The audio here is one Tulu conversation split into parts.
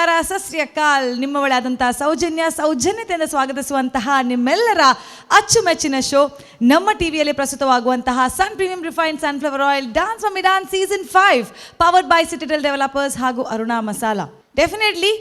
ನಮಸ್ಕಾರ, ಸತ್ ಶ್ರೀ ಅಕಾಲ್. ನಿಮ್ಮವಳಾದಂತಹ ಸೌಜನ್ಯ ಸೌಜನ್ಯತೆಯಿಂದ ಸ್ವಾಗತಿಸುವಂತಹ ನಿಮ್ಮೆಲ್ಲರ ಅಚ್ಚುಮೆಚ್ಚಿನ ಶೋ, ನಮ್ಮ ಟಿವಿಯಲ್ಲಿ ಪ್ರಸ್ತುತವಾಗುವಂತಹ Sun Premium Refined Sunflower Oil Dance Mummy Dance Season 5, powered by Citadel Developers ಹಾಗೂ ಅರುಣಾ ಮಸಾಲಾ. ಡೆಫಿನೆಟ್ಲಿ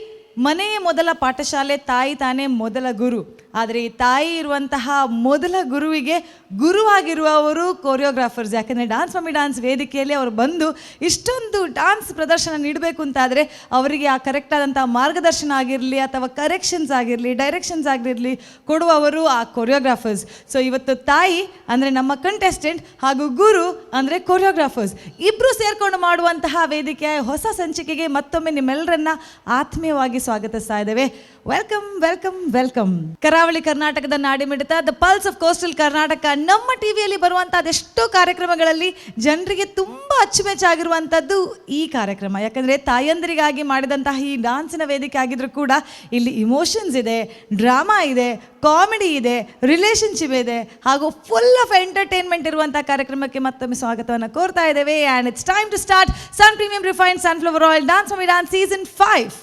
ಮನೆಯೇ ಮೊದಲ ಪಾಠಶಾಲೆ, ತಾಯಿ ತಾನೇ ಮೊದಲ ಗುರು. ಆದರೆ ಈ ತಾಯಿ ಇರುವಂತಹ ಮೊದಲ ಗುರುವಿಗೆ ಗುರುವಾಗಿರುವವರು ಕೊರಿಯೋಗ್ರಾಫರ್ಸ್. ಯಾಕೆಂದರೆ dance mummy dance ವೇದಿಕೆಯಲ್ಲಿ ಅವರು ಬಂದು ಇಷ್ಟೊಂದು ಡಾನ್ಸ್ ಪ್ರದರ್ಶನ ನೀಡಬೇಕು ಅಂತಾದರೆ, ಅವರಿಗೆ ಆ ಕರೆಕ್ಟ್ ಆದಂಥ ಮಾರ್ಗದರ್ಶನ ಆಗಿರಲಿ ಅಥವಾ ಕರೆಕ್ಷನ್ಸ್ ಆಗಿರಲಿ, ಡೈರೆಕ್ಷನ್ಸ್ ಆಗಿರಲಿ, ಕೊಡುವವರು ಆ ಕೊರಿಯೋಗ್ರಾಫರ್ಸ್. ಸೊ ಇವತ್ತು ತಾಯಿ ಅಂದರೆ ನಮ್ಮ ಕಂಟೆಸ್ಟೆಂಟ್ ಹಾಗೂ ಗುರು ಅಂದರೆ ಕೊರಿಯೋಗ್ರಾಫರ್ಸ್, ಇಬ್ಬರು ಸೇರ್ಕೊಂಡು ಮಾಡುವಂತಹ ವೇದಿಕೆಯ ಹೊಸ ಸಂಚಿಕೆಗೆ ಮತ್ತೊಮ್ಮೆ ನಿಮ್ಮೆಲ್ಲರನ್ನ ಆತ್ಮೀಯವಾಗಿ ಸ್ವಾಗತಿಸ್ತಾ ಇದ್ದೇವೆ. Welcome, welcome, welcome. ಕರಾವಳಿ ಕರ್ನಾಟಕದ ನಾಡಿಮಿಡಿತ, the pulse of coastal Karnataka, ನಮ್ಮ ಟಿವಿಯಲ್ಲಿ ಬರುವಂಥ ಅದೆಷ್ಟೋ ಕಾರ್ಯಕ್ರಮಗಳಲ್ಲಿ ಜನರಿಗೆ ತುಂಬ ಅಚ್ಚುಮೆಚ್ಚಾಗಿರುವಂಥದ್ದು ಈ ಕಾರ್ಯಕ್ರಮ. ಯಾಕಂದರೆ ತಾಯಂದಿರಿಗಾಗಿ ಮಾಡಿದಂತಹ ಈ ಡಾನ್ಸಿನ ವೇದಿಕೆ ಆಗಿದ್ರು ಕೂಡ ಇಲ್ಲಿ ಇಮೋಷನ್ಸ್ ಇದೆ, ಡ್ರಾಮಾ ಇದೆ, ಕಾಮಿಡಿ ಇದೆ, ರಿಲೇಷನ್ಶಿಪ್ ಇದೆ ಹಾಗೂ full of entertainment ಇರುವಂಥ ಕಾರ್ಯಕ್ರಮಕ್ಕೆ ಮತ್ತೊಮ್ಮೆ ಸ್ವಾಗತವನ್ನು ಕೋರ್ತಾ ಇದ್ದೇವೆ. And it's time to start Sun Premium Refined Sunflower Oil Dance Mummy Dance Season 5.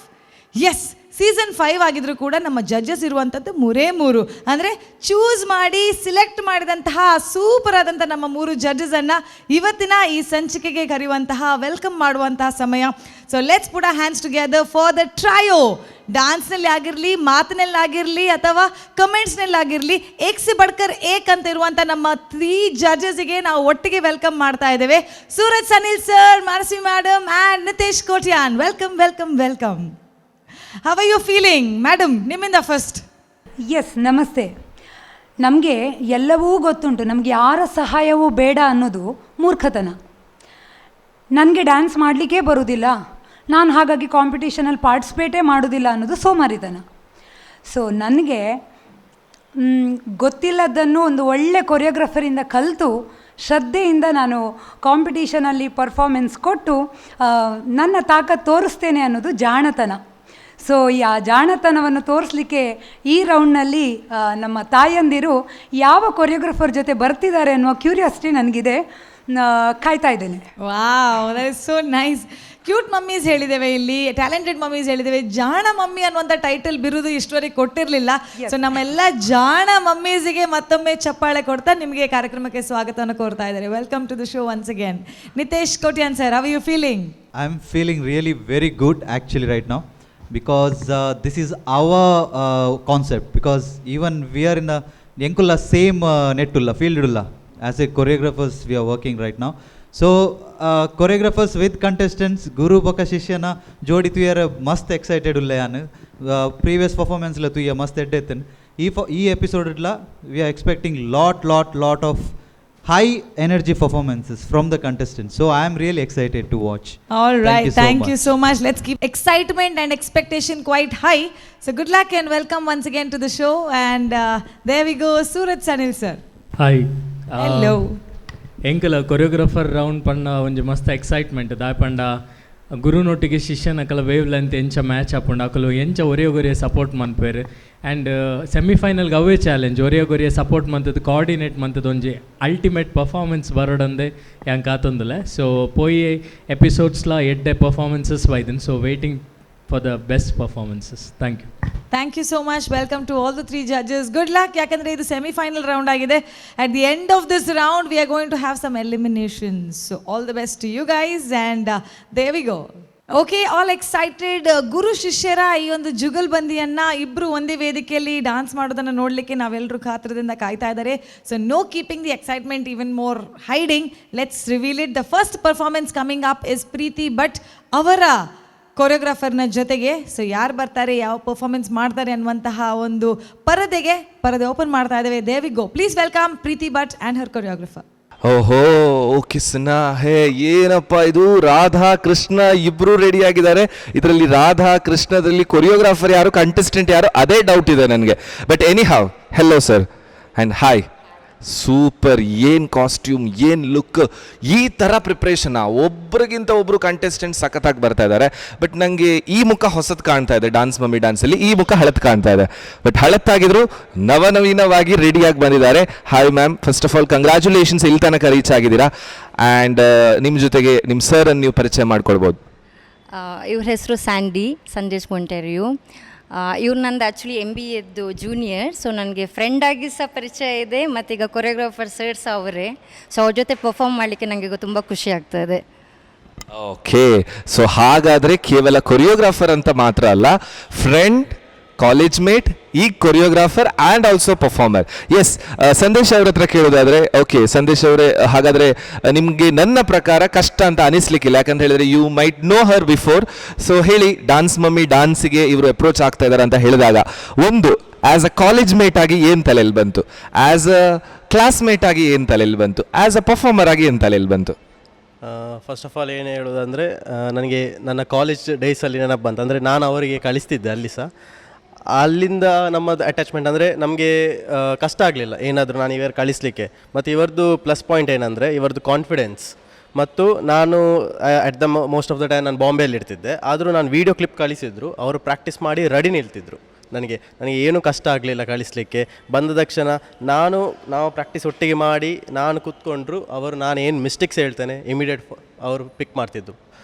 Yes, Season 5 ಆಗಿದ್ರು ಕೂಡ ನಮ್ಮ ಜಡ್ಜಸ್ ಇರುವಂಥದ್ದು ಮೂರೇ ಮೂರು. ಅಂದರೆ ಚೂಸ್ ಮಾಡಿ ಸಿಲೆಕ್ಟ್ ಮಾಡಿದಂತಹ ಸೂಪರ್ ಆದಂಥ ನಮ್ಮ ಮೂರು ಜಡ್ಜಸನ್ನು ಇವತ್ತಿನ ಈ ಸಂಚಿಕೆಗೆ ಕರೆಯುವಂತಹ, welcome ಮಾಡುವಂತಹ ಸಮಯ. So let's put our hands together for the trio. ಡಾನ್ಸ್ನಲ್ಲಿ ಆಗಿರಲಿ, ಮಾತಿನಲ್ಲಾಗಿರಲಿ ಅಥವಾ ಕಮೆಂಟ್ಸ್ನಲ್ಲಾಗಿರಲಿ, एक से बढ़कर एक ಅಂತ ಇರುವಂಥ ನಮ್ಮ ತ್ರೀ ಜಡ್ಜಸ್ಗೆ ನಾವು ಒಟ್ಟಿಗೆ welcome ಮಾಡ್ತಾ ಇದ್ದೇವೆ. Suraj Sanil sir, Manasvi madam and Nitesh Kotian. Welcome, welcome, welcome. How are you feeling, madam? ನಿಮ್ಮಿಂದ ಫಸ್ಟ್. ಎಸ್, ನಮಸ್ತೆ. ನಮಗೆ ಎಲ್ಲವೂ ಗೊತ್ತುಂಟು, ನಮಗೆ ಯಾರ ಸಹಾಯವೂ ಬೇಡ ಅನ್ನೋದು ಮೂರ್ಖತನ. ನನಗೆ ಡ್ಯಾನ್ಸ್ ಮಾಡಲಿಕ್ಕೇ ಬರೋದಿಲ್ಲ, ನಾನು ಹಾಗಾಗಿ ಕಾಂಪಿಟೇಷನಲ್ಲಿ ಪಾರ್ಟಿಸಿಪೇಟೇ ಮಾಡೋದಿಲ್ಲ ಅನ್ನೋದು ಸೋಮಾರಿತನ. ಸೊ ನನಗೆ ಗೊತ್ತಿಲ್ಲದನ್ನು ಒಂದು ಒಳ್ಳೆ ಕೊರಿಯೋಗ್ರಫರಿಂದ ಕಲಿತು, ಶ್ರದ್ಧೆಯಿಂದ ನಾನು ಕಾಂಪಿಟೇಷನಲ್ಲಿ ಪರ್ಫಾರ್ಮೆನ್ಸ್ ಕೊಟ್ಟು ನನ್ನ ತಾಕತ್ತು ತೋರಿಸ್ತೇನೆ ಅನ್ನೋದು ಜಾಣತನ. ಸೊ ಈ ಆ ಜಾಣತನವನ್ನು ತೋರಿಸ್ಲಿಕ್ಕೆ ಈ ರೌಂಡ್ನಲ್ಲಿ ನಮ್ಮ ತಾಯಂದಿರು ಯಾವ ಕೊರಿಯೋಗ್ರಫರ್ ಜೊತೆ ಬರ್ತಿದ್ದಾರೆ ಅನ್ನುವ ಕ್ಯೂರಿಯಾಸಿಟಿ ನನಗಿದೆ. ಕಾಯ್ತಾ ಇದ್ದೇನೆ. Wow, that is so nice. Cute mummies ಹೇಳಿದ್ದೇವೆ ಇಲ್ಲಿ, ಟ್ಯಾಲೆಂಟೆಡ್ ಮಮ್ಮೀಸ್ ಹೇಳಿದ್ದೇವೆ. ಜಾಣ ಮಮ್ಮಿ ಅನ್ನುವಂಥ ಟೈಟಲ್, ಬಿರುದು ಇಷ್ಟವರೆಗೆ ಕೊಟ್ಟಿರಲಿಲ್ಲ. ಸೊ ನಮ್ಮೆಲ್ಲ ಜಾಣ ಮಮ್ಮೀಸಿಗೆ ಮತ್ತೊಮ್ಮೆ ಚಪ್ಪಾಳೆ ಕೊಡ್ತಾ ನಿಮಗೆ ಕಾರ್ಯಕ್ರಮಕ್ಕೆ ಸ್ವಾಗತವನ್ನು ಕೋರ್ತಾ ಇದ್ದಾರೆ. Welcome to the show once again. Nitesh Kotian sir, how you feeling? I'm feeling really very good actually right now because this is our concept, because even we are in the ಎಂಕುಲ್ಲ same net ಉಲ್ಲ, field ಉಲ್ಲ. As a choreographers we are working right now. So choreographers with contestants, ಗುರು ಬೊಕ ಶಿಷ್ಯನ ಜೋಡಿ ತುಯರ ಮಸ್ತ್ excited ಉಲ್ಲೆ ಯಾನ್. Previous performance ಲ ತುಯ್ಯ ಮಸ್ತ್ ಎಡ್ಡೆ. ಈ episode idli we are expecting lot, lot, lot of high energy performances from the contestants. So I am really excited to watch. All Thank right, you so thank you much. So much. Let's keep excitement and expectation quite high. So good luck and welcome once again to the show. And there we go, Suraj Sanil sir. Hi. Hello. ಎಂಕಲ choreographer round ಪಂಡ ಒಂಜಿ ಮಸ್ತ್ excitement. ದಾಯೆ ಪಂಡ ಗುರುನೊಟ್ಟಿಗೆ ಶಿಷ್ಯನ ಅಕಲ wave length ಎಂಚ match ಆಪುಂಡು, ಅಕಲು ಎಂಚ ಒರಿಯಗೊರಿಯ ಸಪೋರ್ಟ್ ಮನ್ಪೇರು. ಆ್ಯಂಡ್ ಸೆಮಿಫೈನಲ್ಗೆ ಅವೇ ಚಾಲೆಂಜ್, ಒರಿಯಗೊರಿಯ ಸಪೋರ್ಟ್ ಮಂತದ್ದು, ಕೋಆರ್ಡಿನೇಟ್ ಮಂತದ್ದು, ಒಂಜಿ ಅಲ್ಟಿಮೇಟ್ ಪರ್ಫಾರ್ಮೆನ್ಸ್ ಬರೋಡಂದೆ ಯಾಂಕ್ ಆತೊಂದುಲೆ. ಸೊ ಪೋಯಿ ಎಪಿಸೋಡ್ಸ್ಲ ಎಡ್ಡೆ performances ಬೈದನ್. So waiting for the best performances. Thank you. Thank you so much. Welcome to all the three judges. Good luck. ಯಾಕಂದರೆ ಇದು ಸೆಮಿಫೈನಲ್ ರೌಂಡ್ ಆಗಿದೆ. At the end of this round we are going to have some eliminations, so all the best to you guys. And there we go. Okay, all excited. ಗುರು ಶಿಷ್ಯರ ಈ ಒಂದು ಜುಗಲ್ಬಂದಿಯನ್ನ, ಇಬ್ಬರು ಒಂದೇ ವೇದಿಕೆಯಲ್ಲಿ ಡಾನ್ಸ್ ಮಾಡೋದನ್ನು ನೋಡಲಿಕ್ಕೆ ನಾವೆಲ್ಲರೂ ಕಾತ್ರದಿಂದ ಕಾಯ್ತಾ ಇದ್ದಾರೆ. So no keeping the excitement even more hiding, let's reveal it. The first performance coming up is Preethi Bhat ಅವರ ಕೊರಿಯೋಗ್ರಾಫರ್ನ ಜೊತೆಗೆ. ಸೊ ಯಾರು ಬರ್ತಾರೆ, ಯಾವ ಪರ್ಫಾರ್ಮೆನ್ಸ್ ಮಾಡ್ತಾರೆ ಅನ್ನುವಂತಹ ಒಂದು ಪರದೆಗೆ ಪರದೆ ಓಪನ್ ಮಾಡ್ತಾ ಇದ್ದೇವೆ. There we go. Please welcome Preethi Bhat and her choreographer. ಓಹೋ, ಓ ಕಿಸ್ನಾ ಹೇ. ಏನಪ್ಪ ಇದು? ರಾಧಾ ಕೃಷ್ಣ ಇಬ್ರು ರೆಡಿ ಆಗಿದ್ದಾರೆ. ಇದರಲ್ಲಿ ರಾಧಾ ಕೃಷ್ಣದಲ್ಲಿ ಕೊರಿಯೋಗ್ರಾಫರ್ ಯಾರು, ಕಂಟೆಸ್ಟೆಂಟ್ ಯಾರು, ಅದೇ ಡೌಟ್ ಇದೆ ನನಗೆ. But anyhow, hello sir and hi. Super. ಏನು ಕಾಸ್ಟ್ಯೂಮ್, ಏನು ಲುಕ್! ಈ ಥರ ಪ್ರಿಪ್ರೇಷನ್? ಒಬ್ರಿಗಿಂತ ಒಬ್ರು ಕಂಟೆಸ್ಟೆಂಟ್ ಸಖತ್ತಾಗಿ ಬರ್ತಾ ಇದ್ದಾರೆ. ಬಟ್ ನನಗೆ ಈ ಮುಖ ಹೊಸದು ಕಾಣ್ತಾ ಇದೆ. ಡಾನ್ಸ್ ಮಮ್ಮಿ ಡಾನ್ಸಲ್ಲಿ ಈ ಮುಖ ಹಳತ್ ಕಾಣ್ತಾ ಇದೆ. ಬಟ್ ಹಳತ್ತಾಗಿದ್ರು ನವನವೀನವಾಗಿ ರೆಡಿಯಾಗಿ ಬಂದಿದ್ದಾರೆ. Hi ma'am, first of all congratulations. ಇಲ್ಲಿ ತನಕ ರೀಚ್ ಆಗಿದ್ದೀರಾ. ಆ್ಯಂಡ್ ನಿಮ್ಮ ಜೊತೆಗೆ ನಿಮ್ಮ ಸರ್ ಅನ್ನು ನೀವು ಪರಿಚಯ ಮಾಡ್ಕೊಳ್ಬೋದು. ಇವ್ರ ಹೆಸರು ಸ್ಯಾಂಡಿ ಸಂದೇಶ್ ಮೊಂಟೆರಿಯು. ಇವ್ರು ನಂದು ಆ್ಯಕ್ಚುಲಿ ಎಮ್.ಬಿ.ಎದ್ದು ಜೂನಿಯರ್. ಸೊ ನನಗೆ ಫ್ರೆಂಡಾಗಿ ಸಹ ಪರಿಚಯ ಇದೆ ಮತ್ತು ಈಗ ಕೊರಿಯೋಗ್ರಾಫರ್ ಸರ್ ಸಹ ಅವರೇ. ಸೊ ಅವ್ರ ಜೊತೆ ಪರ್ಫಾರ್ಮ್ ಮಾಡಲಿಕ್ಕೆ ನನಗೆ ಈಗ ತುಂಬ ಖುಷಿ ಆಗ್ತದೆ. ಓಕೆ, ಸೊ ಹಾಗಾದರೆ ಕೇವಲ ಕೊರಿಯೋಗ್ರಾಫರ್ ಅಂತ ಮಾತ್ರ ಅಲ್ಲ, friend, college mate, ಈಗ choreographer and also performer. Yes, Sandesh ಅವ್ರ ಹತ್ರ ಕೇಳೋದಾದ್ರೆ, ಓಕೆ ಸಂದೇಶ್ ಅವರೇ, ಹಾಗಾದರೆ ನಿಮಗೆ ನನ್ನ ಪ್ರಕಾರ ಕಷ್ಟ ಅಂತ ಅನಿಸ್ಲಿಕ್ಕಿಲ್ಲ. ಯಾಕಂತ ಹೇಳಿದ್ರೆ you might know her before. So ಹೇಳಿ, ಡಾನ್ಸ್ ಮಮ್ಮಿ ಡಾನ್ಸಿಗೆ ಇವರು ಅಪ್ರೋಚ್ ಆಗ್ತಾ ಇದ್ದಾರೆ ಅಂತ ಹೇಳಿದಾಗ ಒಂದು as a college mate ಆಗಿ ಏನು ತಲೆಯಲ್ಲಿ ಬಂತು, as a classmate ಆಗಿ ಏನು ತಲೆಯಲ್ಲಿ ಬಂತು, as a performer ಆಗಿ ಏನು ತಲೆಯಲ್ಲಿ ಬಂತು? First of all ಏನು ಹೇಳೋದಂದರೆ, ನನಗೆ ನನ್ನ ಕಾಲೇಜ್ ಡೇಸಲ್ಲಿ ನೆನಪು ಬಂತು. ಅಂದರೆ ನಾನು ಅವರಿಗೆ ಕಳಿಸ್ತಿದ್ದೆ ಅಲ್ಲಿ ಸಹ. ಅಲ್ಲಿಂದ ನಮ್ಮದು ಅಟ್ಯಾಚ್ಮೆಂಟ್. ಅಂದರೆ ನಮಗೆ ಕಷ್ಟ ಆಗಲಿಲ್ಲ ಏನಾದರೂ ನಾನು ಇವರು ಕಳಿಸಲಿಕ್ಕೆ. ಮತ್ತು ಇವರದ್ದು ಪ್ಲಸ್ ಪಾಯಿಂಟ್ ಏನಂದರೆ ಇವರದ್ದು ಕಾನ್ಫಿಡೆನ್ಸ್. ಮತ್ತು ನಾನು at the most of the time ನಾನು ಬಾಂಬೆಯಲ್ಲಿ ಇರ್ತಿದ್ದೆ. ಆದರೂ ನಾನು ವೀಡಿಯೋ ಕ್ಲಿಪ್ ಕಳಿಸಿದ್ರು, ಅವರು ಪ್ರಾಕ್ಟೀಸ್ ಮಾಡಿ ರೆಡಿ ನಿಲ್ತಿದ್ರು. ನನಗೆ ನನಗೆ ಏನೂ ಕಷ್ಟ ಆಗಲಿಲ್ಲ ಕಳಿಸಲಿಕ್ಕೆ. ಬಂದ ತಕ್ಷಣ ನಾವು ಪ್ರಾಕ್ಟೀಸ್ ಒಟ್ಟಿಗೆ ಮಾಡಿ ನಾನು ಕೂತ್ಕೊಂಡ್ರು ಅವರು ನಾನು ಏನು ಮಿಸ್ಟೇಕ್ಸ್ ಹೇಳ್ತೇನೆ ಇಮಿಡಿಯೇಟ್ ಅವರು ಪಿಕ್ ಮಾಡ್ತಿದ್ರು,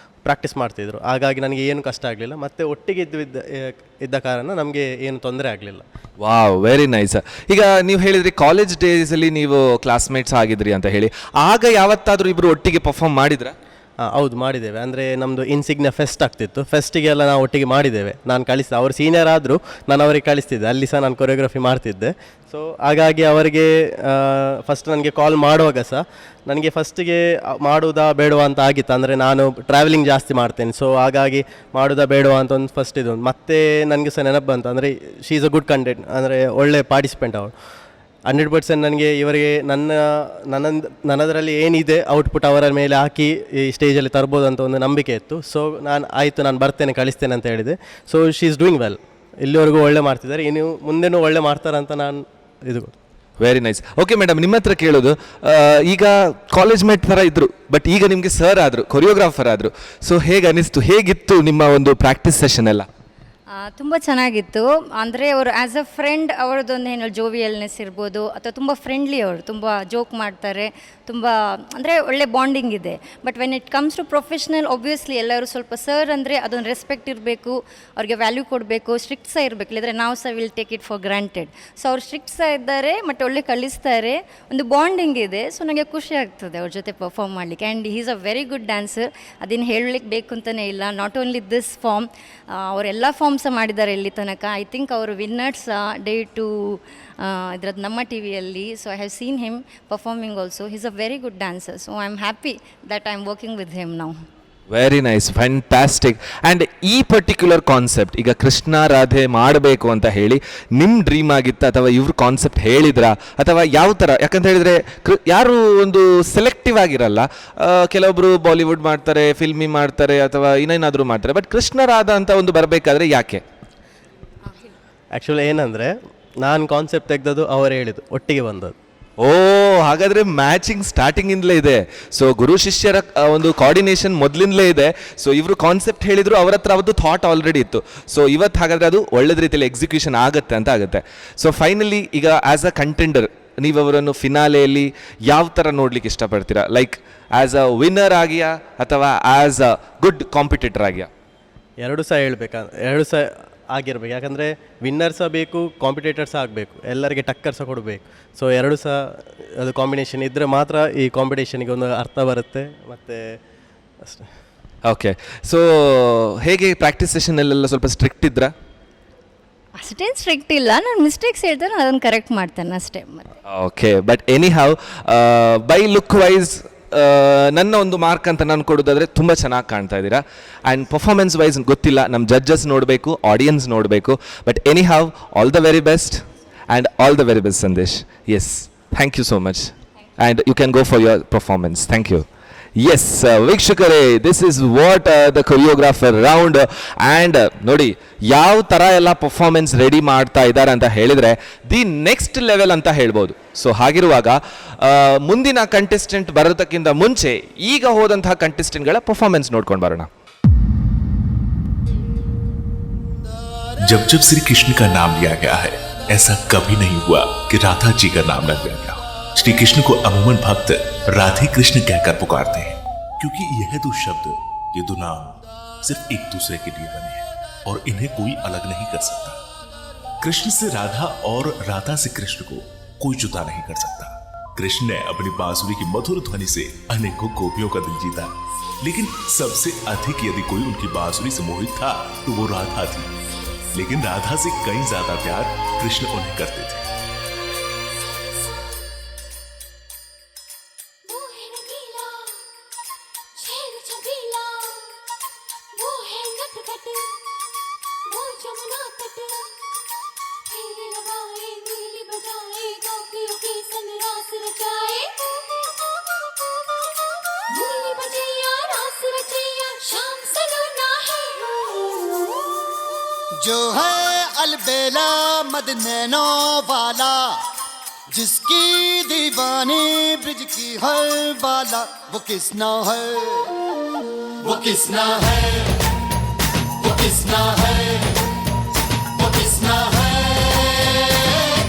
ಪ್ರಾಕ್ಟೀಸ್ ಮಾಡ್ತಿದ್ರು. ಹಾಗಾಗಿ ನನಗೆ ಏನು ಕಷ್ಟ ಆಗಲಿಲ್ಲ. ಮತ್ತು ಒಟ್ಟಿಗೆ ಇದ್ದು ಇದ್ದ ಇದ್ದ ಕಾರಣ ನಮಗೆ ಏನು ತೊಂದರೆ ಆಗಲಿಲ್ಲ. Wow, very nice. ಈಗ ನೀವು ಹೇಳಿದ್ರಿ ಕಾಲೇಜ್ ಡೇಸಲ್ಲಿ ನೀವು ಕ್ಲಾಸ್ಮೇಟ್ಸ್ ಆಗಿದ್ರಿ ಅಂತ ಹೇಳಿ. ಆಗ ಯಾವತ್ತಾದರೂ ಇಬ್ಬರು ಒಟ್ಟಿಗೆ ಪರ್ಫಾರ್ಮ್ ಮಾಡಿದ್ರಾ? ಹಾಂ, ಹೌದು, ಮಾಡಿದ್ದೇವೆ. ಅಂದರೆ ನಮ್ಮದು ಇನ್ಸಿಗ್ನ ಫೆಸ್ಟ್ ಆಗ್ತಿತ್ತು. ಫೆಸ್ಟಿಗೆಲ್ಲ ನಾವು ಒಟ್ಟಿಗೆ ಮಾಡಿದ್ದೇವೆ. ನಾನು ಕಳಿಸಿದೆ, ಅವರು ಸೀನಿಯರ್ ಆದರೂ ನಾನು ಅವರಿಗೆ ಕಳಿಸ್ತಿದ್ದೆ. ಅಲ್ಲಿ ಸಹ ನಾನು ಕೊರಿಯೋಗ್ರಫಿ ಮಾಡ್ತಿದ್ದೆ. ಸೊ ಹಾಗಾಗಿ ಅವರಿಗೆ ಫಸ್ಟ್ ನನಗೆ ಕಾಲ್ ಮಾಡುವಾಗ ಸಹ ನನಗೆ ಫಸ್ಟಿಗೆ ಮಾಡುವುದಾ ಬೇಡವಾ ಅಂತ ಆಗಿತ್ತು. ಅಂದರೆ ನಾನು ಟ್ರಾವೆಲಿಂಗ್ ಜಾಸ್ತಿ ಮಾಡ್ತೇನೆ. ಸೊ ಹಾಗಾಗಿ ಮಾಡುವುದಾ ಬೇಡವಾ ಅಂತ ಒಂದು ಫಸ್ಟ್ ಇದು. ಮತ್ತೆ ನನಗೆ ಸಹ ನೆನಪು ಬಂತು, ಅಂದರೆ she is a good content, ಅಂದರೆ ಒಳ್ಳೆ ಪಾರ್ಟಿಸಿಪೆಂಟ್ ಅವಳು. 100% ನನಗೆ ಇವರಿಗೆ ನನ್ನ ನನ್ನ ನನ್ನದರಲ್ಲಿ ಏನಿದೆ ಔಟ್ಪುಟ್ ಅವರ ಮೇಲೆ ಹಾಕಿ ಈ ಸ್ಟೇಜಲ್ಲಿ ತರ್ಬೋದು ಅಂತ ಒಂದು ನಂಬಿಕೆ ಇತ್ತು. ಸೊ ನಾನು ಆಯಿತು, ನಾನು ಬರ್ತೇನೆ, ಕಳಿಸ್ತೇನೆ ಅಂತ ಹೇಳಿದೆ. So she is doing well. ಇಲ್ಲಿವರೆಗೂ ಒಳ್ಳೆ ಮಾಡ್ತಿದ್ದಾರೆ, ಇನ್ನು ಮುಂದೆನೂ ಒಳ್ಳೆ ಮಾಡ್ತಾರೆ ಅಂತ ನಾನು ಇದು. Very nice. Okay madam, ನಿಮ್ಮ ಹತ್ರ ಕೇಳೋದು, ಈಗ ಕಾಲೇಜ್ ಮೇಟ್ ಥರ ಇದ್ರು, ಬಟ್ ಈಗ ನಿಮಗೆ ಸರ್ ಆದರು, ಕೊರಿಯೋಗ್ರಾಫರ್ ಆದರು. ಸೊ ಹೇಗೆ ಅನಿಸ್ತು, ಹೇಗಿತ್ತು ನಿಮ್ಮ ಒಂದು ಪ್ರಾಕ್ಟೀಸ್ ಸೆಷನ್ ಎಲ್ಲ? ತುಂಬ ಚೆನ್ನಾಗಿತ್ತು. ಅಂದರೆ ಅವರು as a friend ಅವರದ್ದೊಂದು ಏನು ಜೋವಿಯಲ್ನೆಸ್ ಇರ್ಬೋದು ಅಥವಾ ತುಂಬ ಫ್ರೆಂಡ್ಲಿ ಅವರು, ತುಂಬ ಜೋಕ್ ಮಾಡ್ತಾರೆ, ತುಂಬ ಅಂದರೆ ಒಳ್ಳೆ ಬಾಂಡಿಂಗ್ ಇದೆ. But when it comes to professional, obviously ಎಲ್ಲರೂ ಸ್ವಲ್ಪ ಸರ್ ಅಂದರೆ ಅದೊಂದು ರೆಸ್ಪೆಕ್ಟ್ ಇರಬೇಕು, ಅವ್ರಿಗೆ ವ್ಯಾಲ್ಯೂ ಕೊಡಬೇಕು, ಸ್ಟ್ರಿಕ್ಟ್ ಸಹ ಇರಬೇಕು. ಇಲ್ಲದ್ರೆ ನಾವು ಸಹ will take it for granted. So ಅವ್ರು ಸ್ಟ್ರಿಕ್ಟ್ ಸಹ ಇದ್ದಾರೆ, ಮತ್ತು ಒಳ್ಳೆ ಕಲಿಸ್ತಾರೆ, ಒಂದು ಬಾಂಡಿಂಗ್ ಇದೆ. ಸೊ ನನಗೆ ಖುಷಿ ಆಗ್ತದೆ ಅವ್ರ ಜೊತೆ ಪರ್ಫಾರ್ಮ್ ಮಾಡಲಿಕ್ಕೆ. And he's a very good dancer, ಅದನ್ನು ಹೇಳಲಿಕ್ಕೆ ಬೇಕು ಅಂತಲೇ ಇಲ್ಲ. Not only this form, ಅವರೆಲ್ಲ ಫಾರ್ಮ್ ಸಹ ಮಾಡಿದ್ದಾರೆ ಇಲ್ಲಿ ತನಕ. I think ಅವರು ವಿನ್ನರ್ಸ್ ಡೇ 2 ಇದ್ರದ್ದು ನಮ್ಮ ಟಿವಿಯಲ್ಲಿ. So I have seen him performing also. He's a very good dancer. So I am happy that I am working with him now. Very nice, fantastic. And ಈ particular concept ಈಗ ಕೃಷ್ಣ ರಾಧೆ ಮಾಡಬೇಕು ಅಂತ ಹೇಳಿ ನಿಮ್ಮ ಡ್ರೀಮ್ ಆಗಿತ್ತ, ಅಥವಾ ಇವ್ರ ಕಾನ್ಸೆಪ್ಟ್ ಹೇಳಿದ್ರಾ, ಅಥವಾ ಯಾವ ಥರ? ಯಾಕಂತ ಹೇಳಿದರೆ ಯಾರು ಒಂದು ಸೆಲೆಕ್ಟಿವ್ ಆಗಿರಲ್ಲ. ಕೆಲವೊಬ್ಬರು ಬಾಲಿವುಡ್ ಮಾಡ್ತಾರೆ, ಫಿಲ್ಮಿ ಮಾಡ್ತಾರೆ, ಅಥವಾ ಇನ್ನೇನಾದರೂ ಮಾಡ್ತಾರೆ. ಬಟ್ ಕೃಷ್ಣ ರಾಧಾ ಅಂತ ಒಂದು ಬರಬೇಕಾದ್ರೆ ಯಾಕೆ? ಆ್ಯಕ್ಚುಲಿ ಏನಂದರೆ ನಾನು ಕಾನ್ಸೆಪ್ಟ್ ತೆಗೆದದ್ದು, ಅವರು ಹೇಳಿದ್ದು, ಒಟ್ಟಿಗೆ ಬಂದದ್ದು. ಓ, ಹಾಗಾದರೆ ಮ್ಯಾಚಿಂಗ್ ಸ್ಟಾರ್ಟಿಂಗಿಂದಲೇ ಇದೆ. ಸೊ ಗುರು ಶಿಷ್ಯರ ಒಂದು ಕೋಆರ್ಡಿನೇಷನ್ ಮೊದಲಿಂದಲೇ ಇದೆ. ಸೊ ಇವರು ಕಾನ್ಸೆಪ್ಟ್ ಹೇಳಿದ್ರು, ಅವರ ಹತ್ರ ಅವತ್ತು ಥಾಟ್ ಆಲ್ರೆಡಿ ಇತ್ತು. ಸೊ ಇವತ್ತು ಹಾಗಾದರೆ ಅದು ಒಳ್ಳೆದ ರೀತಿಯಲ್ಲಿ ಎಕ್ಸಿಕ್ಯೂಷನ್ ಆಗುತ್ತೆ ಅಂತ ಆಗುತ್ತೆ. ಸೊ ಫೈನಲಿ ಈಗ as a contender ನೀವು ಅವರನ್ನು ಫಿನಾಲೆಯಲ್ಲಿ ಯಾವ ಥರ ನೋಡ್ಲಿಕ್ಕೆ ಇಷ್ಟಪಡ್ತೀರಾ? Like as a winner ಆಗಿಯಾ ಅಥವಾ as a good competitor ಆಗಿಯಾ? ಎರಡು ಸಹ ಹೇಳ್ಬೇಕಾ, ಎರಡು ಸಹ ಆಗಿರ್ಬೇಕು. ಯಾಕಂದರೆ ವಿನ್ನರ್ ಸಹ ಬೇಕು, ಕಾಂಪಿಟೇಟರ್ ಸಹ ಆಗಬೇಕು, ಎಲ್ಲರಿಗೆ ಟಕ್ಕರ್ ಸಹ ಕೊಡಬೇಕು. ಸೊ ಎರಡು ಸಹ ಅದು ಕಾಂಬಿನೇಷನ್ ಇದ್ದರೆ ಮಾತ್ರ ಈ ಕಾಂಪಿಟೇಷನಿಗೆ ಒಂದು ಅರ್ಥ ಬರುತ್ತೆ. ಮತ್ತು ಅಷ್ಟೇ. ಓಕೆ, ಸೊ ಹೇಗೆ ಪ್ರಾಕ್ಟೀಸ್ ಸೆಷನಲ್ಲೆಲ್ಲ ಸ್ವಲ್ಪ ಸ್ಟ್ರಿಕ್ಟ್ ಇದ್ರಾ? ಅಷ್ಟೇನು ಸ್ಟ್ರಿಕ್ಟ್ ಇಲ್ಲ. ನಾನು ಮಿಸ್ಟೇಕ್ಸ್ ಹೇಳ್ತಾರೆ, ನಾನು ಅದನ್ನು ಕರೆಕ್ಟ್ ಮಾಡ್ತೇನೆ ಅಷ್ಟೇ ಮತ್ತೆ. Okay, but anyhow by look wise ನನ್ನ ಒಂದು ಮಾರ್ಕ್ ಅಂತ ನಾನು ಕೊಡೋದಾದರೆ ತುಂಬ ಚೆನ್ನಾಗಿ ಕಾಣ್ತಾ ಇದ್ದೀರಾ. And performance wise ಗೊತ್ತಿಲ್ಲ, ನಮ್ಮ ಜಡ್ಜಸ್ ನೋಡಬೇಕು, ಆಡಿಯನ್ಸ್ ನೋಡಬೇಕು. But anyhow all the very best and all the very best Sandesh. Yes, thank you so much and you can go for your performance. Thank you. Yes ವೀಕ್ಷಕರೇ, this is what the choreographer round. And ನೋಡಿ ಯಾವ ಥರ ಎಲ್ಲ performance ready ಮಾಡ್ತಾ ಇದ್ದಾರೆ ಅಂತ ಹೇಳಿದರೆ the next level ಅಂತ ಹೇಳ್ಬೋದು. ಸೊ ಹಾಗಿರುವಾಗ ಮುಂದಿನ ಕಂಟೆಸ್ಟೆಂಟ್ ಬರೋದಕ್ಕಿಂತ ಮುಂಚೆ ಈಗ ಹೋದಂತಹ ಕಂಟೆಸ್ಟೆಂಟ್ಗಳ ಪರ್ಫಾರ್ಮೆನ್ಸ್ ನೋಡ್ಕೊಂಡು ಬರೋಣ. जब जब श्री कृष्ण का नाम लिया गया है, ऐसा कभी नहीं हुआ कि राधा जी का नाम न लिया गया हो। श्री कृष्ण को अमूमन भक्त राधे कृष्ण कहकर पुकारते हैं, क्योंकि यह दो शब्द, ये दो नाम सिर्फ एक दूसरे के लिए बने हैं और इन्हें कोई अलग नहीं कर सकता। कृष्ण से राधा और राधा से कृष्ण को कोई जुदा नहीं कर सकता। कृष्ण ने अपनी बांसुरी की मधुर ध्वनि से अनेकों गोपियों का दिल जीता, लेकिन सबसे अधिक यदि कोई उनकी बांसुरी से मोहित था तो वो राधा थी। लेकिन राधा से कहीं ज्यादा प्यार कृष्ण उन्हें करते थे। जो है अलबेला मदनैनो वाला, जिसकी दीवानी ब्रिज की हर बाला, वो किसना है, वो किसना है, वो किसना है, वो किसना है,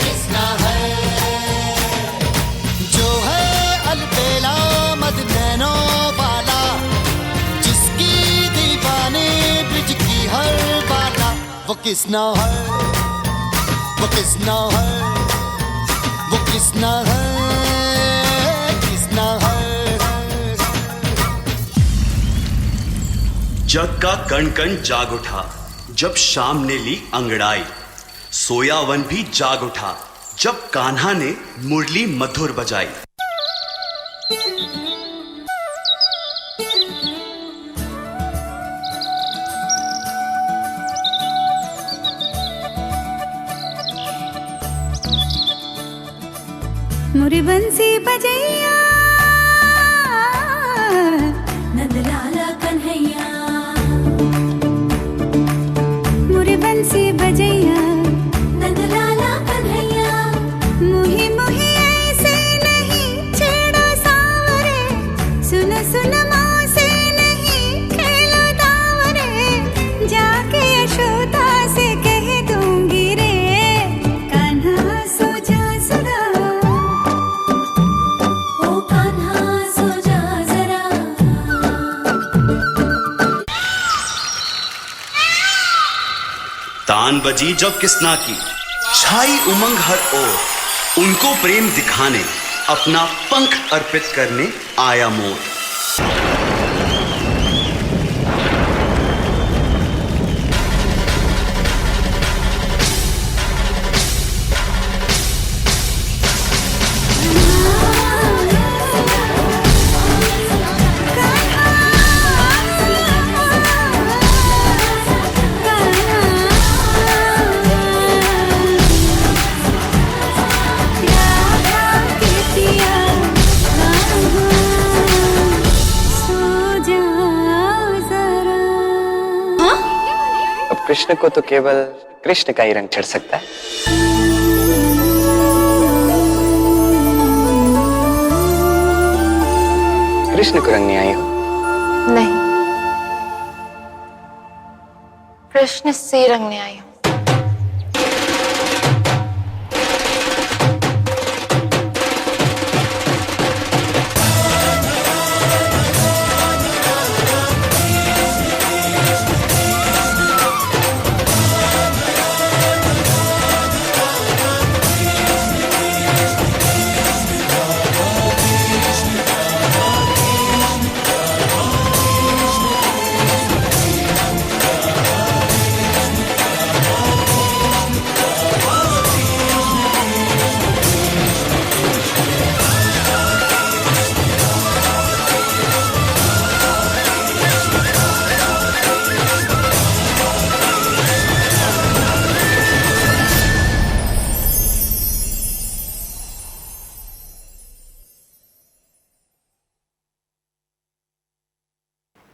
किसना है। जो है अलबेला मदनैनो वाला, जिसकी दीवानी ब्रिज की हर बाला, वो किसना है, वो किसना है, वो किसना है, किसना है। जग का कण कण जाग उठा जब शाम ने ली अंगड़ाई, सोया वन भी जाग उठा जब कान्हा ने मुरली मधुर बजाई। मुरी बंसी बजैया नंदलाला कन्हैया, मुरी बंसी बजैया नंदलाला कन्हैया, मुही मुही ऐसे नहीं छेड़ो सावरे, सुन सुन मौसे नहीं खेलो दावरे, जाके यशोदा से कह दूंगी रे कान्हा सो जा जरा, ओ कान्हा सो जा जरा। तान बजी जब किसना की, छाई उमंग हर ओर, उनको प्रेम दिखाने अपना पंख अर्पित करने आया मोर। अब कृष्ण को तो केवल कृष्ण का ही रंग चढ़ सकता है। कृष्ण को रंग नहीं आई हो? नहीं, कृष्ण से रंगने आई हूँ।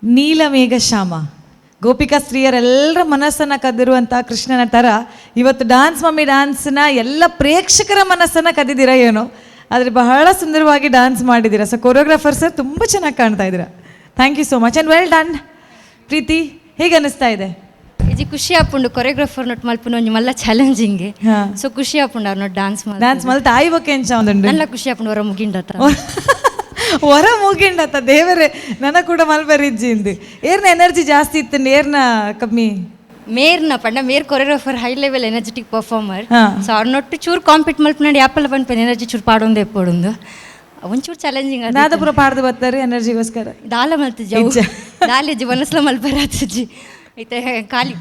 ನೀಲಮೇಘ ಶ್ಯಾಮ ಗೋಪಿಕಾ ಸ್ತ್ರೀಯರೆಲ್ಲರ ಮನಸ್ಸನ್ನು ಕದ್ದಿರುವಂಥ ಕೃಷ್ಣನ ಥರ ಇವತ್ತು ಡಾನ್ಸ್ ಮಮ್ಮಿ ಡಾನ್ಸ್ನ ಎಲ್ಲ ಪ್ರೇಕ್ಷಕರ ಮನಸ್ಸನ್ನು ಕದ್ದಿದ್ದೀರಾ ಏನೋ, ಆದರೆ ಬಹಳ ಸುಂದರವಾಗಿ ಡಾನ್ಸ್ ಮಾಡಿದ್ದೀರಾ. So choreographer sir ತುಂಬ ಚೆನ್ನಾಗಿ ಕಾಣ್ತಾ ಇದ್ದೀರಾ. Thank you so much and well done. Preethi, ಹೇಗೆ ಅನ್ನಿಸ್ತಾ ಇದೆ? ಇಜಿ ಖುಷಿ ಆಪುಂಡು ಕೊರಿಯೋಗ್ರಾಫರ್ ನೋಟ್ ಮಲ್ಪುನ ಒಂಜಿ ಮಲ್ಲ ಚಾಲೆಂಜಿಂಗ್. ಸೊ ಖುಷಿ ಆಪುಂಡು ಅವ್ರು ನೋಟ್ ಡಾನ್ಸ್ ಡ್ಯಾನ್ಸ್ ಮಲ್ತ ಆಯ್ವಕ್ಕೆ ಎಂಚ ಒಂದುಂಡು ನಲ್ಲ ಖುಷಿ ಆಪುಂಡು ಅವರ ಮುಗಿಂಡ ಹತ್ರ. ಹೊರ ಮುಗಿಂಡತ್ತ ದೇವರೇ ನನ್ನ ಕೂಡ ಮಲ್ಬರಿಜ್ಜಿಂದು. ಏರ್ನ ಎನರ್ಜಿ ಜಾಸ್ತಿ ಇತ್ತು, ಏರ್ನ ಕಮ್ಮಿ? ಮೇರ್ನ ಪಂಡ ಮೇರ್ choreographer high level energetic performer. So ಅವ್ರನ್ನೊಟ್ಟು ಚೂರು ಕಾಂಪೀಟ್ ಮಲ್ಪನಾಡಿ ಆಪಲ್ ಪನ್ಪೆನ್ ಎನರ್ಜಿ ಚೂರು ಪಾಡೊಂದು ಎಪ್ಪೊಡೊಂದು ಒಂಚೂರು ಚಾಲೆಂಜಿಂಗ್. ದಾದಪುರ ಪಾಡ್ದು ಬರ್ತಾರೆ ಎನರ್ಜಿಗೋಸ್ಕರ. ದಾಲ ಮಲ್ತಿಜ್ಜಿ, ದಾಲೇಜಿ ವನಸ್ಲ ಮಲ್ಪರಾತಿಜ್ಜಿ. ಇತ್ತೆ ಖಾಲಿ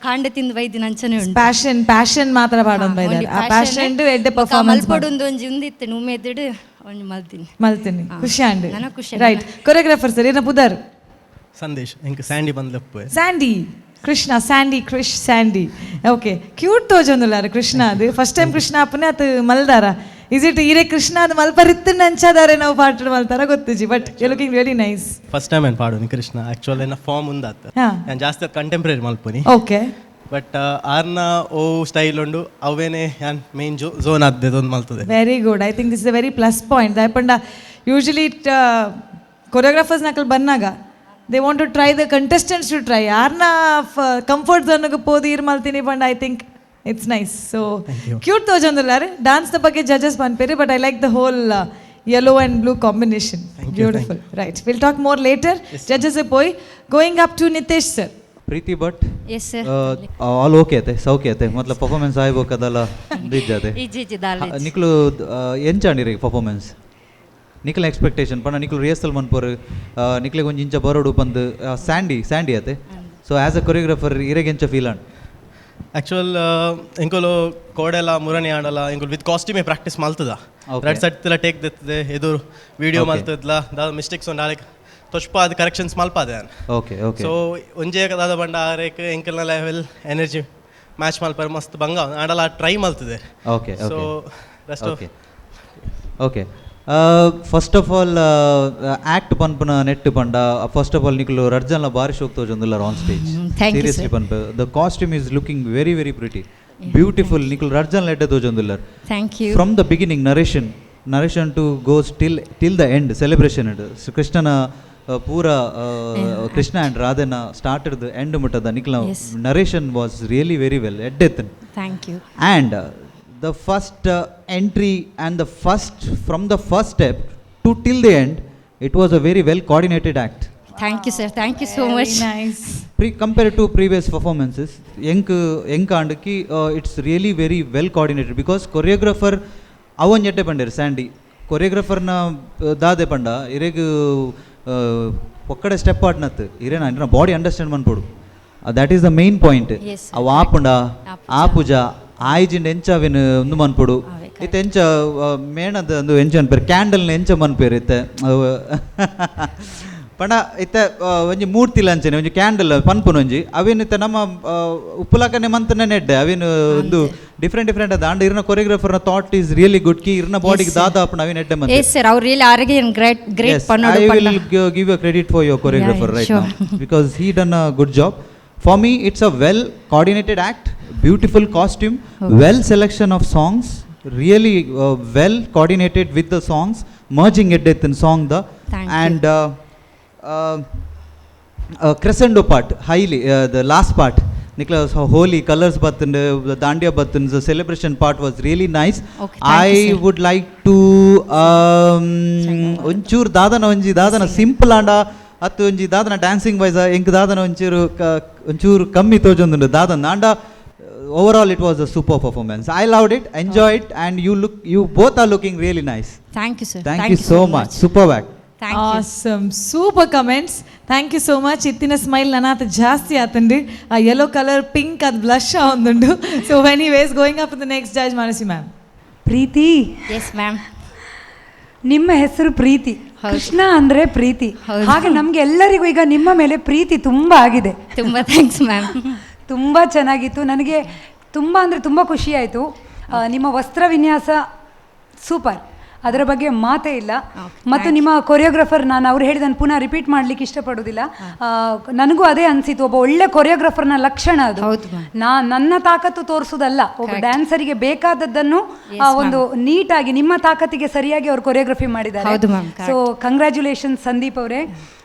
ಕಾಂಡ ತಿಂದು ಬೈದಿನ ಅಂಚನೆ ಉಂಟು. ಪ್ಯಾಷನ್ ಪ್ಯಾಷನ್ ಮಾತ್ರ ಪಾಡೊಂದು ಬೈದಾರೆ. ಆ ಪ್ಯಾಷನ್ ಎಡ್ಡೆ ಪರ್ಫಾರ್ಮೆನ್ಸ್ ಮಲ್ಪೊಡೊಂದು ಒಂಜಿ ಉಂದಿತ್ತು ಉಮೇದಿಡು ಒಂಜಿ ಮಲ್ತೀನಿ. ಮಲ್ತೀನಿ, ಖುಷಿ ಆಂಡ್. ನನ ಖುಷಿ. Right, choreographer sir, ಏನ ಪುದರ್? ಸಂದೇಶ್, ಎಂಕ್ ಸ್ಯಾಂಡಿ ಬಂದ್ಲಪ್ಪು. Sandy Krishna, Sandy Krish, Sandy, okay. Cute ತೋಜೊಂದುಲ್ಲಾರ ಕೃಷ್ಣ. ಅದು ಫಸ್ಟ್ ಟೈಮ್ ಕೃಷ್ಣ ಅಪ್ಪನೆ ಅದು ಮಲ್ದಾರ? Is it ಈರೆ ಕೃಷ್ಣ ಅದು ಮಲ್ಪರಿತ್ತು ನಂಚಾದಾರೆ ನಾವು ಪಾಟ ಮಲ್ತಾರ ಗೊತ್ತಿಜಿ, but you looking very nice. First time ಏನು ಪಾಡೋನಿ ಕೃಷ್ಣ. ಆಕ್ಚುಲ್ ಎನ್ನ ಫಾರ್ಮ್ ಉಂದಾತ್. ನಾನು ಜಾಸ್ತಿ ಕಂಟೆಂಪ್ರರಿ ಮಲ್ಪುನಿ. ಓಕೆ. ಬಟ್ ಆರ್ನ ಓ ಸ್ಟೈಲ್ ಉಂಡು ಅವೇನೆ ಯಾನ್ ಮೇನ್ ಝೋನ್ ಆದ್ದೊಂದು ಮಲ್ತದೆ. Very good. I think this is a very plus point. ದಾಯಪಂಡ usually it choreographers ನಕಲ್ ಬಂದಾಗ they want to try the contestants to try ಯಾರನ್ನ ಕಂಫರ್ಟ್ ಝೋನ್ಗೆ ಪೋದು ಈರ್ ಮಲ್ತೀನಿ ಪಂಡ. I think it's nice. So cute ತೋಜೊಂದುಲ್ಲಾರೆ. Dance the ಬಗ್ಗೆ judges ಪನ್ಪೇರಿ, but I like the whole yellow and blue combination. Beautiful. Right, will talk more later. Judges ಪೋಯ್ going up to Nitesh sir. Preethi Bhat. Yes sir. All okay ಅತೆ, ಸೌಖ್ಯ ಅತೆ, ಮೊದಲ performance ಆಯ್ಬೋಕದಲ್ಲ ಇಜ್ಜಾತೆ? ಇಜ್ಜಿ ಇಜ್ಜಿ ದಾಲ. ನಿಕ್ಲು ಎಂಚಾಂಡಿರಿ ಪರ್ಫಾರ್ಮೆನ್ಸ್, ನಿಕ್ಲ ಎಕ್ಸ್ಪೆಕ್ಟೇಷನ್ ಪಂಡ ನಿಕ್ಲು ರಿಹರ್ಸಲ್ ಮನ್ಪೋರು, ನಿಕ್ಲೆಗ್ ಒಂಜಿ ಇಂಚ ಬರೋಡು ಪಂದ್ ಸ್ಯಾಂಡಿ ಸ್ಯಾಂಡಿ ಅತೆ. So as a choreographer ಇರೆಗ್ ಎಂಚ ಫೀಲ್ ಆಂಡ್? ಆ್ಯಕ್ಚುಲ್ ಎಂಕುಲು ಕೋಡೆಲ ಮುರಣಿ ಆಡಲ ಎಂಕುಲು ವಿತ್ ಕಾಸ್ಟ್ಯೂಮೇ ಪ್ರಾಕ್ಟೀಸ್ ಮಲ್ತದ. ರಡ್ ಸಟ್ತಿಲ ಟೇಕ್ ದೆತ್ತದೆ ಎದುರು ವಿಡಿಯೋ ಮಲ್ತದ್ಲ ದಾದ ಮಿಸ್ಟೇಕ್ಸ್ ಉಂಡು ಆಲೆಕ್ ತೊಷ್ಪ ಅದು ಕರೆಕ್ಷನ್ಸ್ ಮಲ್ಪಾದೆ ಯಾನ್. Okay okay. So ಒಂಜೇ ದಾದ ಬಂಡ ಆರೇಕ್ ಎಂಕಲ್ನ level energy match ಮಲ್ಪರೆ ಮಸ್ತ್ ಬಂಗ ಆಡಲ try ಮಲ್ತದೆ. Okay. So rest okay okay. First of all act ಪನ್ಪುನ net ಪಂಡ first of all ನಿಕುಲು ರಡ್ಜನ್ಲ ಬಾರಿ ಶೋಕ್ ತೋಜೊಂದುಲ್ಲಾರ್ on stage. Thank you. Seriously ಪನ್ಪ, the costume is looking very very pretty, beautiful. ನಿಕುಲು ರಡ್ಜನ್ಲ ಎಡ್ಡೆ ತೋಜೊಂದುಲ್ಲಾರ್. Thank you. From the beginning narration to goes till the end celebration it ಕೃಷ್ಣನ ಪೂರ Krishna and ರಾಧೆನ started the end ಮುಟ್ಟದ ನಿಕ್ಲ narration was really very well ಎಡ್ಡೆತ್ತನ್. Thank you. And the first entry and the first from the first step to till the end, it was a very well coordinated act. Thank you sir, thank you so much. Nice. Compared to previous performances, ಎಂಕ್ ಎಂಕ್ ಆಂಡಕಿ it's really very well coordinated because choreographer ಅವನ್ ಎಡ್ಡೆ ಪಂಡೇರು. Sandy ಕೊರಿಯೋಗ್ರಾಫರ್ನ ದಾದೆ ಪಂಡ ಇರೆಗ್ ಒಕ್ಕಡೆ step ಆಡ್ನತ್ತು ಇರೇನ ಇನ್ನ ಬಾಡಿ understand ಮನ್ಪೊಡು. That is the main point. ಅವು ಆಪುಂಡ ಆಪುಜ ಆಯ್ಜಿಂಡ ಎಂಚ ಅವಿನ ಉಂದು ಮನ್ಪೊಡು. ಇತ್ತೆ ಎಂಚ ಮೇಣದ ಒಂದು ಎಂಚ ಅನ್ಪೇರು, ಕ್ಯಾಂಡಲ್ನ ಎಂಚ ಮನ್ಪೇರು ಇತ್ತೆ ಪಂಡ ಇತ್ತೆ ಒಂಜಿ ಮೂರ್ತಿ ಲಂಚನೆ ಒಂಜಿ ಕ್ಯಾಂಡಲ್ ಪನ್ಪುನ ಒಂಜಿ ಅವೇನು ಇತ್ತೆ ನಮ್ಮ ಉಪ್ಪುಲಾಕನೆ ಮಂತನೆ ನೆಡ್ಡೆ ಅವೇನು ಒಂದು ಡಿಫ್ರೆಂಟ್ ಡಿಫ್ರೆಂಟ್ ಅದ. ಅಂಡ್ ಇರ್ನ ಕೊರಿಯೋಗ್ರಾಫರ್ನ thought is really good ಕಿ ಇರ್ನ ಬಾಡಿಗೆ ದಾದ ಅಪ್ಪಣ ಅವೇನು ಎಡ್ಡೆ ಮಂತೆ. ಎಸ್ ಸರ್, ಅವ್ರು ರಿಯಲಿ ಆರೋಗ್ಯ ಗ್ರೇಟ್ ಗ್ರೇಟ್ ಪನ್ನೋಡು I ಪಂಡ. will give you a credit for your choreographer Yeah, right sure. now because he done a good job. For me, it's a well coordinated act, beautiful costume, well selection of songs, really well coordinated with the songs, merging it in song the Thank you. and crescendo part highly the last part. Nicholas Holi colors batun, the Dandiya batun, the celebration part was really nice. Okay, thank I you, sir. would like to ಒಂಚೂರು ದಾದನ ಒಂಜಿ ದಾದನ simple ಆಂಡ ಅತ್ತು ಒಂಜಿ ದಾದನ dancing wise ಎಂಕ್ ದಾದನ ಒಂಚೂರು ಒಂಚೂರು ಕಮ್ಮಿ ತೋಜೊಂದುಂಡು ದಾದನ. ಆಂಡ overall it was a super performance. I loved it, enjoy it, and you look, you both are looking really nice. Thank you sir. Thank you so much. Super act. Thank you. Awesome, super comments. Thank you so much. ಇತ್ತಿನ smile ನನಾತ ಜಾಸ್ತಿ ಆತಂಡಿ. ಆ yellow colour pink ಅದು blush ಒಂದುಂಡು. So anyways, going up the next judge Manasi ma'am. Preethi. Yes ma'am. ನಿಮ್ಮ ಹೆಸರು ಪ್ರೀತಿ, ಕೃಷ್ಣ ಅಂದ್ರೆ ಪ್ರೀತಿ, ಹಾಗೆ ನಮ್ಗೆ ಎಲ್ಲರಿಗೂ ಈಗ ನಿಮ್ಮ ಮೇಲೆ ಪ್ರೀತಿ ತುಂಬ ಆಗಿದೆ. ತುಂಬ thanks ma'am. ತುಂಬ ಚೆನ್ನಾಗಿತ್ತು, ನನಗೆ ತುಂಬ ಅಂದರೆ ತುಂಬ ಖುಷಿಯಾಯಿತು. ನಿಮ್ಮ ವಸ್ತ್ರ ವಿನ್ಯಾಸ ಸೂಪರ್, ಅದರ ಬಗ್ಗೆ ಮಾತೇ ಇಲ್ಲ. ಮತ್ತು ನಿಮ್ಮ ಕೊರಿಯೋಗ್ರಾಫರ್, ನಾನು ಅವ್ರು ಹೇಳಿದನ್ನು ಪುನಃ ರಿಪೀಟ್ ಮಾಡಲಿಕ್ಕೆ ಇಷ್ಟಪಡೋದಿಲ್ಲ. ನನಗೂ ಅದೇ ಅನಿಸಿತು, ಒಬ್ಬ ಒಳ್ಳೆ ಕೊರಿಯೋಗ್ರಾಫರ್ನ ಲಕ್ಷಣ ಅದು. ನನ್ನ ತಾಕತ್ತು ತೋರಿಸೋದಲ್ಲ, ಒಬ್ಬ ಡ್ಯಾನ್ಸರಿಗೆ ಬೇಕಾದದ್ದನ್ನು ಒಂದು ನೀಟಾಗಿ ನಿಮ್ಮ ತಾಕತ್ತಿಗೆ ಸರಿಯಾಗಿ ಅವರು ಕೊರಿಯೋಗ್ರಫಿ ಮಾಡಿದ್ದಾರೆ. ಸೊ ಕಂಗ್ರ್ಯಾಚುಲೇಷನ್ ಸಂದೀಪ್ ಅವರೇ.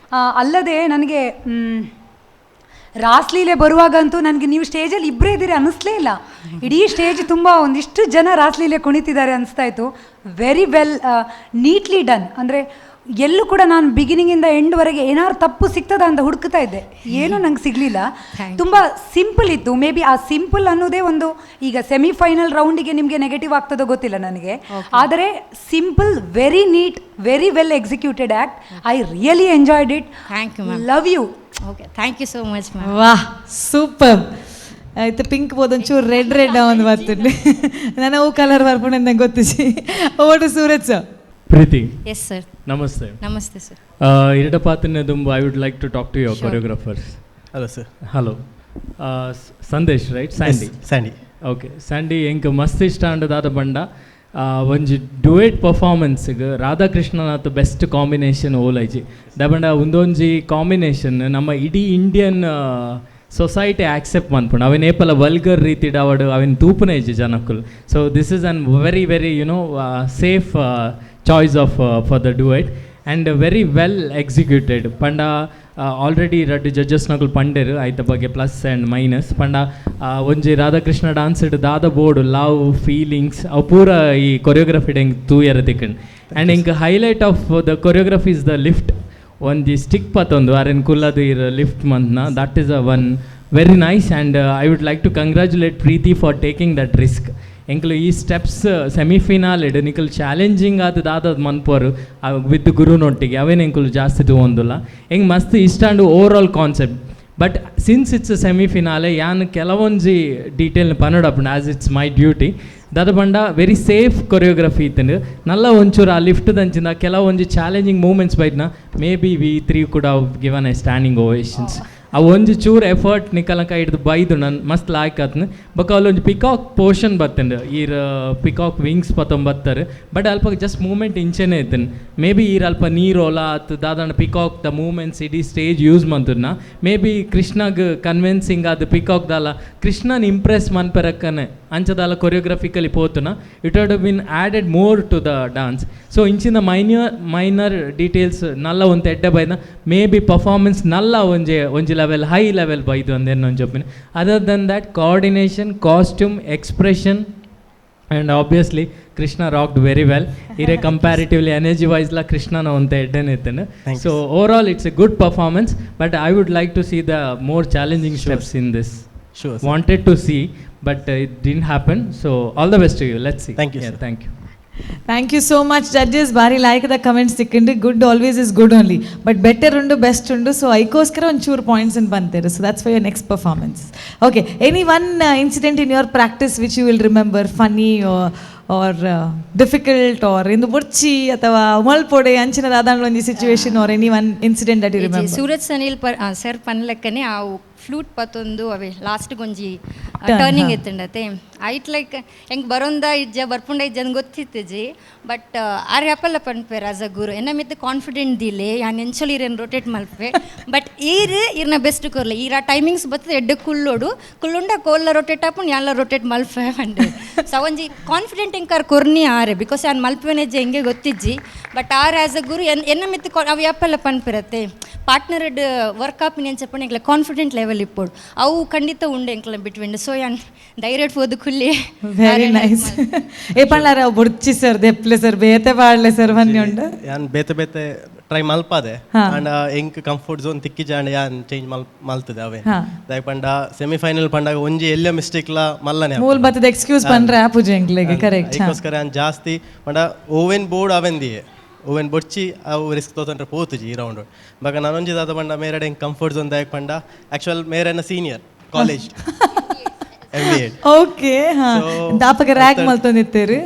ಅಲ್ಲದೆ ನನಗೆ ರಾಸ್ಲೀಲೆ ಬರುವಾಗಂತೂ ನನಗೆ ನೀವು ಸ್ಟೇಜಲ್ಲಿ ಇಬ್ಬರೇ ಇದ್ದೀರಿ ಅನ್ನಿಸ್ಲೇ ಇಲ್ಲ. ಇಡೀ ಸ್ಟೇಜ್ ತುಂಬ ಒಂದಿಷ್ಟು ಜನ ರಾಸ್ಲೀಲೆ ಕುಣಿತಿದ್ದಾರೆ ಅನಿಸ್ತಾ ಇತ್ತು. Very well neatly done. ಅಂದರೆ ಎಲ್ಲೂ ಕೂಡ ನಾನು ಬಿಗಿನಿಂಗಿಂದ ಎಂಡ್ವರೆಗೆ ಏನಾದ್ರು ತಪ್ಪು ಸಿಗ್ತದ ಅಂತ ಹುಡುಕ್ತಾ ಇದ್ದೆ, ಏನೂ ನಂಗೆ ಸಿಗಲಿಲ್ಲ. ತುಂಬ ಸಿಂಪಲ್ ಇತ್ತು. ಮೇ ಬಿ ಆ ಸಿಂಪಲ್ ಅನ್ನೋದೇ ಒಂದು ಈಗ ಸೆಮಿಫೈನಲ್ ರೌಂಡಿಗೆ ನಿಮಗೆ ನೆಗೆಟಿವ್ ಆಗ್ತದೋ ಗೊತ್ತಿಲ್ಲ ನನಗೆ, ಆದರೆ simple, very neat, very well executed act. I really enjoyed it. Thank you ma'am. Love you. Okay, thank you so much ma'am. ವಾಹ್, ಸೂಪರ್. ಆಯ್ತು, ಪಿಂಕ್ ಒಂಚೂರು ರೆಡ್ ರೆಡ್ ಒಂದು ಬರ್ತದೆ. ನಾನು ಅವು ಕಲರ್ ಬರ್ಕೊಂಡು ನಂಗೆ ಗೊತ್ತಿಸಿ. Over Suraj sir. Preethi. Yes sir. ನಮಸ್ತೆ. ನಮಸ್ತೆ ಸರ್. ಎರಡಪಾತನೆ ದುಂಬು I would like to talk to your choreographers. Hello sir. Hello Sandesh, right? Sandy. Sandy. Okay Sandy, ಎಂಕ್ ಮಸ್ತ್ ಇಷ್ಟ ಅಂಡದಾದ ಬಂಡ ಒಂಜಿ ಡುಯೆಟ್ ಪರ್ಫಾರ್ಮೆನ್ಸ್ಗೆ ರಾಧಾಕೃಷ್ಣನಾಥ್ ಬೆಸ್ಟ್ ಕಾಂಬಿನೇಷನ್ ಓಲೈಜಿ ದಬಂಡ. ಒಂದೊಂಜಿ ಕಾಂಬಿನೇಷನ್ ನಮ್ಮ ಇಡೀ Indian society accept ಮನ್ಪುಂಡು. ಅವೇನು ಏಪಲ ವಲ್ಗರ್ ರೀತಿ ಡಾವಡು ಅವೇನು ತೂಪುನ ಇಜ್ಜಿ ಜನಕ್ಕುಲ್. So this is an very very safe choice of for the duet and very well executed. ಪಂಡ ಆಲ್ರೆಡಿ ರಡ್ಡು ಜಡ್ಜಸ್ನಕುಲು ಪಂಡೆರು ಐತ ಬಗ್ಗೆ plus and minus. ಪಂಡ ಒಂಜಿ ರಾಧಾಕೃಷ್ಣ ಡಾನ್ಸ್ ಇಟ್ಟು ದಾದ board love feelings ಅವು ಪೂರ ಈ ಕೊರಿಯೋಗ್ರಫಿ ಹೆಂಗೆ ತೂಯರ ತಿಕ್ಕಂಡ್. ಆ್ಯಂಡ್ ಎಂಕ್ highlight of the choreography is the lift. ಒಂಜಿ ಸ್ಟಿಕ್ ಪತ್ತೊಂದು ಅರೆನ್ ಕುಲ್ಲದು ಇರ್ lift ಮಂತ್ನ, that is a one very nice. And I would like to congratulate Preethi for taking that risk. ಎಂಕ್ಲು ಈ ಸ್ಟೆಪ್ಸ್ ಸೆಮಿಫಿನಾಲೆಡ್ ನಿಕಲ್ ಚಾಲೆಂಜಿಂಗ್ ಆದ ದಾದ ಮನ್ಪೋರು ವಿತ್ ಗುರುನೊಟ್ಟಿಗೆ ಅವೇನು ಎಂಕುಲು ಜಾಸ್ತಿ ತಗೊಂದಿಲ್ಲ. ಹೆಂಗೆ ಮಸ್ತ್ ಇಷ್ಟ and overall concept. But since it's semifinale, ಯಾನ್ ಕೆಲವೊಂಜಿ detail ಪನೊಡಪ್ಪಂಡು, as it's my duty. ದಾದ ಪಂಡ very safe choreography ಇತ್ತಂಡು. ನಲ್ಲ ಒಂಚೂರು ಆ ಲಿಫ್ಟ್ ದಂಚಿನ ಕೆಲವೊಂಜಿ ಚಾಲೆಂಜಿಂಗ್ ಮೂಮೆಂಟ್ಸ್ ಬೈಟ್ನ maybe we three could have given a standing ovations. ಆ ಒಂಜಿ ಚೂರು ಎಫರ್ಟ್ ನಿಕಲಂಕ ಹಿಡ್ದು ಬೈದು ನಾನು ಮಸ್ತ್ ಲಾಯ್ಕ್ ಆತ್ನ. ಬೊಕ ಅಲ್ಲೊಂಜಿ ಪಿಕಾಕ್ ಪೋರ್ಷನ್ ಬರ್ತಂಡು, ಈರ್ ಪಿಕಾಕ್ ವಿಂಗ್ಸ್ ಪತ್ತೊಂಬತ್ತಾರೆ. ಬಟ್ ಅಲ್ಪ ಜಸ್ಟ್ ಮೂಮೆಂಟ್ ಇಂಚೆನೆ ಇತ್ತನ್. ಮೇ ಬಿ ಈರ್ ಅಲ್ಪ ನೀರೋಲ ಅತ್ ದಾದಾಂಡ peacock the movements ಇಡೀ ಸ್ಟೇಜ್ ಯೂಸ್ ಮಂತುನ ಮೇ ಬಿ ಕೃಷ್ಣಗ್ ಕನ್ವಿನ್ಸಿಂಗ್ ಅದು ಪಿಕಾಕ್ ದಾಲ ಕೃಷ್ಣನ್ ಇಂಪ್ರೆಸ್ ಮನ್ಪೆರಕ್ಕನೆ ಅಂಚದಾಲ ಕೊರಿಯೋಗ್ರಫಿಕಲಿ ಪೋತುನ it would been added more to the dance. So ಇಂಚಿನ minor minor details ನಲ್ಲ ಒಂದು ಎಡ್ಡೆ ಬೈದ may be performance ನಲ್ಲ ಒಂಜಿ ಒಂಜಿ level high level ಬೈದು ಅಂದೇನು ಒಂಜಿ opinion. Other than that, coordination, costume, expression and obviously Krishna rocked very well. ಇರೇ ಕಂಪ್ಯಾರಿಟಿವ್ಲಿ ಎನರ್ಜಿ ವೈಸ್ಲ ಕೃಷ್ಣನ ಒಂತ ಎಡ್ಡೆನೆ ಇತ್ತೇನೆ. So overall it's a good performance, but I would like to see the more challenging steps in this. Sure, sir. Wanted to see, but it didn't happen. So all the best to you. Let's see. Thank you, Yeah, sir. Thank you. Thank you so much judges. ಭಾರಿ ಲಾಯಕದ comments ಸಿಕ್ಕಿಂಡು. Good always is good only, but better ಉಂಡು, best ಉಂಡು. So ಐಕೋಸ್ಕರ ಒಂಚೂರು points ಅಂತ ಬಂತೀರು. So that's for your next performance. Okay, any one incident in your practice which you will remember, funny or difficult or ಇಂದು ಬುರ್ಚಿ ಅಥವಾ ಮಲ್ಪೊಡೆ ಅಂಚಿನ ದಾದಾಂಡ್ಲ ಒಂಜಿ situation or any one incident that you remember? Suraj Sanil per sir ಪನ್ಲೆಕ್ಕನೆ ಆ flute ಪತ್ತೊಂದು ಅವೇ ಲಾಸ್ಟ್ಗೆ ಒಂಜಿ Turn, turning ಹಾ. ಇತ್ತುಂಡತೆ. ಐಟ್ ಲೈಕ್ ಹೆಂಗೆ ಬರೋಂದ ಇಜ್ಜ ಬರ್ಪುಂಡ ಇಜ್ಜ ಅಂದ್ ಗೊತ್ತಿತ್ತಿಜಿ. ಬಟ್ ಆರ್ ಹ್ಯಾಪಲ್ಲ ಪನ್ಪೇರ್ ಆಸ್ ಅ ಗುರು ಎನ್ನ ಮಿತ್ತು ಕಾನ್ಫಿಡೆಂಟ್ ದಿಲೆ ಯಾನ್ ಎಂಚಲ್ ಈರೇನು ರೊಟೇಟ್ ಮಲ್ಪೆ, ಬಟ್ ಈರ್ ಈರ್ನ ಬೆಸ್ಟ್ ಕೊರ್ಲೆ. ಈರ ಆ ಟೈಮಿಂಗ್ಸ್ ಬರ್ತದೆ ಎಡ್ಡೆ ಕುಲ್ಲೋಡು ಕುಲ್ಲುಂಡ ಕೋಲ್ಲ ರೊಟೇಟ್ ಆಪುಂಡು ಯಾನ್ಲ ರೊಟೇಟ್ ಮಲ್ಪೆ ಪಂಡೆ. ಸೊ ಒಂಜಿ ಕಾನ್ಫಿಡೆಂಟ್ ಎಂಕಾರ್ ಕೊರ್ನಿ ಆರೆ, because ಯಾನ್ ಮಲ್ಪೆನೆಜ್ಜೆ ಹೆಂಗೆ ಗೊತ್ತಿಜ್ಜಿ. But R as a ಗುರು ಎನ್ನ ಮಿತ್ತು ಅವು ಯಾಪಲ್ಲ ಪನ್ಪಿರತ್ತೆ ಪಾರ್ಟ್ನರ್ ವರ್ಕ್ ಆಪಿನ ಎಂಚಪ್ಪಣ ಎಂಕ್ಲೆ ಕಾನ್ಫಿಡೆಂಟ್ ಲೆವೆಲ್ ಇಪ್ಪೋಡು ಅವು ಖಂಡಿತ ಉಂಡೆ ಎಂಕ್ಲೆ ಬಿಟ್ವಿಂಡ್. ಸೊ ಯಾನ್ ಧೈರ್ಯ ಪೋದು ಕುಲ್ಲಿ. Very nice. ಏ ಪಂಡ್ಲಾರ ಬುರ್ಚಿ ಸರ್, ದೆಪ್ಲೆ ಸರ್, ಬೇತೆ ಪಾಡ್ಲೆ ಸರ್ ಬನ್ನಿ ಉಂಡು. ಯಾನ್ ಬೇತೆ ಬೇತೆ ಟ್ರೈ ಮಲ್ಪಾದೆ. ಹಾ. ಅಂಡ ಎಂಕ್ ಕಂಫರ್ಟ್ ಝೋನ್ ತಿಕ್ಕಿಜಾಂಡ ಯಾನ್ ಚೇಂಜ್ ಮಲ್ತದೆ ಅವೇ. ಹಾ. ದಾಯೆ ಪಂಡ ಸೆಮಿಫೈನಲ್ ಪಂಡಾಗ ಒಂಜಿ ಎಲ್ಲ ಮಿಸ್ಟೇಕ್ಲ ಮಲ್ಲನೆ. ಮೂಲ್ ಬತ್ತದ ಎಕ್ಸ್ಕ್ಯೂಸ್ ಪಂಡ್ರೆ ಆ ಪೂಜೆ ಎಂಕ್ಲೆಗೆ ಕರೆಕ್ಟ್. ಅದಕ್ಕೋಸ್ಕರ ಯಾನ್ ಜಾಸ್ತಿ ಪಂಡ ಓವೆನ್ ಬೋರ್ಡ್ ಅವೆನ್ ದಿಯೆ ಓವೆನ್ ಬೊಡ್ಚಿ ಅವು ರಿಸ್ಕ್ ತೋತಂದ್ರೆ ಪೋತುಜಿ ಈ ರೌಂಡ್. ಬಗ ನಾನೊಂಜಿ ದಾದ ಪಂಡ ಮೇರಡೆ ಎಂಕ್ ಕಂಫರ್ಟ್ ಝೋನ್ ದಾಯಕ್ ಪಂಡ ಆಕ್ಚುಯಲ್ ಮೇರೆನ senior college M B. Okay, ಹಾ, ದಾಪಕ ರ್ಯಾಗ್ ಮಲ್ತೊಂದಿತ್ತೇರಿ.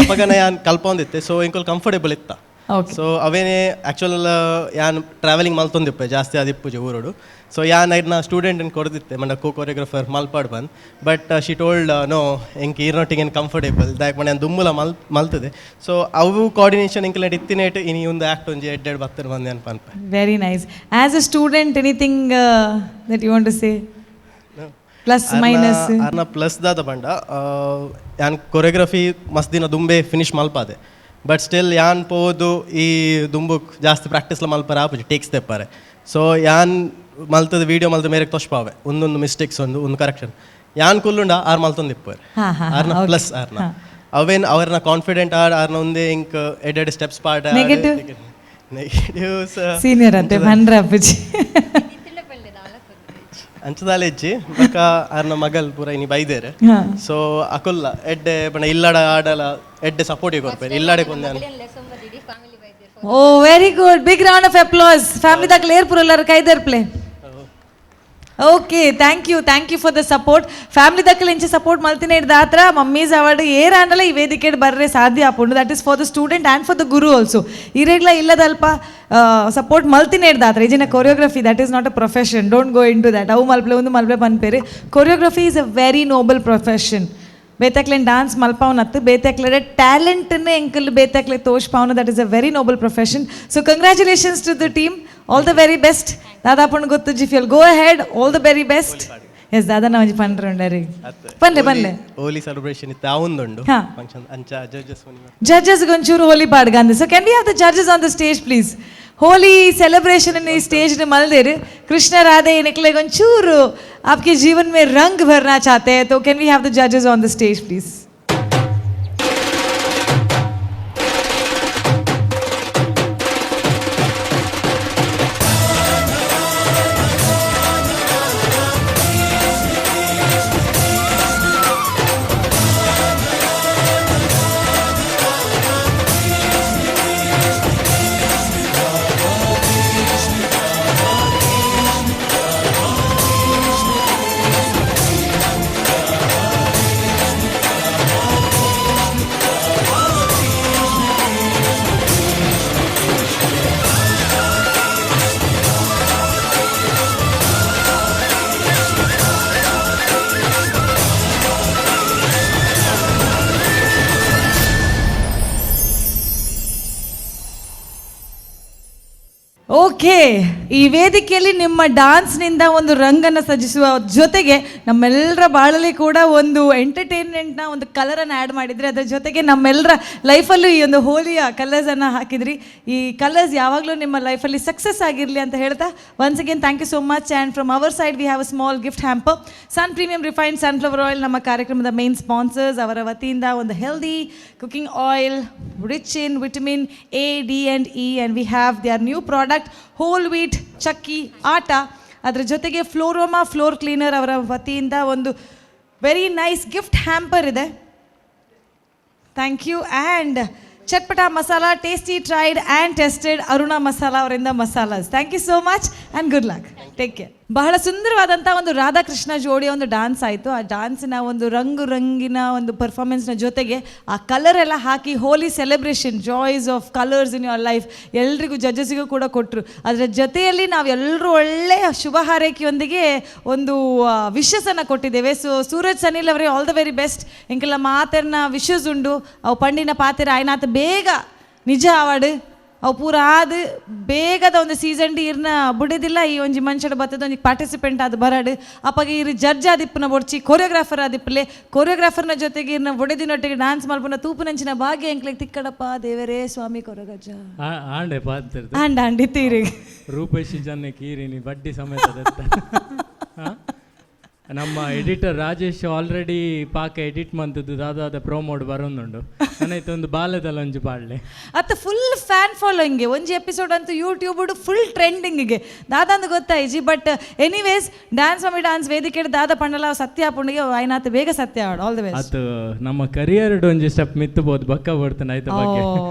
ಅಪಗನ ಯಾನ್ ಕಲ್ಪೊಂದಿತ್ತೆ. ಸೊ ಎಂಕುಲ್ ಕಂಫರ್ಟೇಬಲ್ ಇತ್ತ. ಸೊ ಅವೇನೆ ಆಕ್ಚುಯಲ್ ಯಾನ್ ಟ್ರಾವೆಲಿಂಗ್ ಮಲ್ತೊಂದಿಪ್ಪೆ ಜಾಸ್ತಿ ಅದಿಪ್ಪುಜಿ ಊರುಡು. ಸೊ ಯಾನ್ ಐಡ್ನ ಸ್ಟೂಡೆಂಟ್ ಕೊರ್ದಿತ್ತೆ ಮಂಡ ಕೋ ಕೊರಿಯೋಗ್ರಫರ್ ಮಲ್ಪಾಡ್ ಬಂದ್. But she told no, ಎಂಕ್ ಈರ್ನೊಟ್ಟಿಗೆ ಏನು ಕಂಫರ್ಟೇಬಲ್ ದಾಯಕ್ ಪಂಡ ಯಾನ್ ದುಂಬುಲ ಮಲ್ತದೆ. ಸೊ ಅವು ಕೋಆರ್ಡಿನೇಷನ್ ಎಂಕ್ಲೆಟ್ ಇತ್ತಿನೇಟ್ ಇನಿ ಒಂದು ಆಕ್ಟ್ ಒಂಜಿ ಎಡ್ಡೆಡ್ ಬತ್ತರ್ ಬಂದೆ ಅನ್ಪ ಅನ್ಪೆ. Very nice. As a student, anything that you want to say, plus minus? ಅರ್ನ plus ದಾದ ಪಂಡ ಯಾನ್ ಕೊರಿಯೋಗ್ರಫಿ ಮಸ್ತ್ ದಿನ ದುಂಬೆ ಫಿನಿಶ್ ಮಲ್ಪಾದೆ. ಬಟ್ ಸ್ಟಿಲ್ ಯಾನ್ ಪೋದು ಈ ದುಂಬುಕ್ ಜಾಸ್ತಿ ಪ್ರಾಕ್ಟೀಸ್ಲ ಮಲ್ಪರ ಆಪುಜಿ ಟೇಕ್ಸ್ ತೆಪ್ಪಾರೆ. ಸೊ ಯಾನ್ ಮಲ್ತದ ವೀಡಿಯೋ ಮಲ್ತ ಮೇರೆಗೆ ತೊಷ್ಪಾವೆ ಒಂದೊಂದು ಮಿಸ್ಟೇಕ್ಸ್ ಒಂದು ಒಂದು ಕರೆಕ್ಷನ್ ಯಾನ್ ಕುಲ್ಲುಂಡ ಆರ್ ಮಲ್ತೊಂದಿಪ್ಪರೆ. ಹಾ, ಹಾ, ಆರ್ನ ಪ್ಲಸ್ ಆರ್ನ ಅವೇನ್ ಅವ್ರನ್ನ ಕಾನ್ಫಿಡೆಂಟ್ ಆರ್ ಆರ್ನ ಒಂದೇ ಇಂಕ್ ಎಡೆಡ್ steps part. Negative? Negatives senior ಅಂತೆ ಪನ್ರ ಅಪ್ಪುಜಿ. ಅಂಚದಾಲ ಇಜ್ಜಿ, ಬೊಕ್ಕ ಆರ್ನ ಮಗಲ್ ಪೂರ ಇನಿ ಬೈದೇರು. ಸೊ ಅಕುಲ್ಲ ಎಡ್ಡೆ ಪಂಡ ಇಲ್ಲಡ ಆಡಲ ಎಡ್ಡೆ ಸಪೋರ್ಟ್ ಕೊರ್ಪೇರು ಇಲ್ಲಡೆ ಕೊಂದೆ. Oh, very good, big round of applause. Family ದಾಖಲೆ ಏರ್ಪುರ ಎಲ್ಲರೂ ಕೈದರ್ಪ್ಲೆ. Okay, thank you, thank you for the support. Family ದಕ್ಕಲು ಇಂಚ ಸಪೋರ್ಟ್ ಮಲ್ತಿನ ಹಿಡ್ದು ಮಮ್ಮೀಸ್ ಅವಾರ್ಡ್ ಏರಾಂಡಲ ಈ ವೇದಿಕೆ ಬರ್ರೆ ಸಾಧ್ಯ ಆಪುಂಡು. That is for the student and for the guru also. ಇರೆಗ್ಲ ಇಲ್ಲದಲ್ಪ support ಮಲ್ತಿನ ಹಿಡ್ದಾತ್ರ ಈಜಿನ choreography, that is not a profession, don't go into that. ಅವು ಮಲ್ಪ್ಲೆ ಒಂದು ಮಲ್ಪ್ಲೆ ಪನ್ಪೇರಿ. Choreography is a very noble profession. ಬೇತಕ್ಲೆ dance ಮಲ್ಪಾವನತ್ತು ಬೇತಕ್ಲೆ ಟ್ಯಾಲೆಂಟನ್ನೇ ಎಂಕಲ್ ಬೇತಕ್ಲೆ ತೋಷ್ಪಾವನ, that is a very noble profession. So congratulations to the team, all the very best. ದಾದಾಪಣ್ಣ ಗೊತ್ತು ಜಿಫಿಯಲ್, go ahead, all the very best. Yes ದಾದಾ, ನಾವು ಪನ್ರೆ ಪನ್ಲೆ ಪನ್ಲೆ. ಹೋಲಿ ಸೆಲೆಬ್ರೇಷನ್ ಇತ್ತು ಆವೊಂದುಂಡು ಫಂಕ್ಷನ್ ಅಂಚ ಜಡ್ಜಸ್ ಜಡ್ಜಸ್ ಒಂಚೂರು ಹೋಲಿ ಪಾಡ್ಗಂದು. So can we have the judges on the stage please? Holi celebration ಈ ಸ್ಟೇಜ್ ಮಲ್ದೇರು ಕೃಷ್ಣ ರಾಧೆ निकले ಒಂಚೂರು आपके जीवन में रंग भरना चाहते हैं, तो can we have the judges on the stage please? Okay, ಈ ವೇದಿಕೆಯಲ್ಲಿ ನಿಮ್ಮ ಡಾನ್ಸ್ನಿಂದ ಒಂದು ರಂಗನ್ನು ಸಜಿಸುವ ಜೊತೆಗೆ ನಮ್ಮೆಲ್ಲರ ಬಾಳಲ್ಲಿ ಕೂಡ ಒಂದು ಎಂಟರ್ಟೈನ್ಮೆಂಟ್ನ ಒಂದು ಕಲರನ್ನು ಆ್ಯಡ್ ಮಾಡಿದ್ರಿ. ಅದರ ಜೊತೆಗೆ ನಮ್ಮೆಲ್ಲರ ಲೈಫಲ್ಲೂ ಈ ಒಂದು ಹೋಲಿಯ ಕಲರ್ಸನ್ನು ಹಾಕಿದ್ರಿ. ಈ ಕಲರ್ಸ್ ಯಾವಾಗಲೂ ನಿಮ್ಮ ಲೈಫಲ್ಲಿ ಸಕ್ಸಸ್ ಆಗಿರಲಿ ಅಂತ ಹೇಳ್ತಾ, once again thank you so much. And from our side we have a small gift hamper. Sun Premium refined sunflower oil ನಮ್ಮ ಕಾರ್ಯಕ್ರಮದ ಮೇನ್ ಸ್ಪಾನ್ಸರ್ಸ್. ಅವರ ವತಿಯಿಂದ ಒಂದು healthy cooking oil rich in vitamin A, D and E, and we have their new product whole wheat chakki atta. ಅದರ ಜೊತೆಗೆ ಫ್ಲೋರೋಮಾ floor cleaner ಅವರ ವತಿಯಿಂದ ಒಂದು very nice gift hamper ಇದೆ. Thank you. And chatpata masala, tasty, tried and tested Aruna masala ಅವರಿಂದ masalas. Thank you so much and good luck, take care. ಬಹಳ ಸುಂದರವಾದಂಥ ಒಂದು ರಾಧಾಕೃಷ್ಣ ಜೋಡಿಯ ಒಂದು ಡಾನ್ಸ್ ಆಯಿತು. ಆ ಡಾನ್ಸಿನ ಒಂದು ರಂಗು ರಂಗಿನ ಒಂದು ಪರ್ಫಾರ್ಮೆನ್ಸ್ನ ಜೊತೆಗೆ ಆ ಕಲರ್ ಎಲ್ಲ hockey Holi celebration, joys of colours in your life ಎಲ್ರಿಗೂ ಜಡ್ಜಸ್ಸಿಗೂ ಕೂಡ ಕೊಟ್ಟರು. ಅದರ ಜೊತೆಯಲ್ಲಿ ನಾವೆಲ್ಲರೂ ಒಳ್ಳೆಯ ಶುಭ ಹಾರೈಕೆಯೊಂದಿಗೆ ಒಂದು ವಿಶಸ್ಸನ್ನು ಕೊಟ್ಟಿದ್ದೇವೆ. ಸೊ ಸೂರಜ್ ಸನಿಲ್ ಅವರೇ, all the very best. ಎಂಕೆಲ್ಲ ಮಾತೆರ್ನ wishes ಉಂಡು. ಅವು ಪಂಡಿನ ಪಾತೆರ ಆಯ್ನಾತ ಬೇಗ ನಿಜ ಅವಾರ್ಡ್ ಅವು ಪೂರ ಆದ್ ಬೇಗದ ಒಂದು ಸೀಸನ್ ಇರ್ನ ಬುಡಿದಿಲ್ಲ. ಈ ಒಂಜಿ ಮನುಷ್ಯಡ ಬತ್ತದ ಒಂಜಿ ಪಾರ್ಟಿಸಿಪೆಂಟ್ ಆದ್ ಬರಾಡು ಅಪ್ಪಗೆ ಇರು ಜಡ್ಜ್ ಆದಿಪ್ಪನ ಬೊಡ್ಚಿ ಕೊರಿಯೋಗ್ರಾಫರ್ ಆದಿಪ್ಪಲೆ ಕೊರಿಯೋಗ್ರಾಫರ್ನ ಜೊತೆಗೆ ಇರ್ನ ಬುಡದಿನೊಟ್ಟಿಗೆ ಡಾನ್ಸ್ ಮಲ್ಪುನ ತೂಪುನಂಚಿನ ಭಾಗ್ಯ ಎಂಕ್ಲೆಗ್ ತಿಕ್ಕಡಪ್ಪ ದೇವರೇ ಸ್ವಾಮಿ ಕೊರಗಜ್ಜ. ಆಂಡೆ ಪಾತ್ರ ಆಂಡ ಆಂಡಿ ತೀರಿ ರೂಪೇಶ್ ಜನ ಕೀರಿನಿ ಬಡ್ಡಿ ಸಮೇತ. ನಮ್ಮ ಎಡಿಟರ್ ರಾಜೇಶ್ ಆಲ್ರೆಡಿ ಪಾಕ ಎಡಿಟ್ ಮಂತದ್ದು ದಾದಾದ ಪ್ರೋಮೋಡ್ ಬರೋದುಂಡು. ನನೈತೆ ಒಂದು ಬಾಲೆದಲ್ಲ ಒಂಜಿ ಪಾಡ್ಲೆ. ಅತ್ತ ಫುಲ್ ಫ್ಯಾನ್ ಫಾಲೋಯಿಂಗ್ಗೆ ಒಂಜಿ ಎಪಿಸೋಡ್ ಅಂತೂ ಯೂಟ್ಯೂಬ್ ಫುಲ್ ಟ್ರೆಂಡಿಂಗಿಗೆ ದಾದಾಂದು ಗೊತ್ತಾಯ್ಜಿ. But anyways dance mummy dance ವೇದಿಕೆ ದಾದ ಪಂಡಲ ಸತ್ಯ ಪುಂಡಿಗೆ ಆಯ್ನಾತ್ ಬೇಗ ಸತ್ಯ ಆವಡ್. All the best. ಅದು ನಮ್ಮ ಕರಿಯರ್ ಒಂಜಿ ಸ್ಟೆಪ್ ಮಿತ್ತು ಬೋದು ಬಕ್ಕ ಬರ್ತೇನೆ ಆಯ್ತು ಬಗ್ಗೆ.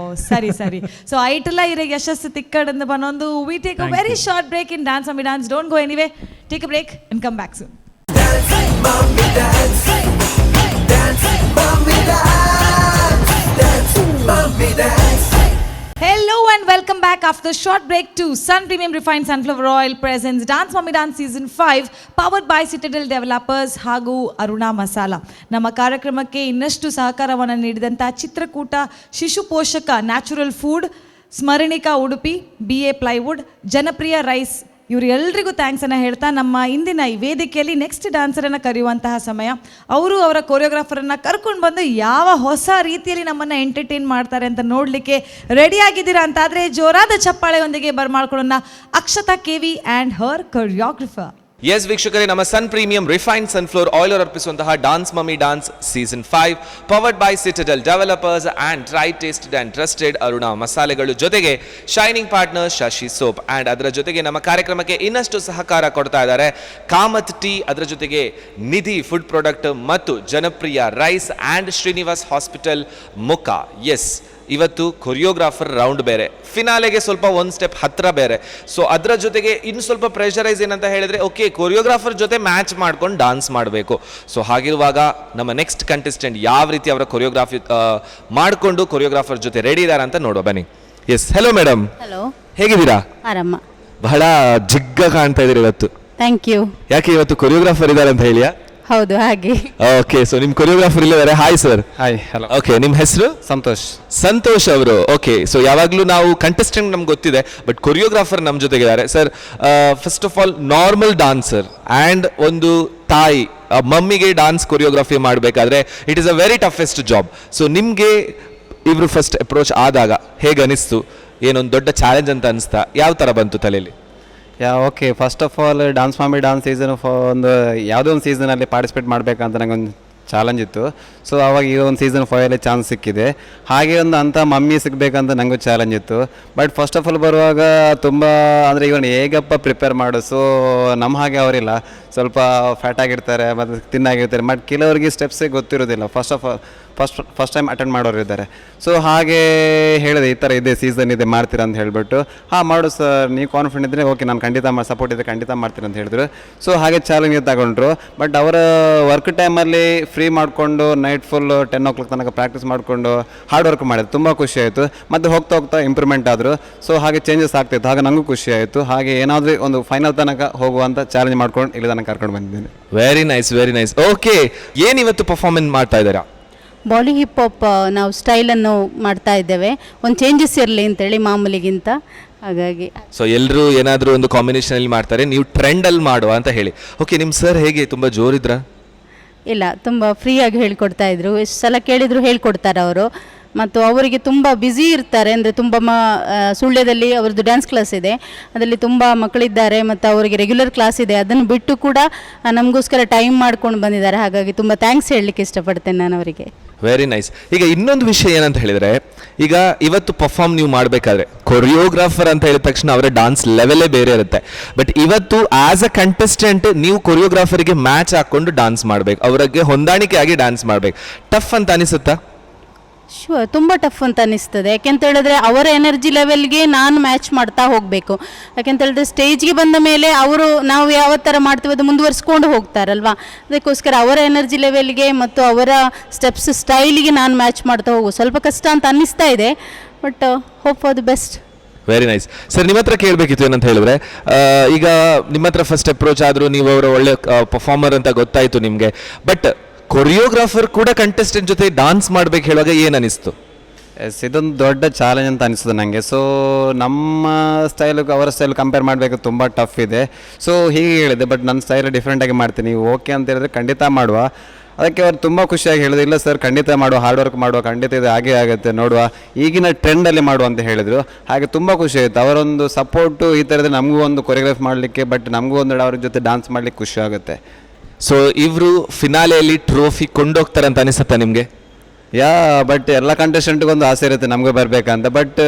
ಸರಿ ಸರಿ. ಸೊ ಐಟಲ್ಲ ಇರೆಗ್ ಯಶಸ್ಸು ತಿಕ್ಕಡಂದು ಬನ್ನೊಂದು. We take a very short break in dance mummy dance. Don't go anyway, take a break and come back soon. Mommy dance, dance, mommy dance, dance, mommy dance. Hello and welcome back after a short break to Sun Premium Refined Sunflower Oil presents Dance Mommy Dance Season 5 powered by Citadel Developers ಹಾಗೂ ಅರುಣಾ ಮಸಾಲಾ. ನಮ್ಮ ಕಾರ್ಯಕ್ರಮಕ್ಕೆ ಇನ್ನಷ್ಟು ಸಹಕಾರವನ್ನು ನೀಡಿದಂಥ Chitrakoota Shishu Poshaka natural food, Smaranika Udupi, BA plywood, Janapriya rice, ಇವರೆಲ್ಲರಿಗೂ ಥ್ಯಾಂಕ್ಸನ್ನು ಹೇಳ್ತಾ ನಮ್ಮ ಇಂದಿನ ಈ ವೇದಿಕೆಯಲ್ಲಿ ನೆಕ್ಸ್ಟ್ ಡ್ಯಾನ್ಸರನ್ನು ಕರೆಯುವಂತಹ ಸಮಯ. ಅವರು ಅವರ ಕೊರಿಯೋಗ್ರಾಫರನ್ನು ಕರ್ಕೊಂಡು ಬಂದು ಯಾವ ಹೊಸ ರೀತಿಯಲ್ಲಿ ನಮ್ಮನ್ನು ಎಂಟರ್ಟೈನ್ ಮಾಡ್ತಾರೆ ಅಂತ ನೋಡಲಿಕ್ಕೆ ರೆಡಿಯಾಗಿದ್ದೀರಾ ಅಂತಾದರೆ ಜೋರಾದ ಚಪ್ಪಾಳೆಯೊಂದಿಗೆ ಬರ್ಮಾಡ್ಕೊಳ್ಳೋಣ Akshata KV and her choreographer. S ವೀಕ್ಷಕರೇ, ನಮ್ಮ Sun Premium refined sunflower oil ಅರ್ಪಿಸುವಂತಹ dance mummy dance season 5 powered by Citadel developers and try tasted and trusted Aruna ಮಸಾಲೆಗಳು ಜೊತೆಗೆ shining partner Shashi soap and ಅದರ ಜೊತೆಗೆ ನಮ್ಮ ಕಾರ್ಯಕ್ರಮಕ್ಕೆ ಇನ್ನಷ್ಟು ಸಹಕಾರ ಕೊಡ್ತಾ ಇದ್ದಾರೆ ಕಾಮತ್ ಟೀ, ಅದರ ಜೊತೆಗೆ ನಿಧಿ ಫುಡ್ ಪ್ರಾಡಕ್ಟ್ ಮತ್ತು Janapriya rice and Srinivas hospital Mukka. Yes, ಇವತ್ತು ಕೊರಿಯೋಗ್ರಾಫರ್ ರೌಂಡ್ ಬೇರೆ, ಫಿನಾಲೆಗೆ ಸ್ವಲ್ಪ ಒಂದು ಸ್ಟೆಪ್ ಹತ್ತಿರ ಬೇರೆ. ಸೊ ಅದರ ಜೊತೆಗೆ ಇನ್ನು ಸ್ವಲ್ಪ ಪ್ರೆಷರೈಸ್ ಏನಂತ ಹೇಳಿದ್ರೆ, ಓಕೆ ಕೊರಿಯೋಗ್ರಾಫರ್ ಜೊತೆ ಮ್ಯಾಚ್ ಮಾಡ್ಕೊಂಡು ಡಾನ್ಸ್ ಮಾಡಬೇಕು. ಸೊ ಹಾಗಿರುವಾಗ ನಮ್ಮ ನೆಕ್ಸ್ಟ್ ಕಂಟೆಸ್ಟೆಂಟ್ ಯಾವ ರೀತಿ ಅವರ ಕೊರಿಯೋಗ್ರಾಫಿ ಮಾಡಿಕೊಂಡು ಕೊರಿಯೋಗ್ರಾಫರ್ ಜೊತೆ ರೆಡಿ ಇದ್ದಾರೆ ಅಂತ ನೋಡುವ ಬನ್ನಿ. Yes, hello madam. Hello, ಹೇಗಿದ್ದೀರಾ? ಆರಾಮ. ಬಹಳ ಜಿಗ್ಗ ಕಾಣ್ತಾ ಇದ್ದೀರಿ ಇವತ್ತು. Thank you. ಯಾಕೆ ಇವತ್ತು ಕೊರಿಯೋಗ್ರಾಫರ್ ಇದ್ದಾರೆ ಅಂತ ಹೇಳಿಯಾ? ಹೌದು, ಹಾಗೆ. ಓಕೆ, ಸೊ ನಿಮ್ ಕೊರಿಯೋಗ್ರಾಫರ್ ಇಲ್ಲಿದ್ದಾರೆ. Hi sir. Hi, hello. Okay, ನಿಮ್ಮ ಹೆಸರು? ಸಂತೋಷ್. ಸಂತೋಷ್ ಅವರು. ಓಕೆ, ಸೊ ಯಾವಾಗಲೂ ನಾವು ಕಂಟೆಸ್ಟೆಂಟ್ ನಮ್ಗೆ ಗೊತ್ತಿದೆ, ಬಟ್ ಕೊರಿಯೋಗ್ರಾಫರ್ ನಮ್ಮ ಜೊತೆಗಿದ್ದಾರೆ. Sir, first of all normal dancer and ಒಂದು ತಾಯಿ ಮಮ್ಮಿಗೆ ಡಾನ್ಸ್ ಕೊರಿಯೋಗ್ರಫಿ ಮಾಡಬೇಕಾದ್ರೆ it is a very toughest job. So ನಿಮಗೆ ಇವರು ಫಸ್ಟ್ ಅಪ್ರೋಚ್ ಆದಾಗ ಹೇಗೆ ಅನಿಸ್ತು? ಏನೊಂದು ದೊಡ್ಡ ಚಾಲೆಂಜ್ ಅಂತ ಅನಿಸ್ತಾ? ಯಾವ ಥರ ಬಂತು ತಲೆಯಲ್ಲಿ? Yeah, okay. First of all dance mummy dance season ಒಂದು ಯಾವುದೋ ಒಂದು ಸೀಸನಲ್ಲಿ ಪಾರ್ಟಿಸಿಪೇಟ್ ಮಾಡಬೇಕಂತ ನನಗೊಂದು ಚಾಲೆಂಜ್ ಇತ್ತು. ಸೊ ಆವಾಗ ಈ ಒಂದು ಸೀಸನ್ 5 ಅಲ್ಲಿ ಚಾನ್ಸ್ ಸಿಕ್ಕಿದೆ. ಹಾಗೆ ಒಂದು ಅಂಥ ಮಮ್ಮಿ ಸಿಗಬೇಕಂತ ನನಗೂ ಚಾಲೆಂಜ್ ಇತ್ತು. But first of all ಬರುವಾಗ ತುಂಬ ಅಂದರೆ ಇವನು ಹೇಗಪ್ಪ ಪ್ರಿಪೇರ್ ಮಾಡು. ಸೊ ನಮ್ಮ ಹಾಗೆ ಅವರಿಲ್ಲ, ಸ್ವಲ್ಪ ಫ್ಯಾಟ್ ಆಗಿರ್ತಾರೆ ಮತ್ತು ತಿನ್ನಾಗಿರ್ತಾರೆ. ಬಟ್ ಕೆಲವರಿಗೆ ಸ್ಟೆಪ್ಸೇ ಗೊತ್ತಿರೋದಿಲ್ಲ. First of all first first time attend ಮಾಡೋರು ಇದ್ದಾರೆ. ಸೊ ಹಾಗೆ ಹೇಳಿದೆ, ಈ ಥರ ಇದೆ ಸೀಸನ್ ಇದೆ, ಮಾಡ್ತೀರಾ ಅಂತ ಹೇಳಿಬಿಟ್ಟು. ಹಾಂ, ಮಾಡು ಸರ್, ನೀವು ಕಾನ್ಫಿಡೆಂಟ್ ಇದ್ದರೆ ಓಕೆ, ನಾನು ಖಂಡಿತ ಸಪೋರ್ಟ್ ಇದ್ದರೆ ಖಂಡಿತ ಮಾಡ್ತೀನಿ ಅಂತ ಹೇಳಿದ್ರು. ಸೊ ಹಾಗೆ ಚಾಲೆಂಜ್ ತಗೊಂಡ್ರು. ಬಟ್ ಅವರ ವರ್ಕ್ ಟೈಮಲ್ಲಿ ಫ್ರೀ ಮಾಡಿಕೊಂಡು night full 10 o'clock ತನಕ ಪ್ರಾಕ್ಟೀಸ್ ಮಾಡಿಕೊಂಡು ಹಾರ್ಡ್ ವರ್ಕ್ ಮಾಡಿದ್ರು. ತುಂಬ ಖುಷಿ ಆಯಿತು. ಮತ್ತು ಹೋಗ್ತಾ ಹೋಗ್ತಾ ಇಂಪ್ರೂವ್ಮೆಂಟ್ ಆದರು. ಸೊ ಹಾಗೆ ಚೇಂಜಸ್ ಆಗ್ತಿತ್ತು. ಹಾಗೆ ನನಗೂ ಖುಷಿ ಆಯಿತು. ಹಾಗೆ ಏನಾದರೂ ಒಂದು ಫೈನಲ್ ತನಕ ಹೋಗುವಂಥ ಚಾಲೆಂಜ್ ಮಾಡ್ಕೊಂಡು ಇಲ್ಲಿ ತನಕ ಕರ್ಕೊಂಡು ಬಂದಿದ್ದೇನೆ. Very nice, very nice. Okay, ಏನು ಇವತ್ತು ಪರ್ಫಾರ್ಮೆನ್ಸ್ ಮಾಡ್ತಾ ಇದ್ದೀರಾ? ಬಾಲಿ ಹಿಪ್ ಹಾಪ್ ನಾವು ಸ್ಟೈಲನ್ನು ಮಾಡ್ತಾ ಇದ್ದೇವೆ. ಒಂದು ಚೇಂಜಸ್ ಇರಲಿ ಅಂತೇಳಿ ಮಾಮೂಲಿಗಿಂತ, ಹಾಗಾಗಿ. ಸೊ ಎಲ್ಲರೂ ಏನಾದರೂ ಒಂದು ಕಾಂಬಿನೇಷನ್ ಅಲ್ಲಿ ಮಾಡ್ತಾರೆ, ನೀವು ಟ್ರೆಂಡ್ ಅಲ್ಲಿ ಮಾಡುವ ಅಂತ ಹೇಳಿ. ಓಕೆ, ನಿಮ್ಮ ಸರ್ ಹೇಗೆ, ತುಂಬ ಜೋರಿದ್ರಾ? ಇಲ್ಲ, ತುಂಬ ಫ್ರೀಯಾಗಿ ಹೇಳ್ಕೊಡ್ತಾ ಇದ್ರು. ಎಷ್ಟು ಸಲ ಕೇಳಿದ್ರು ಹೇಳ್ಕೊಡ್ತಾರೆ ಅವರು. ಮತ್ತು ಅವರಿಗೆ ತುಂಬ ಬ್ಯುಸಿ ಇರ್ತಾರೆ. ಅಂದರೆ ತುಂಬ ಸುಳ್ಯದಲ್ಲಿ ಅವ್ರದ್ದು ಡ್ಯಾನ್ಸ್ ಕ್ಲಾಸ್ ಇದೆ, ಅದರಲ್ಲಿ ತುಂಬ ಮಕ್ಕಳಿದ್ದಾರೆ ಮತ್ತು ಅವರಿಗೆ ರೆಗ್ಯುಲರ್ ಕ್ಲಾಸ್ ಇದೆ. ಅದನ್ನು ಬಿಟ್ಟು ಕೂಡ ನಮಗೋಸ್ಕರ ಟೈಮ್ ಮಾಡ್ಕೊಂಡು ಬಂದಿದ್ದಾರೆ. ಹಾಗಾಗಿ ತುಂಬ thanks ಹೇಳಲಿಕ್ಕೆ ಇಷ್ಟಪಡ್ತೇನೆ ನಾನು ಅವರಿಗೆ. Very nice. ಈಗ ಇನ್ನೊಂದು ವಿಷಯ ಏನಂತ ಹೇಳಿದ್ರೆ, ಈಗ ಇವತ್ತು ಪರ್ಫಾರ್ಮ್ ನೀವು ಮಾಡಬೇಕಾದ್ರೆ ಕೊರಿಯೋಗ್ರಾಫರ್ ಅಂತ ಹೇಳಿದ ತಕ್ಷಣ ಅವರ ಡಾನ್ಸ್ ಲೆವೆಲೇ ಬೇರೆ ಇರುತ್ತೆ. ಬಟ್ ಇವತ್ತು as a contestant ನೀವು ಕೊರಿಯೋಗ್ರಾಫರ್ಗೆ ಮ್ಯಾಚ್ ಹಾಕೊಂಡು ಡಾನ್ಸ್ ಮಾಡಬೇಕು, ಅವರಿಗೆ ಹೊಂದಾಣಿಕೆ ಆಗಿ ಡಾನ್ಸ್ ಮಾಡಬೇಕು. ಟಫ್ ಅಂತ ಅನಿಸುತ್ತಾ? ಶೂರ್, ತುಂಬ ಟಫ್ ಅಂತ ಅನಿಸ್ತದೆ. ಯಾಕೆಂತ ಹೇಳಿದ್ರೆ ಅವರ ಎನರ್ಜಿ ಲೆವೆಲ್ಗೆ ನಾನು ಮ್ಯಾಚ್ ಮಾಡ್ತಾ ಹೋಗಬೇಕು. ಯಾಕೆಂತ ಹೇಳಿದ್ರೆ ಸ್ಟೇಜ್ಗೆ ಬಂದ ಮೇಲೆ ಅವರು ನಾವು ಯಾವ ಥರ ಮಾಡ್ತೀವಿ ಅದು ಮುಂದುವರಿಸ್ಕೊಂಡು ಹೋಗ್ತಾರಲ್ವಾ. ಅದಕ್ಕೋಸ್ಕರ ಅವರ ಎನರ್ಜಿ ಲೆವೆಲ್ಗೆ ಮತ್ತು ಅವರ ಸ್ಟೆಪ್ಸ್ ಸ್ಟೈಲಿಗೆ ನಾನು ಮ್ಯಾಚ್ ಮಾಡ್ತಾ ಹೋಗು ಸ್ವಲ್ಪ ಕಷ್ಟ ಅಂತ ಅನ್ನಿಸ್ತಾ ಇದೆ. But hope for the best. Very nice. Sir, ನಿಮ್ಮ ಹತ್ರ ಕೇಳಬೇಕಿತ್ತು ಏನಂತ ಹೇಳಿದ್ರೆ, ಈಗ ನಿಮ್ಮ ಹತ್ರ ಫಸ್ಟ್ ಅಪ್ರೋಚ್ ಆದರೂ ನೀವು ಅವರ ಒಳ್ಳೆ ಪರ್ಫಾರ್ಮರ್ ಅಂತ ಗೊತ್ತಾಯಿತು ನಿಮಗೆ. ಬಟ್ ಕೊರಿಯೋಗ್ರಾಫರ್ ಕೂಡ ಕಂಟೆಸ್ಟೆಂಟ್ ಜೊತೆ ಡಾನ್ಸ್ ಮಾಡ್ಬೇಕು ಹೇಳುವಾಗ ಏನು ಅನಿಸ್ತು? ಎಸ್, ಇದೊಂದು ದೊಡ್ಡ ಚಾಲೆಂಜ್ ಅಂತ ಅನಿಸ್ತದೆ ನನಗೆ. ಸೊ ನಮ್ಮ ಸ್ಟೈಲಿಗೆ ಅವರ ಸ್ಟೈಲ್ ಕಂಪೇರ್ ಮಾಡಬೇಕು, ತುಂಬ ಟಫ್ ಇದೆ. ಸೊ ಹೀಗೆ ಹೇಳಿದೆ, ಬಟ್ ನನ್ನ ಸ್ಟೈಲ್ ಡಿಫ್ರೆಂಟಾಗಿ ಮಾಡ್ತೀನಿ, ಓಕೆ ಅಂತ ಹೇಳಿದ್ರೆ ಖಂಡಿತ ಮಾಡುವ. ಅದಕ್ಕೆ ಅವ್ರು ತುಂಬ ಖುಷಿಯಾಗಿ ಹೇಳಿದ್ರು, ಇಲ್ಲ ಸರ್, ಖಂಡಿತ ಮಾಡುವ, ಹಾರ್ಡ್ ವರ್ಕ್ ಮಾಡುವ, ಖಂಡಿತ ಇದು ಹಾಗೆ ಆಗುತ್ತೆ, ನೋಡುವ, ಈಗಿನ ಟ್ರೆಂಡಲ್ಲಿ ಮಾಡುವ ಅಂತ ಹೇಳಿದರು. ಹಾಗೆ ತುಂಬ ಖುಷಿ ಆಯಿತು. ಅವರೊಂದು ಸಪೋರ್ಟು ಈ ಥರದ್ದು ನಮಗೂ ಒಂದು ಕೊರಿಯೋಗ್ರಾಫ್ ಮಾಡಲಿಕ್ಕೆ, ಬಟ್ ನಮಗೂ ಒಂದು ಅವ್ರ ಜೊತೆ ಡಾನ್ಸ್ ಮಾಡಲಿಕ್ಕೆ ಖುಷಿ ಆಗುತ್ತೆ. ಸೊ ಇವರು ಫಿನಾಲೆಯಲ್ಲಿ ಟ್ರೋಫಿ ಕೊಂಡೋಗ್ತಾರೆ ಅಂತ ಅನಿಸುತ್ತಾ ನಿಮಗೆ? ಯಾ, ಬಟ್ ಎಲ್ಲ ಕಂಟೆಸ್ಟೆಂಟ್ಗೂ ಒಂದು ಆಸೆ ಇರುತ್ತೆ ನಮಗೂ ಬರಬೇಕಂತ. ಬಟ್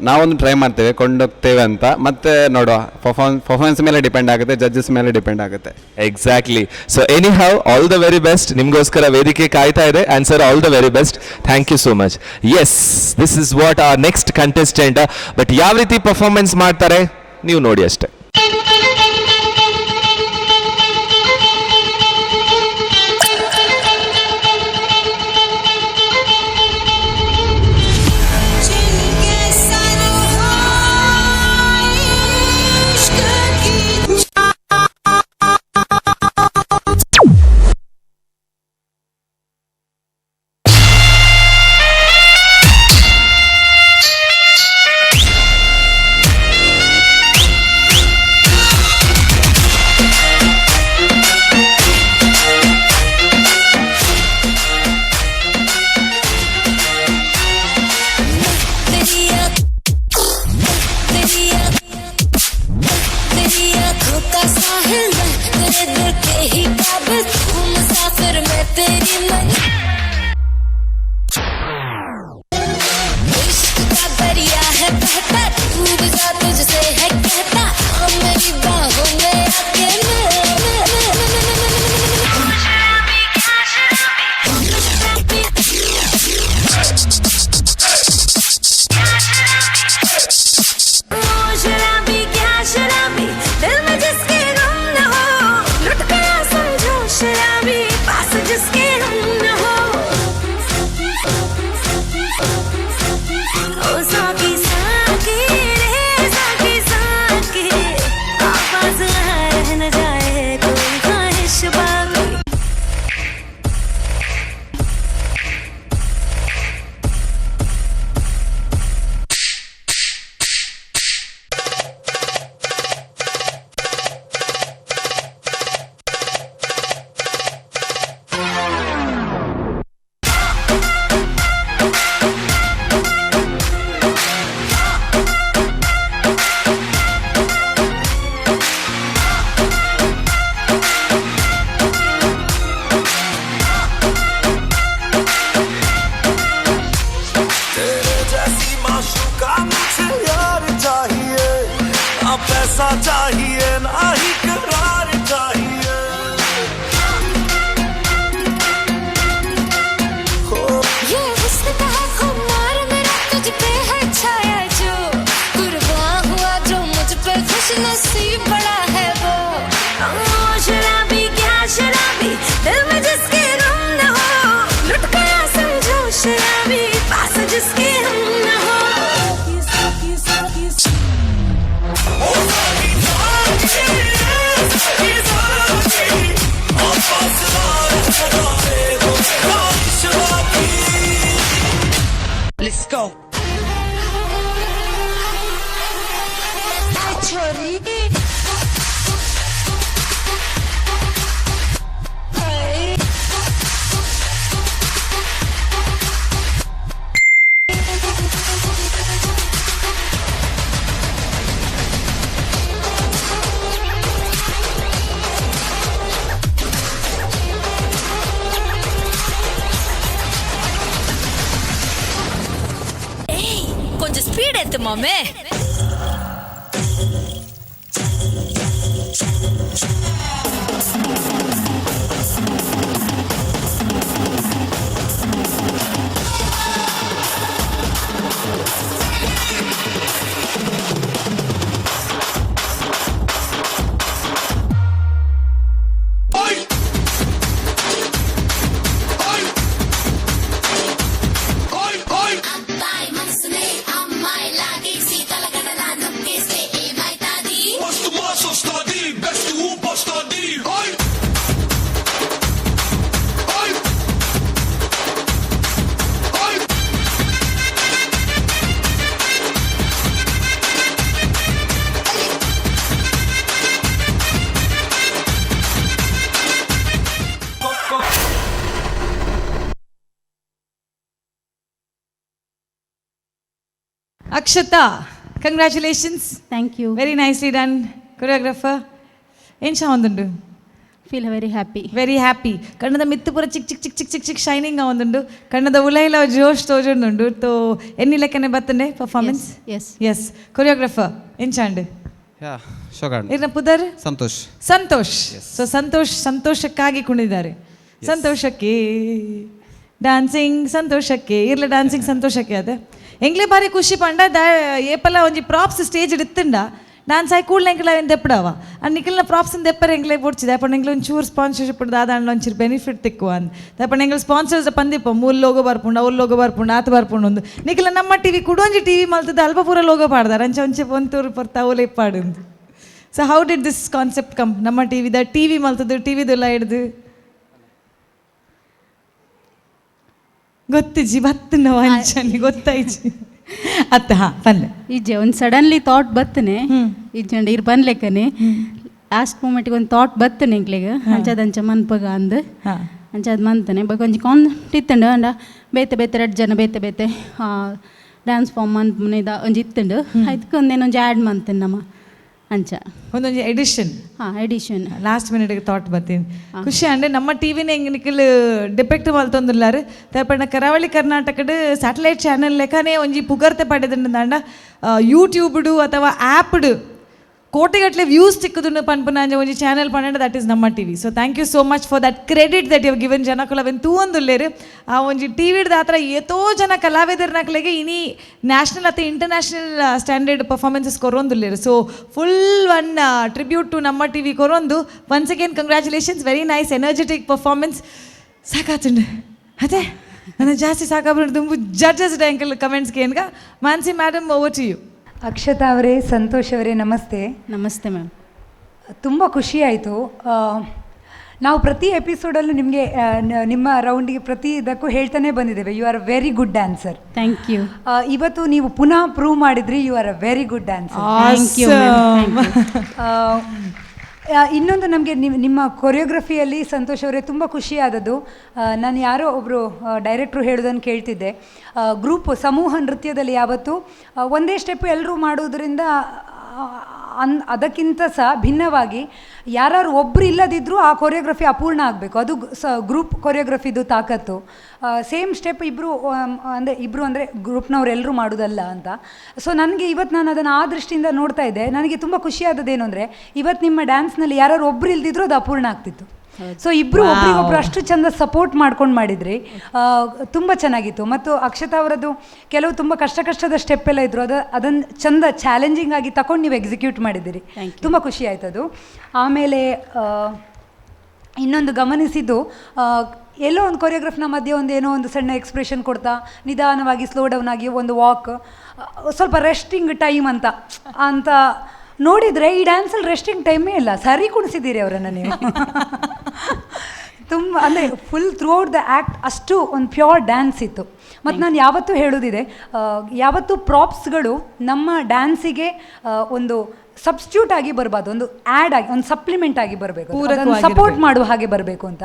ನಾವೊಂದು ಟ್ರೈ ಮಾಡ್ತೇವೆ, ಕೊಂಡೋಗ್ತೇವೆ ಅಂತ. ಮತ್ತೆ ನೋಡುವ, ಪರ್ಫಾರ್ಮೆನ್ಸ್ ಮೇಲೆ ಡಿಪೆಂಡ್ ಆಗುತ್ತೆ, ಜಡ್ಜಸ್ ಮೇಲೆ ಡಿಪೆಂಡ್ ಆಗುತ್ತೆ. Exactly. So anyhow, all the very best. ನಿಮಗೋಸ್ಕರ ವೇದಿಕೆ ಕಾಯ್ತಾ ಇದೆ. And sir, all the very best. Thank you so much. Yes, this is what our next contestant. But ಯಾವ ರೀತಿ ಪರ್ಫಾರ್ಮೆನ್ಸ್ ಮಾಡ್ತಾರೆ ನೀವು ನೋಡಿ ಅಷ್ಟೇ. जिनके सर हो इश्क की। तू मुसाफिर मैं तेरी मन इश्क का दरिया है बहता, डूब जा तुझसे है कहता, आ मेरी बाहों में आके मैं शराबी क्या शराबी, दिल में जिसके गम न हो, लुट गया समझो शराबी, पास जिसके हम न हो। ओ साकी साकी रे साकी साकी, आवाज रह न जाए कोई ख्वाहिश बाकी। तेरे जैसी माशूका मुझे यार चाहिए, ना पैसा चाहिए ना ही करार चाहिए। हो ये हुस्न का है खुमार मेरा, तुझ पे है छाया जो, कुर्बान हुआ जो मुझ पे, खुश नसीब बड़ा है वो। ओ शराबी क्या शराबी, दिल में जिसके गम न हो, लुट गया समझो शराबी, पास जिसके हम न हो। Let's go. छोरी கொஞ்சம் ஸ்பீட் ஏத்து மாமே. Akshata, congratulations. Thank you. Very nicely done, choreographer. ಏನ್ ಒಂದುಂಡು? Feel very happy. Very happy. ಕಣ್ಣದ ಮಿತ್ತು ಪೂರ ಚಿಕ್ ಚಿಕ್ ಚಿಕ್ ಚಿಕ್ ಚಿಕ್ ಚಿಕ್ ಶೈನಿಂಗ್ ಒಂದುಂಡು, ಕಣ್ಣದ ಉಲೈಲ ಜೋಶ್ ತೋಜೊಂದುಂಡು. ತೋ ಎನ್ನಿ ಲೆಕ್ಕನೆ ಬತ್ತಂಡೆ performance? S. S. Choreographer ಎಂಚಾಂಡ್? ಯಾ ಶೋಗಾಂಡ್. ಇರ್ನ ಪುದರ್? ಸಂತೋಷ್. ಸಂತೋಷ್. ಸೊ ಸಂತೋಷ್ ಸಂತೋಷಕ್ಕಾಗಿ ಕುಣಿದ್ದಾರೆ. ಸಂತೋಷಕ್ಕೆ ಡಾನ್ಸಿಂಗ್, ಸಂತೋಷಕ್ಕೆ ಇರ್ಲ ಡಾನ್ಸಿಂಗ್ ಸಂತೋಷಕ್ಕೆ. ಅದೇ ಎಂಗ್ಲೆ ಬಾರಿ ಖುಷಿ ಪಂಡ ದ ಏಪಲ ಒಂಜಿ ಪ್ರಾಪ್ಸ್ ಸ್ಟೇಜ್ ಇತ್ತುಂಡ ಡಾನ್ಸ್ ಆಯ್ ಕೂಡ್ಲೆ ಎಂಕ್ಲ ಅವೆನ್ ದೆಪ್ಪಡವ ಅಂಡ್ ನಿಖಲ್ನ ಪ್ರಾಪ್ಸ್ ದೆಪ್ಪರೆ ಎಂಗ್ಲೆ ಬೋಡ್ಚಿದೆ. ಅಪ್ಪಣ ಎಂಗ್ಲೆ ಒಂಚೂರು ಸ್ಪಾನ್ಸರ್ಶಿಪ್ ದಾದಾಂಡ ಒಂಚೂರು ಬೆನಿಫಿಟ್ ತಿಕ್ಕುವ ಅಂದ್ ದಪ್ಪಣ ಎಂಗ್ಲ ಸ್ಪಾನ್ಸರ್ಸ್ ಪಂದಿಪ್ಪ ಮೂಲು ಲೋಗೋ ಬರ್ಪುಂಡು, ಅವ್ಲು ಲೋಗೋ ಬರ್ಪುಂಡು, ಆತ ಬರ್ಪುಂಡು ಒಂದು ನಿಖಲ ನಮ್ಮ ಟಿವಿ ಕುಡೊಂಜಿ ಟಿವಿ ಮಲ್ತದ ಅಲ್ಪ ಪೂರ ಲೋಗೋ ಪಾಡ್ದಾರ ಅಂಚೆ ಒಂಚೆ ಒಂತೂರು ಪೊರ್ತ ಅವಲೇ ಪಾಡುಂದು. So how did this concept come? ನಮ್ಮ ಟಿವಿದ ಟಿವಿ ಮಲ್ತದ್ದು ಟಿವಿದೆಲ್ಲ ಹಿಡ್ದು ಗೊತ್ತಿಜ್ಜಿ ಬತ್ತು ನಾವು ಅಂಚನೆ ಗೊತ್ತಾಯ್ಚಿ ಅತ್ತ ಹಾ ಪಲ್ಲೆ ಇಜ್ಜೆ ಒಂದು ಸಡನ್ಲಿ ಥಾಟ್ ಬತ್ತನೆ ಇಜ್ಜಂಡ ಇರ್ ಬನ್ಲೆಕ್ಕನೆ ಲಾಸ್ಟ್ ಮೂಮೆಂಟ್ಗೆ ಒಂದು ಥಾಟ್ ಬತ್ತನೆ ಎಂಕ್ಲೆಗ್ ಅಂಚದ ಅಂಚ ಮನ್ಪಗ ಅಂದ್ ಅಂಚದ ಮಂತನೆ ಬೊಕ ಒಂಜಿ ಕಾನ್ಸೆಪ್ಟ್ ಇತ್ತುಂಡು ಅಂಡ ಬೇತೆ ಬೇತೆ ರಡ್ಡ್ ಜನ ಬೇತೆ ಬೇತೆ ಡ್ಯಾನ್ಸ್ ಫಾರ್ಮ್ ಮನ್ಪುನ ಇದ ಒಂಜಿ ಇತ್ತುಂಡು ಐತ್ಕ್ ಒಂದೇನು ಒಂಜಿ ಆ್ಯಡ್ ಮಂತನೆ ನಮ್ಮ. ಅಂಚ ಒಂದೊಂದು ಎಡಿಷನ್. ಹಾಂ, edition. Last minute thought ಬತ್ತೀನಿ. ಖುಷಿ ಅಂಡೆ ನಮ್ಮ ಟಿವಿನ ಹೆಂಗೆ ನಿಖಲ್ ಡಿಪೆಕ್ಟ್ ಮಲ್ತೊಂದುಲ್ಲಾರು ತೇಪಣ್ಣ ಕರಾವಳಿ ಕರ್ನಾಟಕದ ಸ್ಯಾಟಲೈಟ್ ಚಾನೆಲ್ ಲೆಕ್ಕನೇ ಒಂಜಿ ಪುಗರ್ತೆ ಪಡೆದಂಡ ಯೂಟ್ಯೂಬ್ಡು ಅಥವಾ ಆ್ಯಪ್ಡು ಕೋಟಿಗಟ್ಟಲೆ ವ್ಯೂಸ್ ತಿಕ್ಕುದುಂಡು ಪನ್ಪುನಾಂಜ ಒಂಜಿ ಚಾನೆಲ್ ಪನ್ನಡ, that is ನಮ್ಮ TV. So thank you so much for that credit that you given. ಜನಕುಲವೆನ್ ತೂವೊಂದುಲ್ಲೇರು. ಆ ಒಂಜಿ ಟಿ ದಾತ್ರ ಏತೋ ಜನ ಕಲಾವಿದರ್ನಕ್ಲೆಗೆ ಇನಿ ನ್ಯಾಷನಲ್ ಅಥವಾ international standard performances ಕೊರೊಂದುಲ್ಲೇರು. So full one tribute to ನಮ್ಮ ಟಿವಿ ಕೊರೊಂದು. Once again congratulations, very nice energetic performance. ಸಾಕಾತುಂಡು ಅದೇ ನನ್ನ ಜಾಸ್ತಿ ಸಾಕಾಗ್ಬಿಟ್ಟು. ತುಂಬ ಜಡ್ಜಸ್ ಡ್ಯಾಂಕಲ್ ಕಮೆಂಟ್ಸ್ಗೆ ಏನ್ಗ. Mansi madam, over to you. Akshata ಅವರೇ, ಸಂತೋಷ್ ಅವರೇ, ನಮಸ್ತೆ. ನಮಸ್ತೆ ಮ್ಯಾಮ್. ತುಂಬ ಖುಷಿ ಆಯಿತು. ನಾವು ಪ್ರತಿ ಎಪಿಸೋಡಲ್ಲೂ ನಿಮಗೆ ನಿಮ್ಮ ರೌಂಡಿಗೆ ಪ್ರತಿ ಇದಕ್ಕೂ ಹೇಳ್ತಾನೆ ಬಂದಿದ್ದೇವೆ, you are very good dancer. Thank you. ಇವತ್ತು ನೀವು ಪುನಃ ಪ್ರೂವ್ ಮಾಡಿದ್ರಿ, you are a very good dancer. Thank you. ಇನ್ನೊಂದು ನಮಗೆ ನಿಮ್ಮ ಕೊರಿಯೋಗ್ರಫಿಯಲ್ಲಿ ಸಂತೋಷ್ ಅವರೇ ತುಂಬ ಖುಷಿಯಾದದ್ದು, ನಾನು ಯಾರೋ ಒಬ್ಬರು ಡೈರೆಕ್ಟ್ರು ಹೇಳೋದನ್ನು ಕೇಳ್ತಿದ್ದೆ, ಗ್ರೂಪ್ ಸಮೂಹ ನೃತ್ಯದಲ್ಲಿ ಯಾವತ್ತು ಒಂದೇ ಸ್ಟೆಪ್ ಎಲ್ಲರೂ ಮಾಡೋದ್ರಿಂದ ಅದಕ್ಕಿಂತ ಸಹ ಭಿನ್ನವಾಗಿ ಯಾರು ಒಬ್ಬರು ಇಲ್ಲದಿದ್ದರೂ ಆ ಕೊರಿಯೋಗ್ರಫಿ ಅಪೂರ್ಣ ಆಗಬೇಕು. ಅದು ಗ್ರೂಪ್ ಕೊರಿಯೋಗ್ರಫಿದು ತಾಕತ್ತು. ಸೇಮ್ ಸ್ಟೆಪ್ ಇಬ್ಬರು ಅಂದರೆ ಇಬ್ಬರು ಅಂದರೆ ಗ್ರೂಪ್ನವರೆಲ್ಲರೂ ಮಾಡೋದಲ್ಲ ಅಂತ. ಸೊ ನನಗೆ ಇವತ್ತು ನಾನು ಅದನ್ನು ಆ ದೃಷ್ಟಿಯಿಂದ ನೋಡ್ತಾ ಇದ್ದೆ. ನನಗೆ ತುಂಬ ಖುಷಿಯಾದದ್ದೇನು ಅಂದರೆ, ಇವತ್ತು ನಿಮ್ಮ ಡ್ಯಾನ್ಸ್ನಲ್ಲಿ ಯಾರು ಒಬ್ಬರು ಇಲ್ದಿದ್ರೂ ಅದು ಅಪೂರ್ಣ ಆಗ್ತಿತ್ತು. ಸೊ ಇಬ್ಬರು ಒಬ್ರಿಗೊಬ್ರು ಅಷ್ಟು ಚೆಂದ ಸಪೋರ್ಟ್ ಮಾಡ್ಕೊಂಡು ಮಾಡಿದ್ರಿ, ತುಂಬ ಚೆನ್ನಾಗಿತ್ತು. ಮತ್ತು ಅಕ್ಷತಾ ಅವರದ್ದು ಕೆಲವು ತುಂಬ ಕಷ್ಟ ಕಷ್ಟದ ಸ್ಟೆಪ್ ಎಲ್ಲ ಇದ್ದರು, ಅದನ್ನು ಚೆಂದ ಚಾಲೆಂಜಿಂಗ್ ಆಗಿ ತಗೊಂಡು ನೀವು ಎಕ್ಸಿಕ್ಯೂಟ್ ಮಾಡಿದ್ದೀರಿ, ತುಂಬ ಖುಷಿ ಆಯ್ತು ಅದು. ಆಮೇಲೆ ಇನ್ನೊಂದು ಗಮನಿಸಿದ್ದು, ಎಲ್ಲೋ ಒಂದು ಕೊರಿಯೋಗ್ರಫ್ನ ಮಧ್ಯೆ ಒಂದು ಏನೋ ಒಂದು ಸಣ್ಣ ಎಕ್ಸ್ಪ್ರೆಷನ್ ಕೊಡ್ತಾ ನಿಧಾನವಾಗಿ ಸ್ಲೋ ಡೌನ್ ಆಗಿ ಒಂದು ವಾಕ್, ಸ್ವಲ್ಪ ರೆಸ್ಟಿಂಗ್ ಟೈಮ್ ಅಂತ ಅಂತ ನೋಡಿದರೆ ಈ ಡ್ಯಾನ್ಸಲ್ಲಿ ರೆಸ್ಟಿಂಗ್ ಟೈಮೇ ಇಲ್ಲ, ಸರಿ ಕುಣಿಸಿದ್ದೀರಿ ಅವರನ್ನು ನೀವು. ತುಂಬ ಅಂದರೆ full throughout the act ಅಷ್ಟು ಒಂದು ಪ್ಯೂರ್ ಡ್ಯಾನ್ಸ್ ಇತ್ತು. ಮತ್ತು ನಾನು ಯಾವತ್ತೂ ಹೇಳೋದಿದೆ, ಯಾವತ್ತೂ ಪ್ರಾಪ್ಸ್ಗಳು ನಮ್ಮ ಡ್ಯಾನ್ಸಿಗೆ ಒಂದು ಸಬ್ಸ್ಟ್ಯೂಟ್ ಆಗಿ ಬರಬಾರ್ದು, ಒಂದು ಆ್ಯಡ್ ಆಗಿ ಒಂದು ಸಪ್ಲಿಮೆಂಟ್ ಆಗಿ ಬರಬೇಕು, ಸಪೋರ್ಟ್ ಮಾಡುವ ಹಾಗೆ ಬರಬೇಕು ಅಂತ.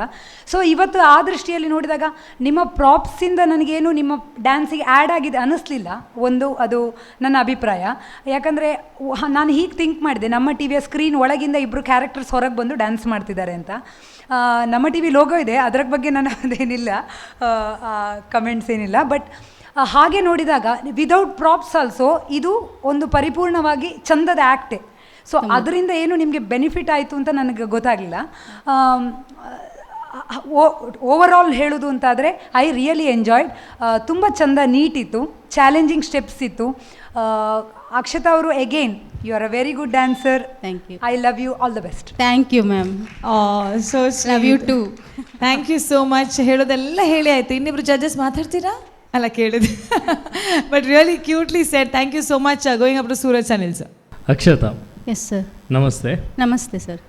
ಸೊ ಇವತ್ತು ಆ ದೃಷ್ಟಿಯಲ್ಲಿ ನೋಡಿದಾಗ ನಿಮ್ಮ ಪ್ರಾಪ್ಸಿಂದ ನನಗೇನು ನಿಮ್ಮ ಡ್ಯಾನ್ಸಿಗೆ ಆ್ಯಡ್ ಆಗಿದೆ ಅನ್ನಿಸ್ಲಿಲ್ಲ, ಒಂದು ಅದು ನನ್ನ ಅಭಿಪ್ರಾಯ. ಯಾಕಂದರೆ ನಾನು ಹೀಗೆ ಥಿಂಕ್ ಮಾಡಿದೆ, ನಮ್ಮ ಟಿ ವಿಯ ಸ್ಕ್ರೀನ್ ಒಳಗಿಂದ ಇಬ್ಬರು ಕ್ಯಾರೆಕ್ಟರ್ಸ್ ಹೊರಗೆ ಬಂದು ಡ್ಯಾನ್ಸ್ ಮಾಡ್ತಿದ್ದಾರೆ ಅಂತ. ನಮ್ಮ T V logo ಇದೆ, ಅದರ ಬಗ್ಗೆ ನನ್ನ ಅದೇನಿಲ್ಲ, ಕಮೆಂಟ್ಸ್ ಏನಿಲ್ಲ. ಬಟ್ ಹಾಗೆ ನೋಡಿದಾಗ without props also ಇದು ಒಂದು ಪರಿಪೂರ್ಣವಾಗಿ ಚಂದದ ಆ್ಯಕ್ಟೆ. ಸೊ ಅದರಿಂದ ಏನು ನಿಮಗೆ ಬೆನಿಫಿಟ್ ಆಯಿತು ಅಂತ ನನಗೆ ಗೊತ್ತಾಗಲಿಲ್ಲ. ಓವರ್ ಆಲ್ ಹೇಳೋದು ಅಂತಾದರೆ I really enjoyed. ತುಂಬ ಚಂದ ನೀಟಿತ್ತು, ಚಾಲೆಂಜಿಂಗ್ ಸ್ಟೆಪ್ಸ್ ಇತ್ತು. ಅಕ್ಷತಾ ಅವರು, again you are a very good dancer. Thank you. I love you, all the best. Thank you ma'am. So love you too. Thank you so much. ಹೇಳೋದೆಲ್ಲ ಹೇಳಿ ಆಯಿತು, ಇನ್ನಿಬ್ರು ಜಡ್ಜಸ್ ಮಾತಾಡ್ತೀರಾ ಅಲ್ಲ ಕೇಳಿದೆ. But really cutely said. Thank you so much. Going up to Suraj Sanil sir. Akshata. Yes sir. ನಮಸ್ತೆ. ನಮಸ್ತೆ ಸರ್.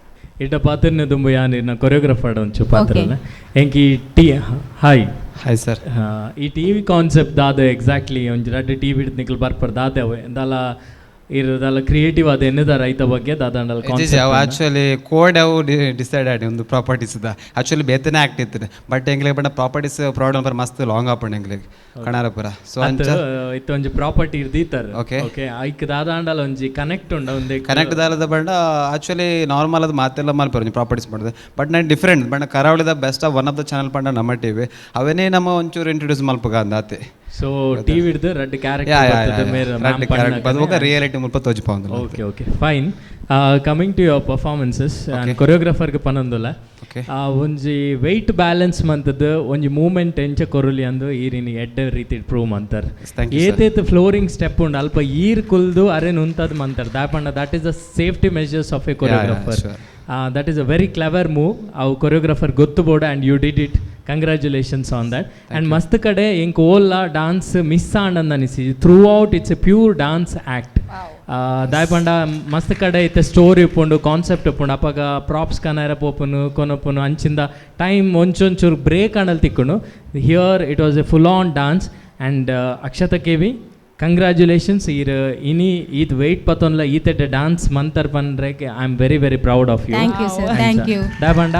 ಇಟ್ಟ ಪಾತ್ರನೇ ದುಂಬು ಯಾನ್ ಇರ್ನ ಕೊರಿಯೋಗ್ರಾಫರ್ ಒಂಚು ಪಾತ್ರನ ಎಂಕ್ ಈ T hi. Hi sir. ಈ ಟಿವಿ ಕಾನ್ಸೆಪ್ಟ್ ದಾದ ಎಕ್ಸಾಕ್ಟ್ಲಿ? ಒಂಜಿ ರಡ್ಡ್ ಟಿವಿ ನಿಕಲ್ ಬರ್ಪರ್ ದಾದೆ ಅವೆ ದಾಲ ಇರೋದಲ್ಲ ಕ್ರಿಯೇಟಿವ್ ಅದ ಎನ್ನುದಾರ ಐತ ಬಗ್ಗೆ ದಾದಾಂಡಲ್? ಅವು ಆಕ್ಚುಲಿ ಕೋಡ್ ಅವು ಡಿಸೈಡ್ ಆಡಿ ಒಂದು ಪ್ರಾಪರ್ಟೀಸ್ the actually ಬೇತನೆ ಆಗ್ತಿತ್ತು. ಬಟ್ ಎಂಗ್ಲಿಗೆ ಬಣ್ಣ ಪ್ರಾಪರ್ಟೀಸ್ ಪ್ರಾಬ್ಲಮ್ ಪರ ಮಸ್ತ್ ಲಾಂಗ್ ಆಪಂಡ್ ಎಂಗ್ಲಿಗೆ ಕಣಾರಪುರ. ಸೊ ಅಂಚ ಇತ್ತ ಒಂಜಿ ಪ್ರಾಪರ್ಟಿ ಇರ್ದೀತರ್. ಓಕೆ. ಓಕೆ, ಐಕ್ ದಾದಾಂಡಲ ಒಂಜಿ ಕನೆಕ್ಟ್ ಉಂಡ ಒಂದೇ? ಕನೆಕ್ಟ್ ದಾಲದ ಬಣ್ಣ ಆಕ್ಚುಲಿ ನಾರ್ಮಲ್ ಅದು ಮಾತೆಲ್ಲ ಮಲ್ಪರು ಒಂಜಿ ಪ್ರಾಪರ್ಟೀಸ್ ಮಾಡೋದು. ಬಟ್ ನಾನು ಡಿಫ್ರೆಂಟ್ ಬಣ್ಣ ಕರಾವಳಿದ best of one of the channel ಪಂಡ ನಮ್ಮ ಟಿವಿ, ಅವನೇ ನಮ್ಮ ಒಂಚೂರು ಇಂಟ್ರೊಡ್ಯೂಸ್ ಮಲ್ಪಗ ಅಂದಾತೆ. ಸೊ ಟಿವಿ ಹಿಡ್ದು ರಡ್ಡ್ ಕ್ಯಾರೆಕ್ಟರ್. ರಡ್ಡ್ ಕ್ಯಾರೆಕ್ಟರ್ ಬೊಕ ರಿಯಾಲಿಟಿ ಮುಲ್ಪ ತೋಜಿಪಾವಂದುಲ್ಲ. Okay, fine. Coming to your performances, ಕೊರಿಯೋಗ್ರಾಫರ್ಗೆ ಪನೊಂದುಲ್ಲ, ಒಂಜಿ ವೆಯ್ಟ್ ಬ್ಯಾಲೆನ್ಸ್ ಮಂತದ್ದು ಒಂಜಿ ಮೂವ್ಮೆಂಟ್ ಎಂಚ ಕೊರಲಿ ಅಂದು ಈರಿನಿ ಎಡ್ಡೆ ರೀತಿ prove Mantar. Thank you, sir. ಏತೇತ್ flooring step ಉಂಡು, ಅಲ್ಪ ಈರ್ ಕುಲ್ದು ಅರೆ ನುಂತದ್ Mantar. ದಾಪಂಡ that is the safety measures of a choreographer. That is a very clever move. ಅವು ಕೊರಿಯೋಗ್ರಾಫರ್ ಗೊತ್ತು ಬೋಡ, and you did it, congratulations on that. And ಮಸ್ತ್ ಕಡೆ ಎಂಕ್ ಓಲ್ಲ ಡಾನ್ಸ್ ಮಿಸ್ ಆಂಡಂದ್ ಅನಿಸಿ. Throughout it's a pure dance act. ದಾಯಪಂಡ ಮಸ್ತ್ ಕಡೆ ಇತ್ತೆ ಸ್ಟೋರಿ ಉಪ್ಪುಂಡು, ಕಾನ್ಸೆಪ್ಟ್ ಉಪ್ಪುಂಡು, ಅಪಗ ಪ್ರಾಪ್ಸ್ ಕನರ ಪೋಪುನು ಕೊನಪುನು ಅಂಚಿಂದ ಟೈಮ್ ಒಂಚೊಂಚೂರು ಬ್ರೇಕ್ ಆಂಡಲ್ ತಿಕ್ಕುಂಡು. Here it was a full on dance. And Akshata KV, congratulations. ಈರ್ ಇನಿ ಈತ್ ವೆಯ್ಟ್ ಪತ್ತೊನ್ಲ ಈತೆಡ್ಡೆ ಡಾನ್ಸ್ ಮಂತರ್ ಪನ್ರೆ I am very very proud of you. Thank you sir, thank you. ದಾಯಪಂಡ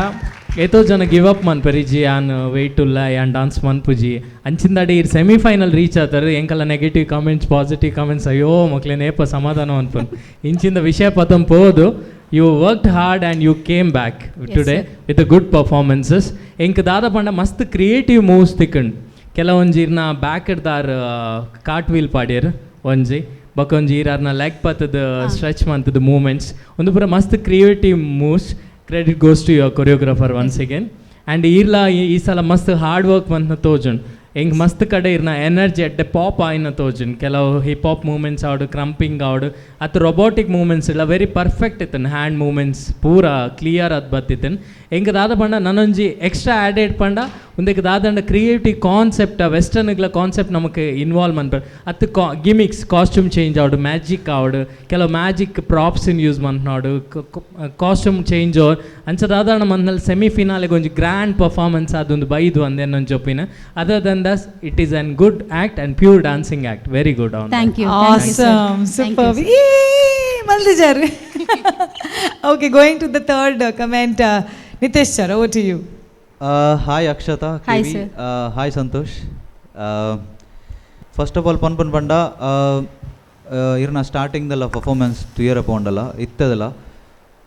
ಏತೋ ಜನ ಗಿವ್ ಅಪ್ ಮನ್ಪೆರ್, ಇಜ್ಜಿ ಯಾನ್ ವೆಯ್ಟ್ ಉಲ್ಲ, ಯಾನ್ ಡಾನ್ಸ್ ಮನ್ಪುಜಿ ಅಂಚಿಂದಾಡಿ. ಇರ್ ಸೆಮಿಫೈನಲ್ ರೀಚ್ ಆತಾರೆ. ಎಂಕಲ್ಲ negative comments, positive comments, ಅಯ್ಯೋ ಮಕ್ಳೇನ ಏಪ ಸಮಾಧಾನ ಅನ್ಪನ್. ಇಂಚಿಂದ ವಿಷಯ ಪತಂ ಪೋದು. You worked hard and you came back today sir. With good performances. ಎಂಕ್ ದಾದ ಪಂಡ ಮಸ್ತ್ ಕ್ರಿಯೇಟಿವ್ ಮೂವ್ಸ್ ತಿಕ್ಕಂಡ್. ಕೆಲವೊಂಜಿ ಇರ್ನ ಬ್ಯಾಕ್ ದಾರ್ ಕಾಟ್ ವೀಲ್ ಪಾಡ್ಯರ್ ಒಂಜಿ, ಬೊಕೊಂಜಿ ಇರಾರ್ನ ಲೆಗ್ ಪತ್ತದ ಸ್ಟ್ರೆಚ್ ಮಂತದ ಮೂಮೆಂಟ್ಸ್, ಒಂದು ಪೂರ ಮಸ್ತ್ creative moves. Credit goes to your choreographer once again. And ಈರ್ಲ ಈ ಸಲ ಮಸ್ತ್ ಹಾರ್ಡ್ ವರ್ಕ್ ಮಂತ್ನ ತೋಜುಂಡ್ ಎಂಕ್. ಮಸ್ತ್ ಕಡೆ ಇರ್ನ ಎನರ್ಜಿ ಎಡ್ಡೆ ಪಾಪ್ ಆಯ್ನ ತೋಜುಂಡ್. ಕೆಲವು hip hop movements ಆವಡ್, ಕ್ರಂಪಿಂಗ್ ಆವಡ್, ಅತ್ ರೊಬೋಟಿಕ್ ಮೂಮೆಂಟ್ಸ್ ಇಲ್ಲ ವೆರಿ ಪರ್ಫೆಕ್ಟ್ ಇತ್ತನ್. ಹ್ಯಾಂಡ್ ಮೂಮೆಂಟ್ಸ್ ಪೂರ ಕ್ಲಿಯರ್ ಆದ್ ಬತ್ತಿತ್ತನ್. ಎಂಕ್ ದಾದ ಪಂಡ ನನೊಂಜಿ ಎಕ್ಸ್ಟ್ರಾ ಆ್ಯಡೆಡ್ ಪಂಡ ಉಂದೆಕ್ ದಾದಂಡ ಕ್ರಿಯೇಟಿವ್ ಕಾನ್ಸೆಪ್ಟ್, ವೆಸ್ಟರ್ನ್ಗ್ಲ ಕಾನ್ಸೆಪ್ಟ್ ನಮಕ್ ಇನ್ವಾಲ್ವ್ ಮನ್ಪ ಅತ್ತು gimmicks, costume change ಆವಡ್, ಮ್ಯಾಜಿಕ್ ಆವಡ್, ಕೆಲವು magic props use ಮನ್ಪನಾಡು, costume change over ಅಂಚ ದಾದಾಣ ಮನ್ನಲ್ಲಿ ಸೆಮಿ ಫಿನಾಲೆಗೆ ಒಂಜಿ ಗ್ರ್ಯಾಂಡ್ ಪರ್ಫಾರ್ಮೆನ್ಸ್ ಅದೊಂದು ಬೈದು ಅಂದೇನೊಂಜಿ opinion. Other than thus, it is an good act and pure dancing act, very good on. Thank you. Awesome, super. ಮಲ್ದಿಜಾರ್. Okay, going to the third comment, Nitesh sir, over to you. Hi Akshata, Hi, KV. Sir. Hi Santosh. First of all, ಪನ್ಪನ್ ಪಂಡ ಇರ್ನ ಸ್ಟಾರ್ಟಿಂಗ್ದಲ್ಲ performance ತುಯರ ಪೋಂಡಲ್ಲ ಇತ್ತದಲ್ಲ,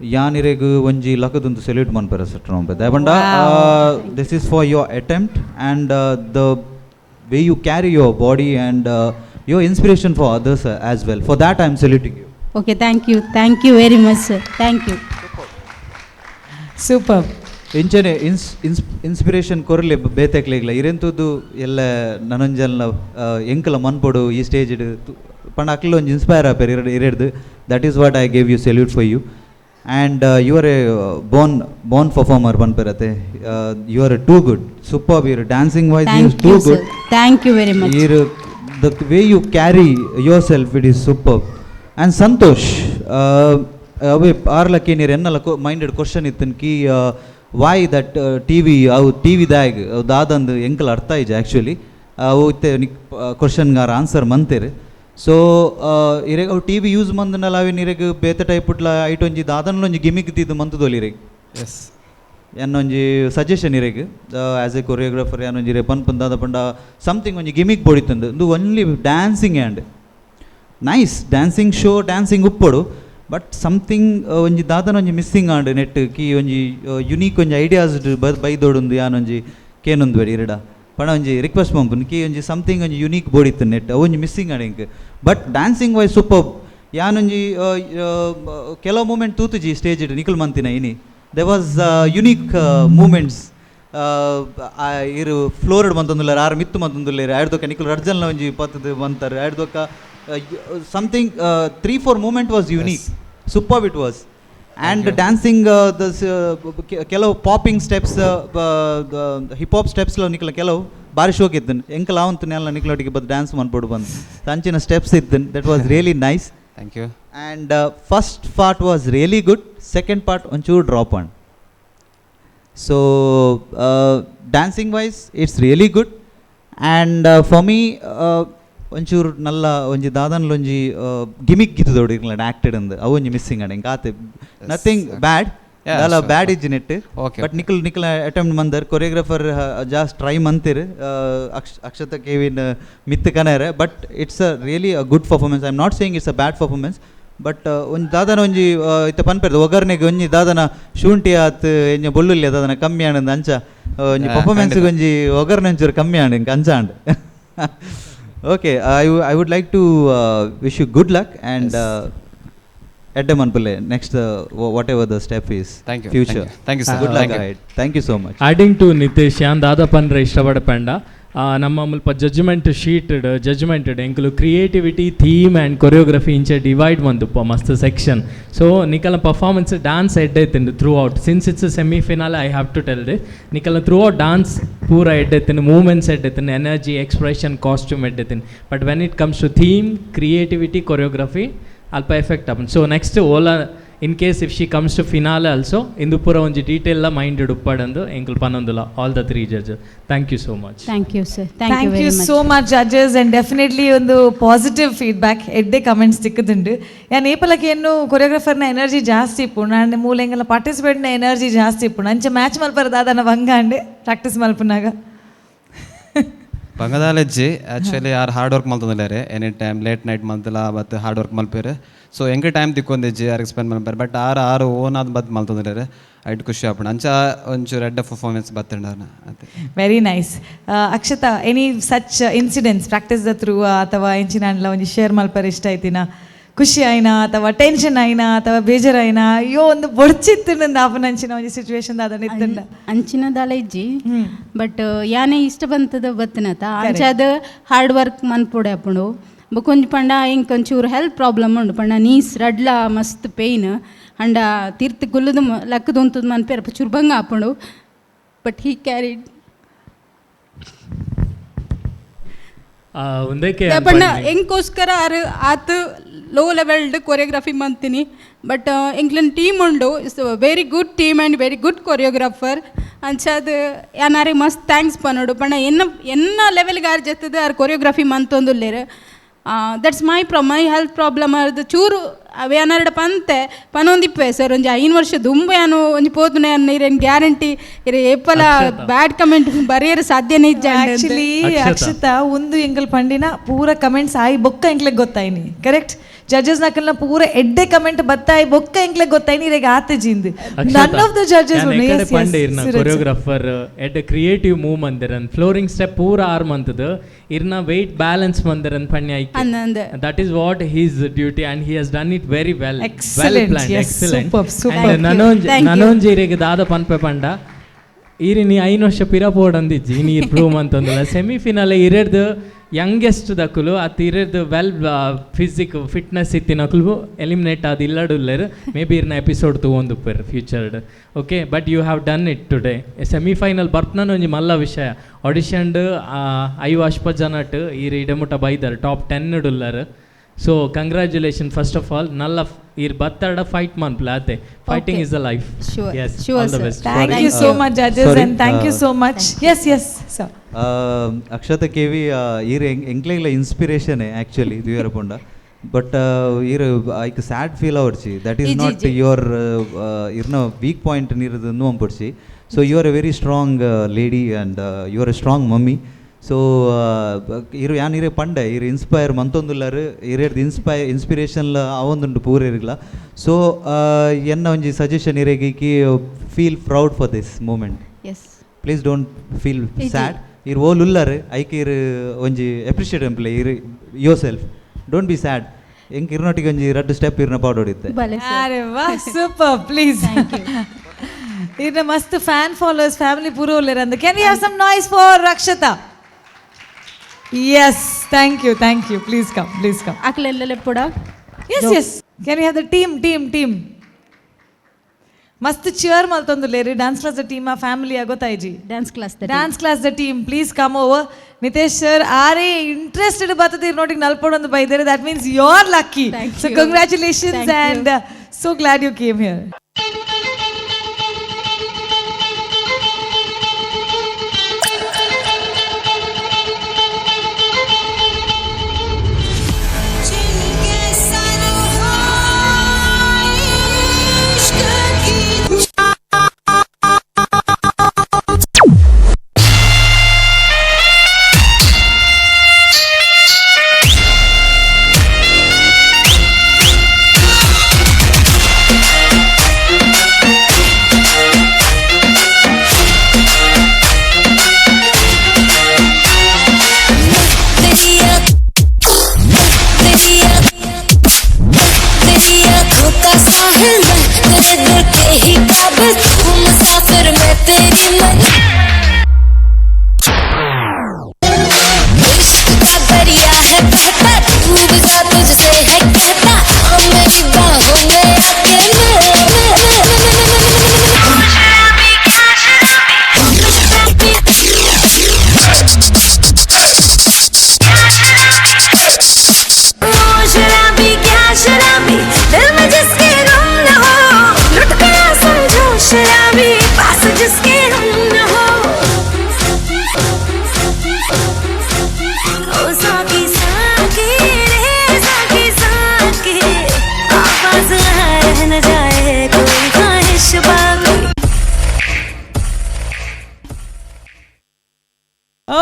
ಯಾನ್ ಇರೆಗ್ ಒಂಜಿ ಲಕದೊಂದು ಸೆಲ್ಯೂಟ್ ಮನ್ಪೆರ ಸೆಟ್ ಪಂಡ this is for your attempt and the way you carry your body and your inspiration for others as well. For that I am saluting you. Okay, thank you, thank you very much sir, thank you. Super. ಇಂಚನೆ ಇನ್ಸ್ ಇನ್ಸ್ inspiration ಕೊರ್ಲೆ ಬೇತೆಕ್ಲೆಗ್ಲ. ಇರೆಂತದ್ದು ಎಲ್ಲ ನನೊಂಜಲ್ನ ಎಂಕಲ ಮನ್ಪೊಡು ಈ stage ಪಂಡ ಅಕ್ಲ ಒಂಜಿ ಇನ್ಸ್ಪೈರ್ ಆಪೇರ್ ಇರ ಇರೆಡ್ದು. That is what I gave you salute for you. And you are a born performer ಪನ್ಪೆರತೆ. You are too good, super. ಇರ್ dancing wise you thank two you good. Sir, thank you very much. ಇರ್ the way you carry yourself, it is super. And Santosh, ಅವೇ ಆರ್ಲಕ್ಕೆ ನೀರು ಎನ್ನಲ minded question ಇತ್ತನ್ Ki why that T V, ಅವು T V ದಾಗ್ ಅವು ದಾದಂದು ಎಂಕಲ್ ಅರ್ಥ ಇಜ್ಜಿ ಆ್ಯಕ್ಚುಲಿ. ಅವು ಇತ್ತೆ ನಿಕ್ ಕ್ವಶನ್ಗಾರ ಆನ್ಸರ್ ಮಂತೇರು. ಸೊ ಇರೆಗ್ ಅವು T V use ಮಂದನಲ್ಲ, ಅವೇನು ಇರೆಗ್ ಬೇತೆ ಟೈಪ್ ಉಟ್ಲ ಐಟ್ ಒಂಜಿ ದಾದನ್ಲೊಂಜಿ ಗಿಮಿಕ್ ದಿದ್ದು ಮಂತದೊಲಿ ಇರೆಗ್. ಎಸ್. ಎನ್ನೊಂಜಿ ಸಜೆಷನ್ ಇರೆಗ್ as A choreographer ಯಾನೊಂಜಿ ಇರೆ ಪನ್ಪುನ್ ದಾದ ಪಂಡ ಸಮಥಿಂಗ್ ಒಂಜಿ ಗಿಮಿಕ್ ಬೋಡಿತ್ತಂದು. ಇಂದು only dancing and nice dancing show, dancing ಉಪ್ಪೊಡು, ಬಟ್ ಸಮಥಿಂಗ್ ಒಂಜಿ ದಾದನ ಒಂಜಿ ಮಿಸ್ಸಿಂಗ್ ಆಂಡ್ ನೆಟ್ ಕಿ ಒಂಜಿ ಯುನೀಕ್ ಒಂಜಿ ಐಡಿಯಾಸ್ ಬೈದೋಡುಂದು ಯಾನೊಂಜಿ ಕೇನೊಂದು ಬೇಡಿ ಇರಡ. ಪಣ ಒಂಜಿ ರಿಕ್ವೆಸ್ಟ್ ಮಂಪುನ್ ಕಿ ಒಂಜಿ ಸಮಥಿಂಗ್ ಒಂಜಿ ಯುನೀಕ್ ಬೋಡಿತ್ತು ನೆಟ್, ಅವು ಒಂಜಿ ಮಿಸ್ಸಿಂಗ್ ಆಂಡ್ ಎಂಕ್. But dancing wise super. ಯಾನೊಂಜಿ ಕೆಲವು ಮೂಮೆಂಟ್ ತೂತುಜಿ ಸ್ಟೇಜ್ ನಿಕುಲ್ ಮಂತಿನ ಇನಿ. There was unique movements. ಇರು ಫ್ಲೋರ್ಡ್ ಮಂತೊಂದುಲ್ಲಾರ, ಆರು ಮಿತ್ತು ಮಂತೊಂದುಲ್ಲೇರು, ಆಯ್ದೊಕ್ಕ ನಿಕುಲ್ ರಡ್ಜಲ್ನ ಒಂಜಿ ಪತ್ತದು ಮಂತಾರೆ ಆಯ್ದೊಕ್ಕ. Something three four movement was unique, super it was. And dancing the ಕೆಲವು popping steps, hip hop steps ನಿಕಲ ಕೆಲವು ಬಾರಿ ಶೋಕ್ ಇದ್ದನ್. ಎಂಕಲ್ ಆವಂತು ನೆಲ್ಲ ನಿಕ್ಲೊಟ್ಟಿಗೆ ಬದ್ ಡ್ಯಾನ್ಸ್ ಮನ್ಪೊಡು ಬಂದು ಅಂಚಿನ steps ಇದ್ದನ್. That was really nice. Thank you. And first part was really good, second part ಒಂಚೂರು drop on. So dancing wise it's really good. And for me ಒಂಚೂರು ನಲ್ಲ ಒಂಜಿ ದಾದನ್ಲ ಒಂಜಿ ಗಿಮಿಕ್ ಗಿತ್ತದೋಡು ಇರ್ಲ ಆಕ್ಟೆಡ್ ಅಂದ್, ಅವು ಒಂಜಿ ಮಿಸ್ಸಿಂಗ್ ಆಂಡ್ ಎಂಕ್ ಆತೆ. Nothing bad. ದಾಲ ಬ್ಯಾಡ್ ಇಜ್ಜಿ net. But nickel nickel attempt ಮಂದರ್, choreographer ಜಾಸ್ತಿ ಟ್ರೈ ಮಂತಿರ್, ಅಕ್ಷತ ಕೇವಿನ್ ಮಿತ್ ಕನರೆ. But it's a really a good performance. I am not saying it's a bad performance, but ಒಂಜಿ ದಾದನ ಒಂಜಿ ಇತ್ತೆ ಪನ್ಪೆರ್ದು ಒಗ್ಗರ್ನೆಗ್ ಒಂಜಿ ದಾದನ ಶುಂಠಿ ಆತ್ ಎಂಜ ಬೊಳ್ಳುಳ್ಳಿ ದಾದನ ಕಮ್ಮಿ ಆಂಡ್ ಅಂಚ ಒಂಜಿ ಪರ್ಫಾರ್ಮೆನ್ಸ್ ಒಂಜಿ ಒಗ್ಗರ್ನೆ ಒಂಚೂರು ಕಮ್ಮಿ ಆಂಡ್ ಎಂಕ್ ಅಂಚ and. Okay, I would like to wish you good luck and ಎಡ್ಡೆ ಮನ್ಪುಲೆ next, whatever the step is. Thank you. Future. Thank you sir. Good luck. Thank you so much. Adding to Nitesh, ಯಾನ್ ದಾದ ಪನ್ರೆ ಇಷ್ಟಪಡಪಂಡ ನಮ್ಮ ಮುಲ್ಪ judgement sheet judgement ಎಂಕುಲು creativity, theme and choreography ಇಂಚ divide ಮಂದುಪ್ಪ ಮಸ್ತ್ section. So ನಿಕಲ performance dance ಎಡ್ಡೆ ಇತ್ತಿಂಡು throughout. Since it's semi final, I have to tell this. ನಿಕಲ through out dance ಪೂರ ಎಡ್ಡೆ ಇತ್ತಿಂಡು, ಮೂಮೆಂಟ್ಸ್ ಎಡ್ಡೆ ಇತ್ತಿಂಡು, energy, expression, costume ಎಡ್ಡೆ ಇತ್ತಿಂಡು. But when it comes to theme, creativity, choreography ಅಲ್ಪ effect ಆಪುಂಡು. So next Ola In case if she comes to finale also ಇಂದು ಪೂರ ಒಂಜಿ detail mind ಉಪ್ಪಡಂದು ಎಂಕುಲು ಪನೊಂದುಲ. All the three judges, thank you so much. Thank you sir, thank you thank you very much. So much judges, and definitely ಒಂದು positive feedback, ಎಡ್ಡೆ comments ತಿಕ್ಕದುಂಡು. ಯಾನ್ ಏಪಲಕ್ಕೆ ಏನು ಕೊರಿಯೋಗ್ರಾಫರ್ನ ಎನರ್ಜಿ ಜಾಸ್ತಿ ಇಪ್ಪುಂಡು, ಅಂಡ್ ಮೂಲೆಂಗೆಲ್ಲ ಪಾರ್ಟಿಸಿಪೇಟ್ನ ಎನರ್ಜಿ ಜಾಸ್ತಿ ಇಪ್ಪುಂಡು. ಅಂಚೆ ಮ್ಯಾಚ್ ಮಲ್ಪರ ದಾದನ ಬಂಗಾಂಡೆ ಪ್ರಾಕ್ಟೀಸ್ ಮಲ್ಪುನಾಗ? ಬಂಗದಾಲೆಜ್ಜಿ, actually R hard work ಮಲ್ತೊಂದುಲ್ಲೆರ್. Any time late night ಮಲ್ತಲ ಬತ್ ಹಾರ್ಡ್ ವರ್ಕ್ ಮಲ್ಪೆರ್. ಸೊ ಎಂಕ್ ಟೈಮ್ ತಿಕ್ಕೊಂದಿಜ್ಜಿ ಆರಿಗೆ ಸ್ಪೆಂಡ್ ಮಲ್ಪೆರ್. But R R own ಆದ್ ಬತ್ ಮಲ್ತೊಂದುಲ್ಲೆರ್. ಐಟ್ ಖುಷಿ ಆಪುಂಡು. ಅಂಚ ಒಂಚೂರು ಎಡ್ಡೆ performance ಬತ್ತುಂಡು ಅತೆ. Very nice. Akshata, any such incidents practice the through ಅಥವಾ ಎಂಚಿನ ಒಂಜಿ ಶೇರ್ ಮಲ್ಪರೆ ಇಷ್ಟ ಆಯ್ತಿನ? ಖುಷಿ ಆಯ್ನಾ ಅಥವಾ ಟೆನ್ಷನ್ ಆಯ್ನಾ ಅಥವಾ ಬೇಜಾರಾಯ್ನಾ, ಅಯ್ಯೋ ಒಂದು ಬೊಡ್ಚಿತ್ತು ನಂದು ಆಪನಂಚಿನ ಒಂಜಿ ಸಿಚುವೇಶನ್ ದಾದ ಇತ್ತಂಡ? ಅಂಚಿನ ದಾಲ ಇಜ್ಜಿ, ಬಟ್ ಯಾನೆ ಇಷ್ಟ ಬಂತದ ಬತ್ತಿನತ. ಅಂಚಾದ ಹಾರ್ಡ್ ವರ್ಕ್ ಮನ್ಪೊಡೆ ಆಪುಂಡು. ಬೊಕೊಂಜಿ ಪಂಡ ಎಂಕ್ ಒಂಚೂರು ಹೆಲ್ತ್ ಪ್ರಾಬ್ಲಮ್ ಉಂಡು ಪಂಡ ನೀಸ್ ರಡ್ಲ ಮಸ್ತ್ ಪೇಯ್ನ್. ಅಂಡ ತಿರ್ತ್ ಗುಲ್ಲುದು ಲಕ್ಕದು ಉಂತುದು ಮನ್ಪೇರ ಚೂರು ಬಂಗ ಆಪುಂಡು. But he carried. ಒಂದಕ್ಕೆ ಪಂಡ ಎಂಕೋಸ್ಕರ ಆರ್ ಆತ್ ಲೋ ಲೆವೆಲ್ಡ್ ಕೊರಿಯೋಗ್ರಫಿ ಮಂತೀನಿ. ಬಟ್ ಎಂಕ್ಲೆನ್ ಟೀಮ್ ಉಂಡು, it's very good team and very good choreographer. ಅಂಚಾದ್ ಯಾನ್ ಆರಿಗೆ ಮಸ್ತ್ thanks ಪನೊಡು. ಪಂಡ ಎನ್ನ ಎನ್ನ ಲೆವೆಲ್ಗೆ ಆರ್ ಜತ್ತದ ಆರ್ ಕೊರಿಯೋಗ್ರಫಿ ಮಂತೊಂದುಲ್ಲೆರ್. That's my health problem. ಅದು ಚೂರು ಅವು ಯಾನಾರಡ ಪಂತೆ ಪನೊಂದಿಪ್ಪೆ ಸರ್. ಒಂಜಿ 5 ವರ್ಷ ದುಂಬು ಯಾನು ಒಂಜಿ ಪೋತುನೆ ಇರೇನು ಗ್ಯಾರಂಟಿ ಇರೆ ಏಪಲ ಬ್ಯಾಡ್ ಕಮೆಂಟ್ ಬರೆಯರು ಸಾಧ್ಯನೇ ಇಜ್ಜ. ಆಕ್ಚುಲಿ ಅಕ್ಷತಾ, ಒಂದು ಎಂಕಲ್ ಪಂಡಿನ ಪೂರ ಕಮೆಂಟ್ಸ್ ಆಯಿ ಬೊಕ್ಕ ಎಂಕ್ಲೆಗ್ ಗೊತ್ತಾಯ್ನಿ, ಕರೆಕ್ಟ್? ಜಡ್ಜಸ್ ನಕಲ್ನ ಪೂರ ಎಡ್ಡೆ ಕಮೆಂಟ್ ಬತ್ತಾಯಿ ಬೊಕ್ಕ ಎಂಕ್ಲೆಗ್ ಗೊತ್ತಾಯ್ನಿ ಇರೆಗ್ ಆತಜಿಂದು. None of the judges. ಪಂಡೆ ಇರ್ನ ಕೊರಿಯೋಗ್ರಾಫರ್ ಎಡ್ಡೆ ಕ್ರಿಯೇಟಿವ್ ಮೂವ್ ಮಂದಿರನ್, ಫ್ಲೋರಿಂಗ್ ಸ್ಟೆಪ್ ಪೂರ ಆರ್ ಮಂತದ, ಇರ್ನ ವೆಯ್ಟ್ ಬ್ಯಾಲೆನ್ಸ್ ಮಂದಿರನ್ ಪಣ್ಯ. ಅಂದ್. That is what his duty and he has done it very well. Well Excellent. Plan. Yes. Excellent. Superb, superb. ನನೊಂಜಿ Thank you. ನನೊಂಜಿ ಇರೆಗ್ ದಾದ ಪನ್ಪೆ ಪಂಡ, ಈರಿ ನೀ 5 ವರ್ಷ ಪಿರ ಪೋಡಂದಿಜ್ಜಿ, ನೀರು ಪ್ರೂವ್ ಅಂತಂದಿಲ್ಲ. ಸೆಮಿಫಿನಾಲೆ ಇರೆರ್ದು ಯಂಗೆಸ್ಟ್ ದಕುಲು ಅತ್ ಇರೆರ್ದು well physique fitness ಇತ್ತಿನಕುಲು eliminate ಆದ್ ಇಲ್ಲಡುಲ್ಲೆರ್. ಮೇ ಬಿ ಇರ್ನ ಎಪಿಸೋಡ್ ತೂವೊಂದುಪ್ಪೆರ್ ಫ್ಯೂಚರ್ಡ್. Okay, but you have done it today. Semifinal ಬರ್ತ್ನ ಒಂಜಿ ಮಲ್ಲ ವಿಷಯ. ಆಡಿಷನ್ಡ್ ಐವ ಅಶ್ಪ ಜನಟ್ ಈರ್ ಇಡಮುಟ ಬೈದರ್, ಟಾಪ್ 10 ಉಲ್ಲರ್. So congratulation first of all. ನಲ್ಲ ಈರ್ ಬತ್ತಡ ಫೈಟ್ ಮನ್ಪ್ಲೆ ಆತೆ. Fighting is the life. Sure. S. Sure, all the sir. Best. Thank you so much, judges, Sorry, and thank you so much. Yes, sir. Akshata KV, ಈರ್ ಎಂಕ್ಲೆಗ್ಲ inspiration actually ತೂಯರ ಪೋಂಡ. But ಈರ್ ಐಕ್ sad feel ಅವಡ್ಚಿ, that is ಇಜ್ಜಿ, not ಇಜ್ಜಿ. Your ಇರ್ನ weak point ನೀರು ಅಂಪೊಡ್ಚಿ. So you are a very strong lady and you are a strong mummy. So ಇರು ಯಾನ್ ಇರೆ ಪಂಡೆ, ಇರು ಇನ್ಸ್ಪೈರ್ ಮಂತೊಂದುಲ್ಲರು. ಇರೇರ್ದು ಇನ್ಸ್ಪಿರೇಷನ್ಲ ಅವೊಂದುಂಡು ಪೂರೇರಿಗ್ಲ. ಸೊ ಎನ್ನ ಒಂಜಿ ಸಜೆಷನ್ ಇರೆಗ್, feel proud for this moment. S. Please don't feel ಇಜ್ಜಿ. ಸ್ಯಾಡ್. ಇರ್ ಓಲ್ ಉಲ್ಲರ್, ಐಕ್ ಇರ್ ಒಂಜಿ ಅಪ್ರಿಷಿಯೇಟ್ ಎಂಪ್ಲೆ ಇರ್ yourself. Don't be sad. ಎಂಕ್ ಇರ್ನೊಟ್ಟಿಗೆ ಒಂಜಿ ರಡ್ಡು ಸ್ಟೆಪ್ ಇರ್ನ ಪಾಡೋಡಿತ್ತೆ. ಬಲೆ. ಅರೆ ವಾ, ಸೂಪರ್. ಪ್ಲೀಸ್, ಇರ್ನ ಮಸ್ತ್ fan followers, family ಪೂರ ಉಲ್ಲೆರ್ ಅಂದ್. Can we have some noise for Rakshata? Yes, thank you, thank you. Please come, please come. ಅಕ್ಲೆಲ್ಲ ಪುಡ. Yes, can we have the team, team, team? ಮಸ್ತ್ ಚಿಯರ್ ಮಲ್ತೊಂದುಲ್ಲೇರಿ. Dance class the team, ಆ family ಗೊತ್ತಾಯ್ಜಿ. Dance class. Dance class the team, please come over. Nitesh sir ಆರೇ interested ಬರ್ತದೆ ನೋಡಿ ನಲ್ಪಡೊಂದು ಬೈದರೆ, that means you are lucky. So you. Congratulations. Thank you. And so glad you came here. जिनके sir हो इश्क की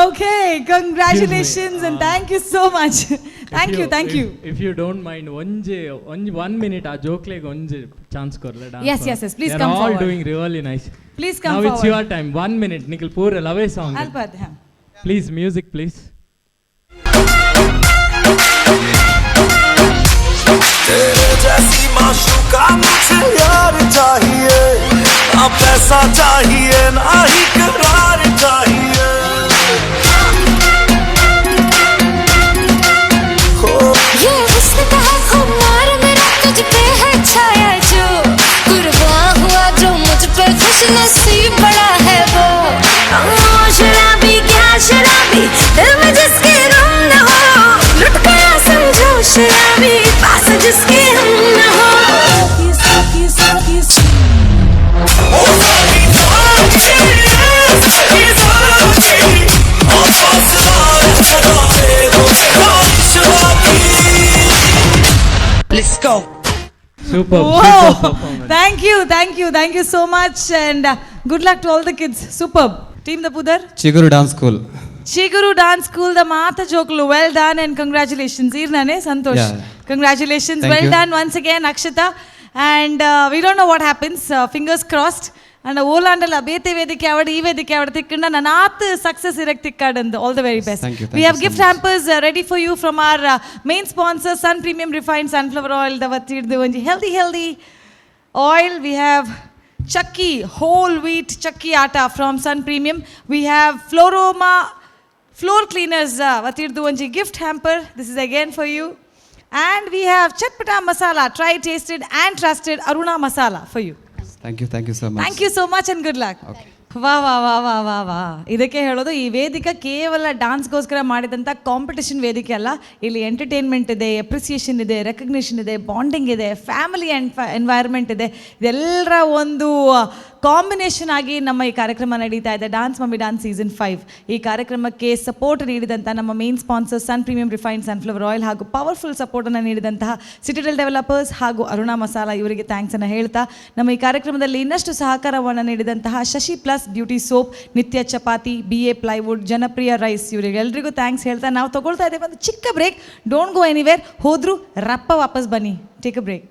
Okay, congratulations and thank you so much. Thank you, thank you. If you don't mind, ಒಂಜಿ ಒಂಜಿ ಒನ್ ಮಿನಿಟ್ ಆ ಜೋಕ್ಲೆಗ್ ಒಂಜಿ chance ಕೊರ್ಲೆ. Yes, please come all forward. Doing really nice. Please come Now it's forward. Your time, one minute. Nikhil ಪೂರ ಲವೇ ಸಾಂಗ್. ಅಲ್ಪ ಅದ್, ಹಾ. Please, music please. तेरे जैसी माशूका मुझे यार चाहिए, ना पैसा चाहिए ना ही करार चाहिए। ये हुस्न का है खुमार मेरा, तुझ पे है छाया जो, कुर्बान हुआ जो मुझ पे, खुश नसीब बड़ा है वो। ओ, शराबी क्या शराबी, दिल में जिसके गम न हो, लुट गया समझो शराबी, पास जिसके हम न हो। Let's go. Super. Whoa. Thank you, thank you, thank you so much and good luck to all the kids. Superb. Team the Pudar? Chiguru dance school. Chiguru dance school the ಮಾತ ಜೋಕ್ಲು, well done and congratulations. ಈರ್ನಾನೆ Santosh. Yeah. Congratulations. Thank well you. Done once again, Akshata. And we don't know what happens, fingers crossed. And ಓಲಾಂಡಲ ಬೇತೆ ವೇದಿಕೆ ಅವಡ ಈ ವೇದಿಕೆ ಅವಡ ತಿಕ್ಕಂಡ ನನಾತ್ success ಇರಕ್ ತಿಕ್ಕಾಡಂದು. All the very best. Thank you, thank we you have so gift hampers ready for you from our main sponsor Sun Premium Refined Sunflower Oil the ವತ್ತಿಡ್ದು ಒಂಜಿ healthy healthy oil. We have chakki, whole wheat chakki atta from Sun Premium. We have Floroma floor cleaners ವತ್ತಿಡ್ದು ಒಂಜಿ gift hamper. This is again for you. And we have chatpata masala, try tasted and trusted Aruna masala for you. Thank you, thank you so much. Thank you so much and good luck. ವಾ ವಾ ವಾ ವಾ ವಾ ವಾ! ಇದಕ್ಕೆ ಹೇಳೋದು, ಈ ವೇದಿಕೆ ಕೇವಲ ಡಾನ್ಸ್ಗೋಸ್ಕರ ಮಾಡಿದಂಥ ಕಾಂಪಿಟೇಷನ್ ವೇದಿಕೆ ಅಲ್ಲ. ಇಲ್ಲಿ ಎಂಟರ್ಟೈನ್ಮೆಂಟ್ ಇದೆ, ಅಪ್ರಿಸಿಯೇಷನ್ ಇದೆ, ರೆಕಗ್ನಿಷನ್ ಇದೆ, ಬಾಂಡಿಂಗ್ ಇದೆ, ಫ್ಯಾಮಿಲಿ ಆ್ಯಂಡ್ ಎನ್ವೈರ್ಮೆಂಟ್ ಇದೆ. ಇದೆಲ್ಲರ ಒಂದು ಕಾಂಬಿನೇಷನ್ ಆಗಿ ನಮ್ಮ ಈ ಕಾರ್ಯಕ್ರಮ ನಡೀತಾ ಇದೆ, ಡಾನ್ಸ್ ಮಮ್ಮಿ ಡಾನ್ಸ್ ಸೀಸನ್ 5. ಈ ಕಾರ್ಯಕ್ರಮಕ್ಕೆ ಸಪೋರ್ಟ್ ನೀಡಿದಂಥ ನಮ್ಮ main sponsor Sun Premium Refined Sunflower Oil ಹಾಗೂ ಪವರ್ಫುಲ್ ಸಪೋರ್ಟನ್ನು ನೀಡಿದಂತಹ ಸಿಟಿಡೆಲ್ ಡೆವಲಪರ್ಸ್ ಹಾಗೂ ಅರುಣಾ ಮಸಾಲ ಇವರಿಗೆ ಥ್ಯಾಂಕ್ಸನ್ನು ಹೇಳ್ತಾ, ನಮ್ಮ ಈ ಕಾರ್ಯಕ್ರಮದಲ್ಲಿ ಇನ್ನಷ್ಟು ಸಹಕಾರವನ್ನು ನೀಡಿದಂತಹ ಶಶಿ ಪ್ಲಸ್ ಬ್ಯೂಟಿ ಸೋಪ್, ನಿತ್ಯ ಚಪಾತಿ, ಬಿ ಎ ಪ್ಲೈವುಡ್, ಜನಪ್ರಿಯ ರೈಸ್ ಇವರಿಗೆಲ್ರಿಗೂ thanks ಹೇಳ್ತಾ ನಾವು ತಗೊಳ್ತಾ ಇದ್ದೇವೆ ಒಂದು ಚಿಕ್ಕ break. Don't go anywhere. ಹೋದ್ರು ರಪ್ಪ ವಾಪಸ್ ಬನ್ನಿ. Take a break.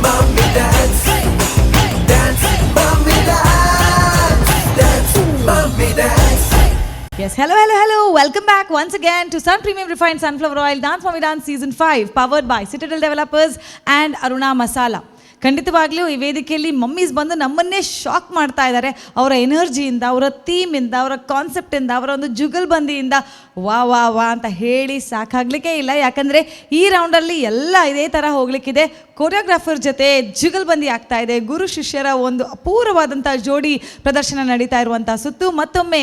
Mommy dance, dance, mommy dance, dance, mommy dance. Yes, hello, hello, hello. Welcome back once again to Sun Premium Refined Sunflower Oil Dance Mommy Dance Season 5, powered by Citadel Developers and Aruna Masala. ಖಂಡಿತವಾಗ್ಲೂ ಈ ವೇದಿಕೆಯಲ್ಲಿ ಮಮ್ಮೀಸ್ ಬಂದು ನಮ್ಮನ್ನೇ ಶಾಕ್ ಮಾಡ್ತಾ ಇದ್ದಾರೆ ಅವರ ಎನರ್ಜಿಯಿಂದ, ಅವರ ಥೀಮಿಂದ, ಅವರ ಕಾನ್ಸೆಪ್ಟಿಂದ, ಅವರ ಒಂದು ಜುಗಲ್ಬಂದಿಯಿಂದ. ವಾ ವಾ ವಾ ಅಂತ ಹೇಳಿ ಸಾಕಾಗಲಿಕ್ಕೆ ಇಲ್ಲ. ಯಾಕಂದರೆ ಈ ರೌಂಡಲ್ಲಿ ಎಲ್ಲ ಇದೇ ಥರ ಹೋಗ್ಲಿಕ್ಕಿದೆ. ಕೊರಿಯೋಗ್ರಾಫರ್ ಜೊತೆ ಜುಗಲ್ಬಂದಿ ಆಗ್ತಾ ಇದೆ. ಗುರು ಶಿಷ್ಯರ ಒಂದು ಅಪೂರ್ವವಾದಂಥ ಜೋಡಿ ಪ್ರದರ್ಶನ ನಡೀತಾ ಇರುವಂಥ ಸುತ್ತು. ಮತ್ತೊಮ್ಮೆ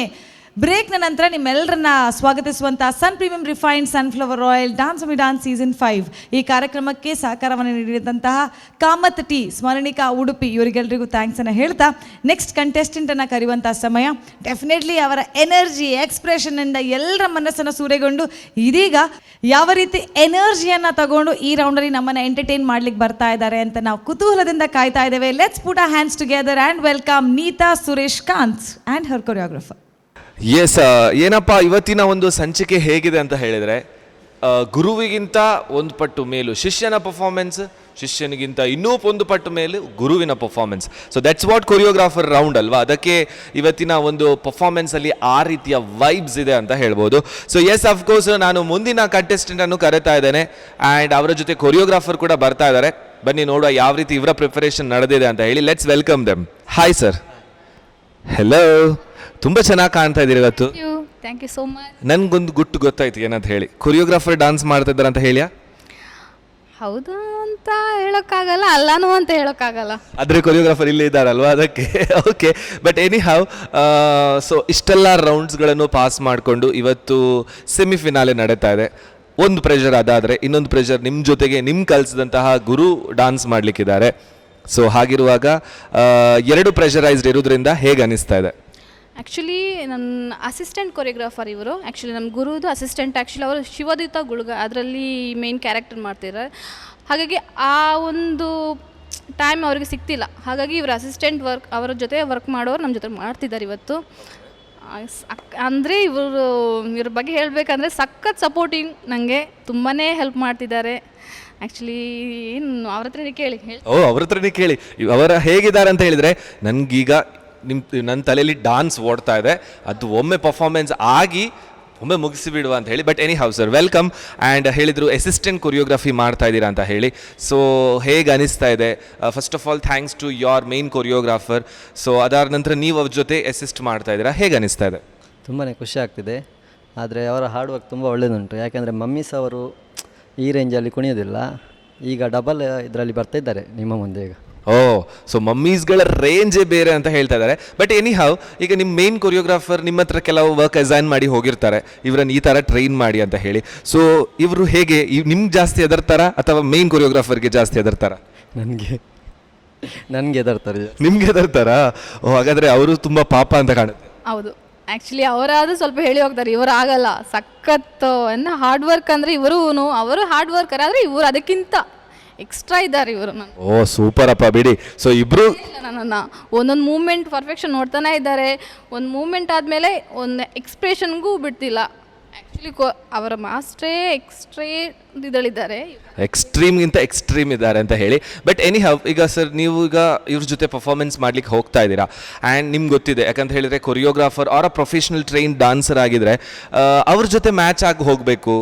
ಬ್ರೇಕ್ನ ನಂತರ ನಿಮ್ಮೆಲ್ಲರನ್ನ ಸ್ವಾಗತಿಸುವಂಥ Sun Premium Refined Sunflower Oil Dance Mummy Dance Season 5 ಈ ಕಾರ್ಯಕ್ರಮಕ್ಕೆ ಸಹಕಾರವನ್ನು ನೀಡಿದಂತಹ ಕಾಮತ್ ಟಿ, ಸ್ಮರಣಿಕಾ ಉಡುಪಿ ಇವರಿಗೆಲ್ಲರಿಗೂ ಥ್ಯಾಂಕ್ಸನ್ನು ಹೇಳ್ತಾ ನೆಕ್ಸ್ಟ್ ಕಂಟೆಸ್ಟೆಂಟನ್ನು ಕರೆಯುವಂಥ ಸಮಯ. ಡೆಫಿನೆಟ್ಲಿ ಅವರ ಎನರ್ಜಿ, ಎಕ್ಸ್ಪ್ರೆಷನ್ನಿಂದ ಎಲ್ಲರ ಮನಸ್ಸನ್ನು ಸೂರೆಗೊಂಡು ಇದೀಗ ಯಾವ ರೀತಿ ಎನರ್ಜಿಯನ್ನು ತಗೊಂಡು ಈ ರೌಂಡಲ್ಲಿ ನಮ್ಮನ್ನು ಎಂಟರ್ಟೈನ್ ಮಾಡ್ಲಿಕ್ಕೆ ಬರ್ತಾ ಇದ್ದಾರೆ ಅಂತ ನಾವು ಕುತೂಹಲದಿಂದ ಕಾಯ್ತಾ ಇದ್ದೇವೆ. Let's put our hands together and welcome Neetha Suresh Kanth and her choreographer. S, ಏನಪ್ಪ, ಇವತ್ತಿನ ಒಂದು ಸಂಚಿಕೆ ಹೇಗಿದೆ ಅಂತ ಹೇಳಿದರೆ, ಗುರುವಿಗಿಂತ ಒಂದು ಪಟ್ಟು ಮೇಲು ಶಿಷ್ಯನ ಪರ್ಫಾರ್ಮೆನ್ಸ್, ಶಿಷ್ಯನಿಗಿಂತ ಇನ್ನೂ ಒಂದು ಪಟ್ಟು ಮೇಲು ಗುರುವಿನ performance. So that's what choreographer round ಅಲ್ವಾ? ಅದಕ್ಕೆ ಇವತ್ತಿನ ಒಂದು ಪರ್ಫಾರ್ಮೆನ್ಸಲ್ಲಿ ಆ ರೀತಿಯ ವೈಬ್ಸ್ ಇದೆ ಅಂತ ಹೇಳ್ಬೋದು. ಸೊ ಎಸ್, ಅಫ್ಕೋರ್ಸ್ ನಾನು ಮುಂದಿನ ಕಂಟೆಸ್ಟೆಂಟನ್ನು ಕರೆತಾ ಇದ್ದೇನೆ ಆ್ಯಂಡ್ ಅವರ ಜೊತೆ ಕೊರಿಯೋಗ್ರಾಫರ್ ಕೂಡ ಬರ್ತಾ ಇದ್ದಾರೆ. ಬನ್ನಿ ನೋಡುವ ಯಾವ ರೀತಿ ಇವರ ಪ್ರಿಪರೇಷನ್ ನಡೆದಿದೆ ಅಂತ ಹೇಳಿ. Let's welcome them. Hi sir. Hello. ತುಂಬ ಚೆನ್ನಾಗಿ ಕಾಣ್ತಾ ಇದ್ದೀರಿ ಇವತ್ತು. Thank you so much. ನನ್ಗೊಂದು ಗುಟ್ಟು ಗೊತ್ತಾಯ್ತು, ಏನಂತ ಹೇಳಿ. ಕೊರಿಯೋಗ್ರಾಫರ್ ಡಾನ್ಸ್ ಮಾಡ್ತಾ ಇದ್ದಾರೆ ಅಂತ ಹೇಳಿಯಾ? ಹೌದು ಅಂತ ಹೇಳೋಕ್ಕಾಗಲ್ಲ, ಅಲ್ಲಾನು ಅಂತ ಹೇಳೋಕ್ಕಾಗಲ್ಲ. ಆದರೆ ಕೊರಿಯೋಗ್ರಾಫರ್ ಇಲ್ಲೇ ಇದ್ದಾರಲ್ವಾ, ಅದಕ್ಕೆ. Okay, but any how, so ಇಷ್ಟೆಲ್ಲ ರೌಂಡ್ಸ್ಗಳನ್ನು ಪಾಸ್ ಮಾಡಿಕೊಂಡು ಇವತ್ತು ಸೆಮಿಫಿನಾಲೆ ನಡೀತಾ ಇದೆ. ಒಂದು ಪ್ರೆಷರ್ ಅದಾದರೆ, ಇನ್ನೊಂದು ಪ್ರೆಷರ್ ನಿಮ್ಮ ಜೊತೆಗೆ ನಿಮ್ಮ ಕಲಿಸಿದಂತಹ ಗುರು ಡಾನ್ಸ್ ಮಾಡಲಿಕ್ಕಿದ್ದಾರೆ. ಸೊ ಹಾಗಿರುವಾಗ ಎರಡು ಪ್ರೆಷರೈಸ್ಡ್ ಇರೋದ್ರಿಂದ ಹೇಗೆ ಅನಿಸ್ತಾ ಇದೆ? ಆ್ಯಕ್ಚುಲಿ ನನ್ನ ಅಸಿಸ್ಟೆಂಟ್ ಕೊರಿಯೋಗ್ರಾಫರ್ ಇವರು. ಆ್ಯಕ್ಚುಲಿ ನಮ್ಮ ಗುರುದು ಅಸಿಸ್ಟೆಂಟ್. ಆ್ಯಕ್ಚುಲಿ ಅವರು ಶಿವದೂತ ಗುಳ್ಗ ಅದರಲ್ಲಿ ಮೇನ್ ಕ್ಯಾರೆಕ್ಟರ್ ಮಾಡ್ತಿದ್ದಾರೆ. ಹಾಗಾಗಿ ಆ ಒಂದು ಟೈಮ್ ಅವ್ರಿಗೆ ಸಿಗ್ತಿಲ್ಲ. ಹಾಗಾಗಿ ಇವರು ಅಸಿಸ್ಟೆಂಟ್ ವರ್ಕ್, ಅವರ ಜೊತೆ ವರ್ಕ್ ಮಾಡೋರು ನಮ್ಮ ಜೊತೆ ಮಾಡ್ತಿದ್ದಾರೆ ಇವತ್ತು. ಅಂದರೆ ಇವರು ಇವ್ರ ಬಗ್ಗೆ ಹೇಳಬೇಕಂದ್ರೆ ಸಖತ್ ಸಪೋರ್ಟಿಂಗ್, ನನಗೆ ತುಂಬಾ ಹೆಲ್ಪ್ ಮಾಡ್ತಿದ್ದಾರೆ. ಆ್ಯಕ್ಚುಲಿ ಏನು ಅವ್ರ ಹತ್ರನೇ ಕೇಳಿ ಹೇಳಿ. ಓ, ಅವ್ರ ಹತ್ರನೇ ಕೇಳಿ. ಅವರ ಹೇಗಿದ್ದಾರೆ ಅಂತ ಹೇಳಿದರೆ, ನನಗೀಗ ನನ್ನ ತಲೆಯಲ್ಲಿ ಡಾನ್ಸ್ ಓಡ್ತಾ ಇದೆ, ಅದು ಒಮ್ಮೆ ಪರ್ಫಾರ್ಮೆನ್ಸ್ ಆಗಿ ಒಮ್ಮೆ ಮುಗಿಸಿ ಬಿಡುವ ಅಂತ ಹೇಳಿ. But anyhow sir, welcome. And ಹೇಳಿದರು ಅಸಿಸ್ಟೆಂಟ್ ಕೊರಿಯೋಗ್ರಫಿ ಮಾಡ್ತಾ ಇದ್ದೀರಾ ಅಂತ ಹೇಳಿ. ಸೊ ಹೇಗೆ ಅನಿಸ್ತಾ ಇದೆ? First of all thanks to your main choreographer. So ಅದಾದ ನಂತರ ನೀವು ಅವ್ರ ಜೊತೆ ಅಸಿಸ್ಟ್ ಮಾಡ್ತಾ ಇದ್ದೀರಾ, ಹೇಗೆ ಅನಿಸ್ತಾ ಇದೆ? ತುಂಬಾ ಖುಷಿ ಆಗ್ತಿದೆ. ಆದರೆ ಅವರ ಹಾರ್ಡ್ ವರ್ಕ್ ತುಂಬ ಒಳ್ಳೆಯದುಂಟು. ಯಾಕೆಂದರೆ ಮಮ್ಮೀಸ್ ಅವರು ಈ ರೇಂಜಲ್ಲಿ ಕುಣಿಯೋದಿಲ್ಲ, ಈಗ ಡಬಲ್ ಇದರಲ್ಲಿ ಬರ್ತಾ ಇದ್ದಾರೆ ನಿಮ್ಮ ಮುಂದೆ ಈಗ. ಓ, ಸೊ ಮಮ್ಮೀಸ್ಗಳ ರೇಂಜೇ ಬೇರೆ ಅಂತ ಹೇಳ್ತಾ ಇದ್ದಾರೆ. ಬಟ್ ಎನಿ how, ಈಗ ನಿಮ್ಮ ಮೇನ್ ಕೊರಿಯೋಗ್ರಾಫರ್ ನಿಮ್ಮ ಹತ್ರ ಕೆಲವು ವರ್ಕ್ ಅಸೈನ್ ಮಾಡಿ ಹೋಗಿರ್ತಾರೆ, ಇವರನ್ನು ಈ ಥರ ಟ್ರೈನ್ ಮಾಡಿ ಅಂತ ಹೇಳಿ. ಸೊ ಇವರು ಹೇಗೆ, ನಿಮ್ಗೆ ಜಾಸ್ತಿ ಹೆದರ್ತಾರ ಅಥವಾ ಮೇನ್ ಕೊರಿಯೋಗ್ರಾಫರ್ಗೆ ಜಾಸ್ತಿ ಹೆದರ್ತಾರ? ನನಗೆ ಹೆದರ್ತಾರೆ. ನಿಮ್ಗೆ ಹೆದರ್ತಾರಾ? ಓ, ಹಾಗಾದರೆ ಅವರು ತುಂಬ ಪಾಪ ಅಂತ ಕಾಣುತ್ತೆ. ಹೌದು, ಆ್ಯಕ್ಚುಲಿ ಅವರಾದರೂ ಸ್ವಲ್ಪ ಹೇಳಿ ಹೋಗ್ತಾರೆ, ಇವರು ಆಗಲ್ಲ. ಸಖತ್ತು ಏನು ಹಾರ್ಡ್ ವರ್ಕ್ ಅಂದರೆ ಇವರು, ಅವರು ಹಾರ್ಡ್ ವರ್ಕರ್, ಆದರೆ ಇವರು ಅದಕ್ಕಿಂತ ಎಕ್ಸ್ಟ್ರಾ ಇದ್ದಾರೆ ಇವರು. ನಾನು ಓ, ಸೂಪರ್ ಅಪ್ಪ, ಬಿಡಿ. ಸೊ ಇಬ್ಬರು ನನ್ನನ್ನು ಒಂದೊಂದು ಮೂಮೆಂಟ್ ಪರ್ಫೆಕ್ಷನ್ ನೋಡ್ತಾನೆ ಇದ್ದಾರೆ. ಒಂದು ಮೂಮೆಂಟ್ ಆದಮೇಲೆ ಒಂದು ಎಕ್ಸ್ಪ್ರೆಷನ್ಗೂ ಬಿಡ್ತಿಲ್ಲ. ಆ್ಯಕ್ಚುಲಿ ಅವರ ಮಾಸ್ಟ್ರೇ ಎಕ್ಸ್ಟ್ರೇ ಇದಳಿದ್ದಾರೆ, ಎಕ್ಸ್ಟ್ರೀಮ್ಗಿಂತ ಎಕ್ಸ್ಟ್ರೀಮ್ ಇದ್ದಾರೆ ಅಂತ ಹೇಳಿ. ಬಟ್ ಎನಿ how, ಈಗ ಸರ್ ನೀವು ಈಗ ಇವ್ರ ಜೊತೆ ಪರ್ಫಾರ್ಮೆನ್ಸ್ ಮಾಡ್ಲಿಕ್ಕೆ ಹೋಗ್ತಾ ಇದ್ದೀರಾ ಆ್ಯಂಡ್ ನಿಮ್ಗೆ ಗೊತ್ತಿದೆ, ಯಾಕಂತ ಹೇಳಿದರೆ choreographer or a professional train dancer ಆಗಿದ್ರೆ ಅವ್ರ ಜೊತೆ ಮ್ಯಾಚ್ ಆಗಿ ಹೋಗಬೇಕು.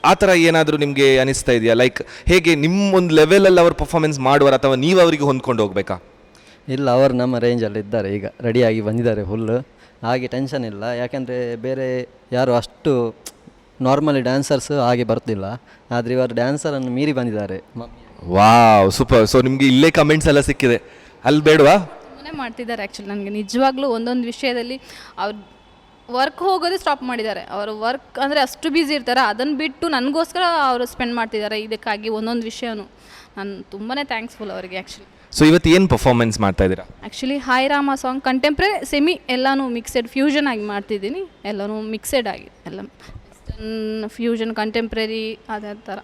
ಆ ಥರ ಏನಾದರೂ ನಿಮಗೆ ಅನಿಸ್ತಾ ಇದೆಯಾ? ಲೈಕ್ ಹೇಗೆ ನಿಮ್ಮ ಒಂದು ಲೆವೆಲಲ್ಲಿ ಅವ್ರು ಪರ್ಫಾರ್ಮೆನ್ಸ್ ಮಾಡುವಾರ ಅಥವಾ ನೀವು ಅವರಿಗೆ ಹೊಂದ್ಕೊಂಡು ಹೋಗಬೇಕಾ? ಇಲ್ಲ, ಅವರು ನಮ್ಮ ರೇಂಜಲ್ಲಿ ಇದ್ದಾರೆ, ಈಗ ರೆಡಿಯಾಗಿ ಬಂದಿದ್ದಾರೆ ಫುಲ್ಲು, ಹಾಗೆ ಟೆನ್ಷನ್ ಇಲ್ಲ. ಯಾಕೆಂದರೆ ಬೇರೆ ಯಾರು ಅಷ್ಟು ನಾರ್ಮಲಿ ಡ್ಯಾನ್ಸರ್ಸ್ ಹಾಗೆ ಬರ್ತಿಲ್ಲ, ಆದರೆ ಇವರು ಡ್ಯಾನ್ಸರನ್ನು ಮೀರಿ ಬಂದಿದ್ದಾರೆ. ವಾವ್, ಸೂಪರ್. ಸೊ ನಿಮಗೆ ಇಲ್ಲೇ ಕಮೆಂಟ್ಸ್ ಎಲ್ಲ ಸಿಕ್ಕಿದೆ, ಅಲ್ಲಿ ಬೇಡವಾ? ತುಂಬಾ ಮಾಡ್ತಿದ್ದಾರೆ ಆ್ಯಕ್ಚುಲಿ. ನನಗೆ ನಿಜವಾಗ್ಲೂ ಒಂದೊಂದು ವಿಷಯದಲ್ಲಿ ಅವ್ರು ವರ್ಕ್ ಹೋಗೋದೇ ಸ್ಟಾಪ್ ಮಾಡಿದ್ದಾರೆ. ಅವರು ವರ್ಕ್ ಅಂದರೆ ಅಷ್ಟು ಬ್ಯುಸಿ ಇರ್ತಾರೆ, ಅದನ್ನು ಬಿಟ್ಟು ನನಗೋಸ್ಕರ ಅವರು ಸ್ಪೆಂಡ್ ಮಾಡ್ತಿದ್ದಾರೆ ಇದಕ್ಕಾಗಿ ಒಂದೊಂದು ವಿಷಯನೂ. ನಾನು ತುಂಬಾ ಥ್ಯಾಂಕ್ಸ್ಫುಲ್ ಅವರಿಗೆ ಆ್ಯಕ್ಚುಲಿ. ಸೊ ಇವತ್ತು ಏನು ಪರ್ಫಾರ್ಮೆನ್ಸ್ ಮಾಡ್ತಾ ಇದ್ದೀರಾ? Actually hi Rama song, contemporary semi ಎಲ್ಲನೂ ಮಿಕ್ಸೆಡ್ ಫ್ಯೂಷನ್ ಆಗಿ ಮಾಡ್ತಿದ್ದೀನಿ. ಎಲ್ಲನೂ ಮಿಕ್ಸೆಡ್ ಆಗಿ, ಎಲ್ಲ ವೆಸ್ಟರ್ನ್ ಫ್ಯೂಷನ್ ಕಂಟೆಂಪ್ರರಿ ಅದೇ ಥರ.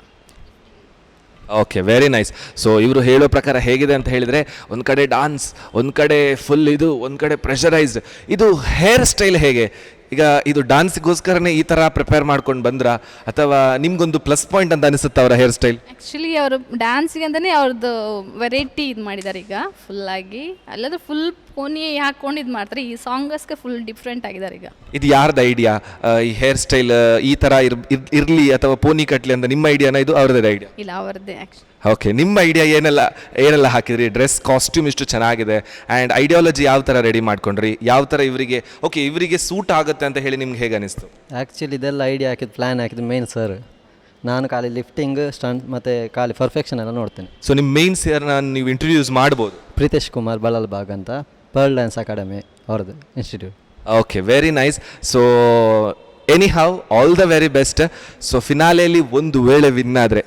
Okay, very nice. ಸೊ ಇವರು ಹೇಳೋ ಪ್ರಕಾರ ಹೇಗಿದೆ ಅಂತ ಹೇಳಿದರೆ, ಒಂದು ಕಡೆ ಡಾನ್ಸ್, ಒಂದು ಕಡೆ ಫುಲ್ ಇದು, ಒಂದು ಕಡೆ ಪ್ರೆಷರೈಸ್ಡ್. ಇದು ಹೇರ್ ಸ್ಟೈಲ್ ಹೇಗೆ? ಈಗ ಇದು ಡಾನ್ಸ್ಗೋಸ್ಕರನೇ ಈ ಥರ ಪ್ರಿಪೇರ್ ಮಾಡ್ಕೊಂಡು ಬಂದ್ರಾ ಅಥವಾ ನಿಮಗೊಂದು ಪ್ಲಸ್ ಪಾಯಿಂಟ್ ಅಂತ ಅನಿಸುತ್ತೆ ಅವರ ಹೇರ್ ಸ್ಟೈಲ್? ಆ್ಯಕ್ಚುಲಿ ಅವರು ಡ್ಯಾನ್ಸಿಗೆ ಅಂತಲೇ ಅವ್ರದ್ದು ವೆರೈಟಿ ಇದು ಮಾಡಿದ್ದಾರೆ ಈಗ ಫುಲ್ಲಾಗಿ. ಅಲ್ಲಾದ್ರೆ ಫುಲ್ ಪೋನಿ ಹಾಕ್ಕೊಂಡು ಇದು ಮಾಡ್ತಾರೆ, ಈ ಸಾಂಗಸ್ಗೆ ಫುಲ್ ಡಿಫ್ರೆಂಟ್ ಆಗಿದ್ದಾರೆ ಈಗ. ಇದು ಯಾರ್ದು ಐಡಿಯಾ ಈ ಹೇರ್ ಸ್ಟೈಲ್ ಈ ಥರ ಇರಲಿ ಅಥವಾ ಪೋನಿ ಕಟ್ಟಲಿ ಅಂತ? ನಿಮ್ಮ ಐಡಿಯಾನ ಇದು, ಅವ್ರದ್ದೇ ಐಡಿಯಾ? ಇಲ್ಲ, ಅವರದ್ದೇ ಆ್ಯಕ್ಚುಲಿ. ಓಕೆ, ನಿಮ್ಮ ಐಡಿಯಾ ಏನೆಲ್ಲ ಹಾಕಿದ್ರಿ? ಡ್ರೆಸ್ ಕಾಸ್ಟ್ಯೂಮ್ ಇಷ್ಟು ಚೆನ್ನಾಗಿದೆ ಆ್ಯಂಡ್ ಐಡಿಯಾಲಜಿ ಯಾವ ಥರ ರೆಡಿ ಮಾಡ್ಕೊಂಡ್ರಿ, ಯಾವ ಥರ ಇವರಿಗೆ ಓಕೆ ಇವರಿಗೆ ಸೂಟ್ ಆಗುತ್ತೆ ಅಂತ ಹೇಳಿ ನಿಮ್ಗೆ ಹೇಗೆ ಅನಿಸ್ತು? ಆ್ಯಕ್ಚುಲಿ ಇದೆಲ್ಲ ಐಡಿಯಾ ಹಾಕಿದ್ದು, ಪ್ಲ್ಯಾನ್ ಹಾಕಿದ್ದು ಮೇನ್ ಸರ್. ನಾನು ಖಾಲಿ ಲಿಫ್ಟಿಂಗ್, ಸ್ಟಂಟ್ ಮತ್ತು ಖಾಲಿ ಪರ್ಫೆಕ್ಷನ್ ಎಲ್ಲ ನೋಡ್ತೇನೆ. ಸೊ ನಿಮ್ಮ ಮೇನ್ ಸರ್ನ ನೀವು ಇಂಟ್ರೊಡ್ಯೂಸ್ ಮಾಡ್ಬೋದು? ಪ್ರೀತೇಶ್ ಕುಮಾರ್ ಬಲಾಲ್ಬಾಗ್ ಅಂತ, ಪರ್ಲ್ ಡ್ಯಾನ್ಸ್ ಅಕಾಡೆಮಿ ಅವ್ರದ್ದು institute. Okay, very nice. So anyhow all the very best. So ಫಿನಾಲೆಯಲ್ಲಿ ಒಂದು ವೇಳೆ ವಿನ್ ಆದರೆ,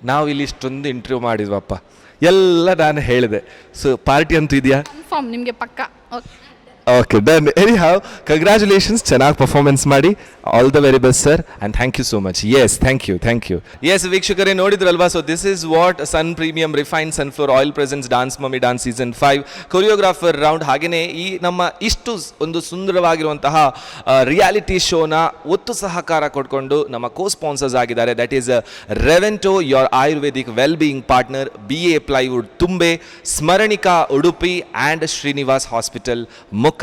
ನಾವು ಇಲ್ಲಿ ಇಷ್ಟೊಂದು ಇಂಟರ್ವ್ಯೂ ಮಾಡಿದ್ವಪ್ಪ, ಎಲ್ಲ ನಾನು ಹೇಳಿದೆ, ಸೊ ಪಾರ್ಟಿ ಅಂತೂ ಇದೆಯಾ? ಕನ್ಫರ್ಮ್ ನಿಮಗೆ ಪಕ್ಕ. Okay okay, done. Anyhow congratulations, ಚೆನ್ನಾಗಿ ಪರ್ಫಾರ್ಮೆನ್ಸ್ ಮಾಡಿ. All the very best sir and thank you so much. Yes, thank you, thank you. Yes ವೀಕ್ಷಕರೇ, ನೋಡಿದ್ರಲ್ವಾ? So this is what Sun Premium refine sunflower oil presents dance mummy dance season 5 choreographer round. ಹಾಗೆಯೇ ಈ ನಮ್ಮ ಇಷ್ಟು ಒಂದು ಸುಂದರವಾಗಿರುವಂತಹ ರಿಯಾಲಿಟಿ ಶೋನ ಒತ್ತು ಸಹಕಾರ ಕೊಟ್ಕೊಂಡು ನಮ್ಮ ಕೋ ಸ್ಪಾನ್ಸರ್ಸ್ ಆಗಿದ್ದಾರೆ. That is Revento, your ayurvedic well being partner, BA plywood Thumbe, Smaranika Udupi and Srinivas hospital Mukka.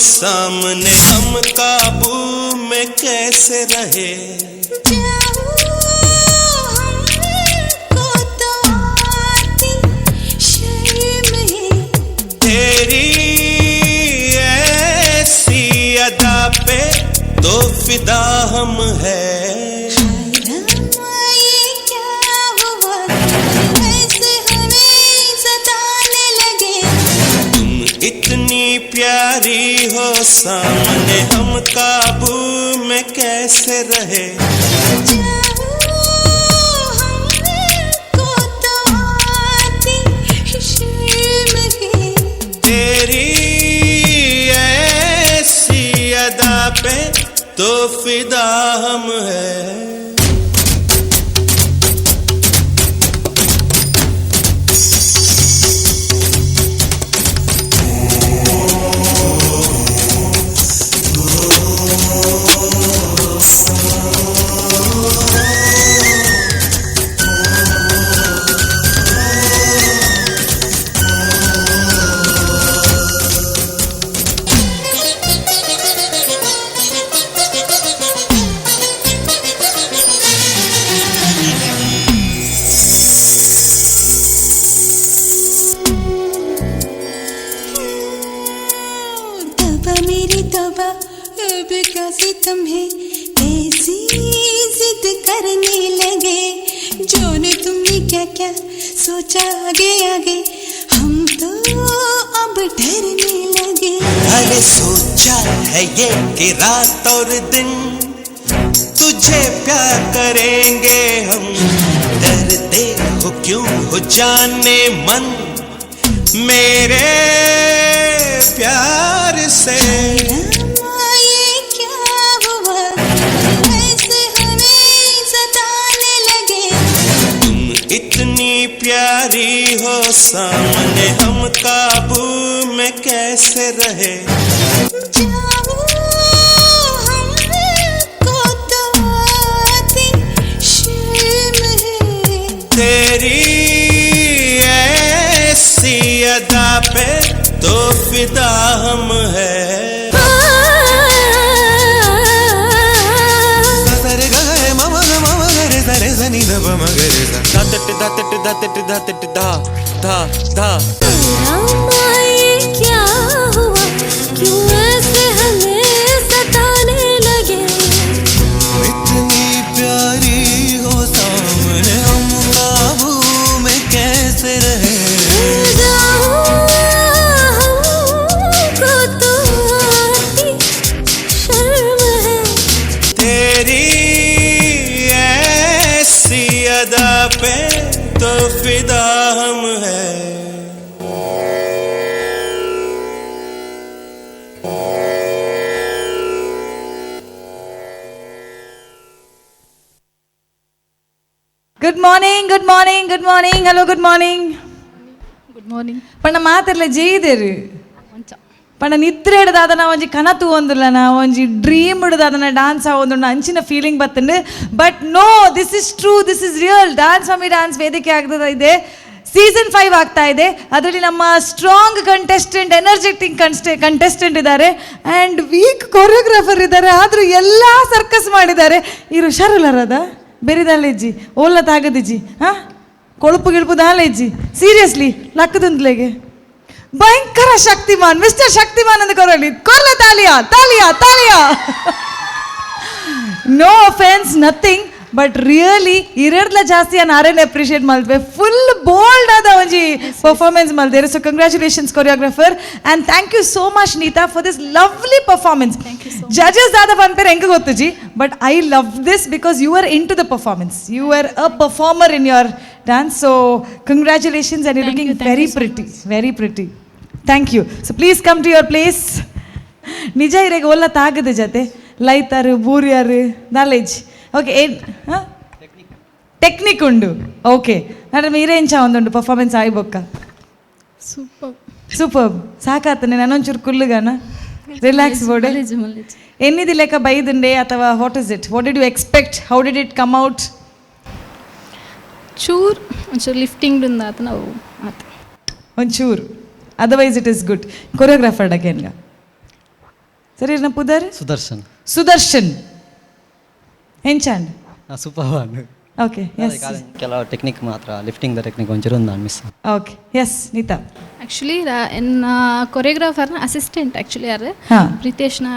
सामने हम काबू में कैसे रहे। को तो आती शर्म है। तेरी ऐसी अदा पे तो फिदा हम है। ये क्या हुआ, ऐसे हमें सताने लगे। तुम इतनी प्यारी हो सामने हम काबू में कैसे रहे। को तो आती शर्म है। तेरी ऐसी अदा पे तो फिदा हम है। तौबा मेरी तौबा, अब क्या सितम है, ऐसी जिद करने लगे। जाने तुमने क्या क्या सोचा आगे आगे, हम तो अब डरने लगे। अरे सोचा है ये कि रात और दिन तुझे प्यार करेंगे हम। डरते हो क्यों हो जाने मन मेरे प्यार से। ये क्या हुआ, ऐसे हमें सताने लगे। तुम इतनी प्यारी हो सामने हम काबू में कैसे रहे। को तो आती शर्म है। तेरी ऐसी अदा पे तो फिदा हम है। सरे ग रे म म ग म म ग रे स रे स नि ध प म ग रे सा। धा तट धा तट धा तट धा तट धा धा धा। रामा ये क्या हुआ, क्यों ऐसे हमें सताने लगे। इतनी प्यारी हो सामने हम काबू में कैसे रहे। हमको तो आती शर्म है। तेरी ऐसी अदा पे तो फिदा हम है। Good morning, good morning, good morning. Hello, good morning. Good morning. ಪಂಡ ಮಾತಿರ್ಲ ಜೈದೇರು ಪಂಡ ನಿದ್ರೆ ಹಿಡ್ದಾದನ ಒಂಜಿ ಕನ ತೂವೊಂದುಲ್ಲನ ಒಂಜಿ ಡ್ರೀಮ್ ಹಿಡ್ದಾದನ ಡಾನ್ಸ್ ಆವೊಂದುಂಡು ಅಂಚಿನ feeling ಬತ್ತಂಡು. But no, this is true, this is real. Dance mummy dance ವೇದಿಕೆ ಆಗ್ತದ ಇದೆ, ಸೀಸನ್ 5 ಆಗ್ತಾ ಇದೆ. ಅದರಲ್ಲಿ ನಮ್ಮ ಸ್ಟ್ರಾಂಗ್ ಕಂಟೆಸ್ಟೆಂಟ್, ಎನರ್ಜೆಟಿಕ್ ಕಂಟೆಸ್ಟೆಂಟ್ ಇದ್ದಾರೆ ಆ್ಯಂಡ್ ವೀಕ್ ಕೊರಿಯೋಗ್ರಾಫರ್ ಇದ್ದಾರೆ. ಆದರೂ ಎಲ್ಲ ಸರ್ಕಸ್ ಮಾಡಿದ್ದಾರೆ. ಈ ಹುಷಾರುಲ್ಲರದ ಬೆರಿದಾಲೇಜಿ ಓಲ್ಲ ತಾಗದಿಜ್ಜಿ, ಹಾಂ ಕೊಳುಪು ಗಿಳುಪು ದಾಲೇಜಿ ಸೀರಿಯಸ್ಲಿ ಲಕ್ಕದಂದ್ಲೆಗೆ ಭಯಂಕರ ಶಕ್ತಿಮಾನ್, ಮಿಸ್ಟರ್ ಶಕ್ತಿಮಾನ್ ಅಂತ ಕೊರಲಿ ಕೊರ್ಲ ತಾಲಿಯಾ ತಾಲಿಯಾ ತಾಲಿಯಾ. No offence, nothing, but really ಇರಡ್ಲ ಜಾಸ್ತಿ ನಾನು ಆರೇನೆ ಅಪ್ರಿಷಿಯೇಟ್ ಮಾಡ್ತೇವೆ. ಫುಲ್ ಬೋಲ್ಡ್ ಆದ ಒಂಜಿ ಪರ್ಫಾರ್ಮೆನ್ಸ್ ಮಾಡ್ತೇವೆ. So congratulations choreographer and thank you so much Neeta for this lovely performance. Judges ದಾದ ಪನ್ಪೇರ್ ಹೆಂಗೆ ಗೊತ್ತುಜಿ, but I love this because you are into the performance, you are a performer in your dance. So congratulations and you looking very pretty, very pretty. Thank you. So please come to your place. ನಿಜ ಇರೆಗೆ ಓಲ್ಲ ತಾಗದ ಜೊತೆ ಲೈತಾರು ಬೂರಿಯಾರು ನಾಲೆಜ್ ಓಕೆ ಏನ್ ಟೆಕ್ನಿಕ್ ಉಂಡು. ಓಕೆ ನಾನು ಮೀರೇಂಚ ಒಂದುಂಡು ಪರ್ಫಾರ್ಮೆನ್ಸ್ ಆಯ್ಬೊಕ್ಕ. Super super ಸಾಕಾತನೆ ನಾನೊಂಚೂರು ಕುಲ್ಲುಗಾನ relax ಬೋಡೆ. ಎನ್ನಿದಿ ಲೆಕ್ಕ ಬೈದುಂಡೆ ಅಥವಾ what is it, what did you expect, how did it come out? ಚೂರ್ ಒಂಚೂರು ಲಿಫ್ಟಿಂಗ್ ಆತ ನಾವು ಆತ ಒಂಚೂರು, otherwise it is good. Choreographer ಡಗೇನ್ಗ ಸರಿ ಇರ್ನ ಪುದರ್? ಸುದರ್ಶನ್. ಸುದರ್ಶನ್ ಎಂಚಾಂಡ್? Super. Okay, S. ಕೆಲವು ಟೆಕ್ನಿಕ್ ಮಾತ್ರ, lifting the technique ಒಂಚೂರು ಒಂದು miss. Okay, yes Neeta. Actually ಎನ್ನ ಕೊರಿಯೋಗ್ರಾಫರ್ನ ಅಸಿಸ್ಟೆಂಟ್ ಆ್ಯಕ್ಚುಲಿ ಯಾರು ಪ್ರಿತೇಶ್ನ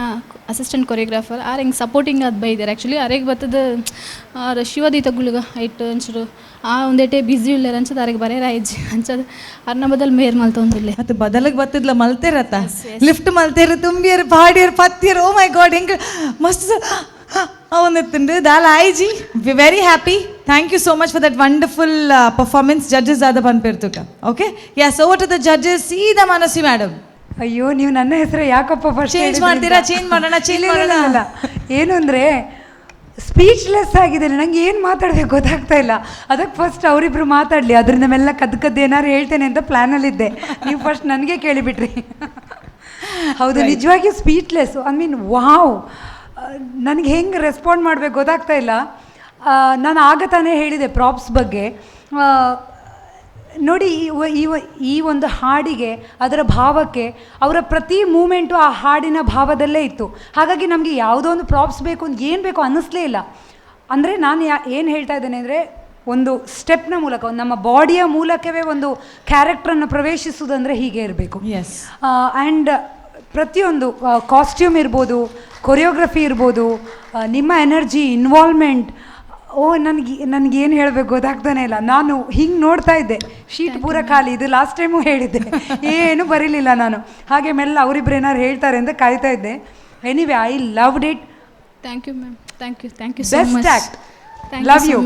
assistant choreographer are ಹೆಂಗೆ ಸಪೋರ್ಟಿಂಗ್ ಅದು ಬೈದಾರೆ. ಆ್ಯಕ್ಚುಲಿ ಅರೆಗೆ ಬರ್ತದ ಆರ್ ಶಿವದೀತ ಗುಳಿಗ ಐಟ್ ಒಂಚೂರು ಆ ಒಂದೇಟೆ ಬ್ಯುಸಿ ಉಳ್ಳೇರ್ ಅನ್ಸದ, ಅರೆಗೆ ಬರೇ ರಾಯ್ಜಿ ಅಂಚದ ಅರ್ನ ಬದಲ್ ಮೇರ್ ಮಲ್ತೊಂದಿಲ್ಲ. ಅದು ಬದಲಿಗೆ ಬತ್ತಿದ್ಲ ಮಲ್ತೇರತ್ತ ಲಿಫ್ಟ್ ಮಲ್ತೇರು, ತುಂಬಿಯರು, ಪಾಡಿಯರು, ಪತ್ತಿಯರು. ಓ ಮೈ ಗಾಡ್, ಹೆಂಗೆ ಮಸ್ತ್ ಅವನೆತ್ತುಂಡು ದಾಲ ಆಯ್ಜಿ. Very happy. Thank you so much for that wonderful performance. Judges ಆದ ಪನ್ಪೇರ್ತುಕ. Okay, yes, over to the judges. ಸೀದಾ ಮನಸ್ಸಿ ಮೇಡಮ್. ಅಯ್ಯೋ, ನೀವು ನನ್ನ ಹೆಸರು ಯಾಕಪ್ಪ ಫಸ್ಟ್ ಚೇಂಜ್ ಮಾಡ್ತೀರಾ? ಚೇಂಜ್ ಮಾಡೋಣ, ಚೇಂಜ್ ಮಾಡೋಣ. ಏನು ಅಂದರೆ ಸ್ಪೀಚ್ಲೆಸ್ ಆಗಿದ್ದೇನೆ. ನಂಗೆ ಏನು ಮಾತಾಡಬೇಕು ಗೊತ್ತಾಗ್ತಾ ಇಲ್ಲ. ಅದಕ್ಕೆ ಫಸ್ಟ್ ಅವರಿಬ್ಬರು ಮಾತಾಡಲಿ, ಅದರಿಂದ ಮೆಲ್ಲ ಕದ್ದು ಕದ್ದು ಏನಾರು ಹೇಳ್ತೇನೆ ಅಂತ ಪ್ಲ್ಯಾನಲ್ಲಿದ್ದೆ. ನೀವು ಫಸ್ಟ್ ನನಗೆ ಕೇಳಿಬಿಟ್ರಿ. ಹೌದು, ನಿಜವಾಗಿಯೂ speechless. I mean wow, ನನಗೆ ಹೆಂಗೆ ರೆಸ್ಪಾಂಡ್ ಮಾಡಬೇಕು ಗೊತ್ತಾಗ್ತಾ ಇಲ್ಲ. ನಾನು ಆಗ ತಾನೇ ಹೇಳಿದೆ ಪ್ರಾಪ್ಸ್ ಬಗ್ಗೆ. ನೋಡಿ, ಈ ಒಂದು ಹಾಡಿಗೆ, ಅದರ ಭಾವಕ್ಕೆ, ಅವರ ಪ್ರತಿ ಮೂಮೆಂಟು ಆ ಹಾಡಿನ ಭಾವದಲ್ಲೇ ಇತ್ತು. ಹಾಗಾಗಿ ನಮಗೆ ಯಾವುದೋ ಒಂದು ಪ್ರಾಪ್ಸ್ ಬೇಕು ಅಂತ ಏನು ಬೇಕು ಅನ್ನಿಸ್ಲೇ ಇಲ್ಲ. ಅಂದರೆ ನಾನು ಏನು ಹೇಳ್ತಾ ಇದ್ದೇನೆ ಅಂದರೆ, ಒಂದು ಸ್ಟೆಪ್ನ ಮೂಲಕ, ಒಂದು ನಮ್ಮ ಬಾಡಿಯ ಮೂಲಕವೇ ಒಂದು ಕ್ಯಾರೆಕ್ಟ್ರನ್ನು ಪ್ರವೇಶಿಸುವುದಂದರೆ ಹೀಗೆ ಇರಬೇಕು. ಎಸ್. ಆ್ಯಂಡ್ ಪ್ರತಿಯೊಂದು ಕಾಸ್ಟ್ಯೂಮ್ ಇರ್ಬೋದು, ಕೊರಿಯೋಗ್ರಫಿ ಇರ್ಬೋದು, ನಿಮ್ಮ ಎನರ್ಜಿ, ಇನ್ವಾಲ್ವ್ಮೆಂಟ್, ಓ ನನಗೇನು ಹೇಳಬೇಕು ಗೊತ್ತಾಗ್ತಾನೆ ಇಲ್ಲ. ನಾನು ಹಿಂಗೆ ನೋಡ್ತಾ ಇದ್ದೆ, ಶೀಟ್ ಪೂರ ಖಾಲಿ. ಇದು ಲಾಸ್ಟ್ ಟೈಮು ಹೇಳಿದ್ದೆ, ಏನೂ ಬರೀಲಿಲ್ಲ ನಾನು. ಹಾಗೆ ಮೆಲ್ಲ ಅವರಿಬ್ರು ಏನಾರು ಹೇಳ್ತಾರೆ ಅಂತ ಕಾಯ್ತಾ ಇದ್ದೆ. Anyway, I loved it. Thank you ma'am, thank you, thank you so best much. Act. Love you,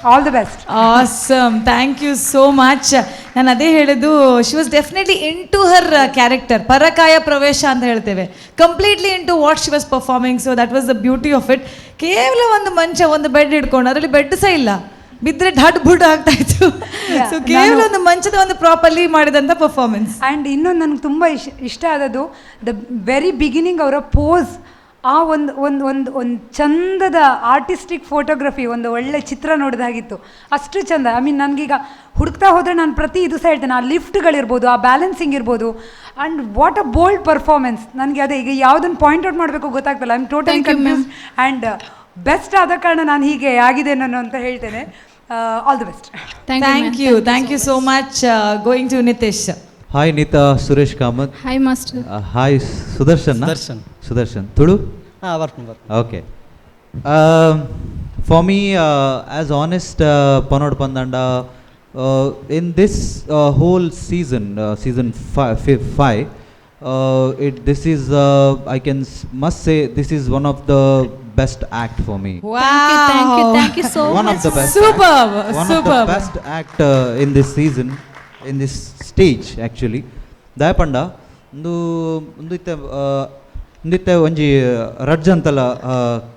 all the best. Awesome, thank you so much. ನಾನು ಅದೇ ಹೇಳಿದ್ದು, she was definitely into her character. ಪರಕಾಯ ಪ್ರವೇಶ ಅಂತ ಹೇಳ್ತೇವೆ. Completely into what she was performing. So that was the beauty of it. ಕೇವಲ ಒಂದು ಮಂಚ, ಒಂದು ಬೆಡ್ ಹಿಡ್ಕೊಂಡು, ಅದರಲ್ಲಿ ಬೆಡ್ ಸಹ ಇಲ್ಲ, ಬಿದ್ದರೆ ಢಡ್ ಬುಡ್ ಆಗ್ತಾ ಇತ್ತು. ಸೊ ಕೇವಲ ಒಂದು ಮಂಚದ ಒಂದು ಪ್ರಾಪರ್ಲಿ ಮಾಡಿದಂಥ ಪರ್ಫಾರ್ಮೆನ್ಸ್. ಆ್ಯಂಡ್ ಇನ್ನೊಂದು ನನಗೆ ತುಂಬ ಇಷ್ಟ ಆದದ್ದು, the very beginning ಅವರ ಪೋಸ್, ಆ ಒಂದು ಒಂದು ಒಂದು ಒಂದು ಚಂದದ ಆರ್ಟಿಸ್ಟಿಕ್ ಫೋಟೋಗ್ರಫಿ, ಒಂದು ಒಳ್ಳೆ ಚಿತ್ರ ನೋಡಿದಾಗಿತ್ತು, ಅಷ್ಟು ಚಂದ. I mean ನನಗೀಗ ಹುಡುಕ್ತಾ ಹೋದರೆ ನಾನು ಪ್ರತಿ ಇದು ಸಹ ಹೇಳ್ತೇನೆ, ಆ ಲಿಫ್ಟ್ಗಳಿರ್ಬೋದು, ಆ ಬ್ಯಾಲೆನ್ಸಿಂಗ್ ಇರ್ಬೋದು, and what a bold performance. ನನಗೆ ಅದೇ ಈಗ ಯಾವುದನ್ನು ಪಾಯಿಂಟ್ ಔಟ್ ಮಾಡಬೇಕು ಗೊತ್ತಾಗ್ತಲ್ಲ. I am totally confuse. And best ಆದ ಕಾರಣ ನಾನು ಹೀಗೆ ಆಗಿದೆ ನಾನು ಅಂತ ಹೇಳ್ತೇನೆ. All the best. Thank you, thank you so much. Going to Nitish. Hi Neeta, Suresh Kamath. Hi master. Hi Sudarshan. Sudarshan. Sudarshan Tulu. ಹಾಂ, ಬರ್ತೀನಿ. Okay, for me as honest ಪನೋಡ್ ಪಂದಂಡ, in this whole season, season 5, this is I can must say this is one of the best act for me. Thank you, thank you so one much. Of the best. Superb, one superb. Of the best act in this season, in this stage actually. ದಾಯಪಂಡ ಒಂದು ಒಂದು ಇತ್ತೆ ಒಂದಿತ್ತೆ ಒಂಜಿ ರಡ್ಜಂತಲ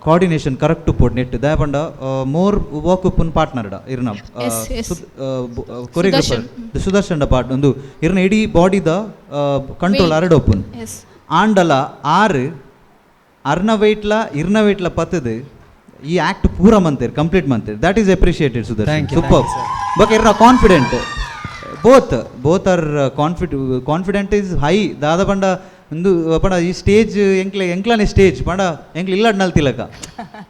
coordination correct ಉಪ್ಪೊಡು net. ದಾಯಪಂಡ more work ಉಪ್ಪುನ್ ಪಾರ್ಟ್ನರ್ಡ ಇರ್ನ choreographer Sudarshan part ಒಂದು ಇರ್ನ ಇಡೀ ಬಾಡಿದ ಕಂಟ್ರೋಲ್ ಅರಡ್ ಒಪ್ಪುನ್. ಆಂಡಲ ಆರು ಅರ್ನ ವೆಯ್ಟ್ಲ ಇರ್ನ ವೆಯ್ಟ್ಲ ಪತ್ತದು ಈ ಆ್ಯಕ್ಟ್ ಪೂರ ಮಂತೇರ್, complete ಮಂತೇರ್. That is appreciated Sudarshan. Super. ಬೊಕ ಇರ್ನ confident, both are confident is high. ದಾದ ಪಂಡ ಒಂದು ಪಂಡ ಈ ಸ್ಟೇಜ್ ಎಂಕ್ಲೆ ಎಂಕ್ಲಾನೆ ಸ್ಟೇಜ್ ಪಂಡ ಎಂಕ್ಲೆ ಇಲ್ಲಾಡ್ ನಲ್ತಿಲಕ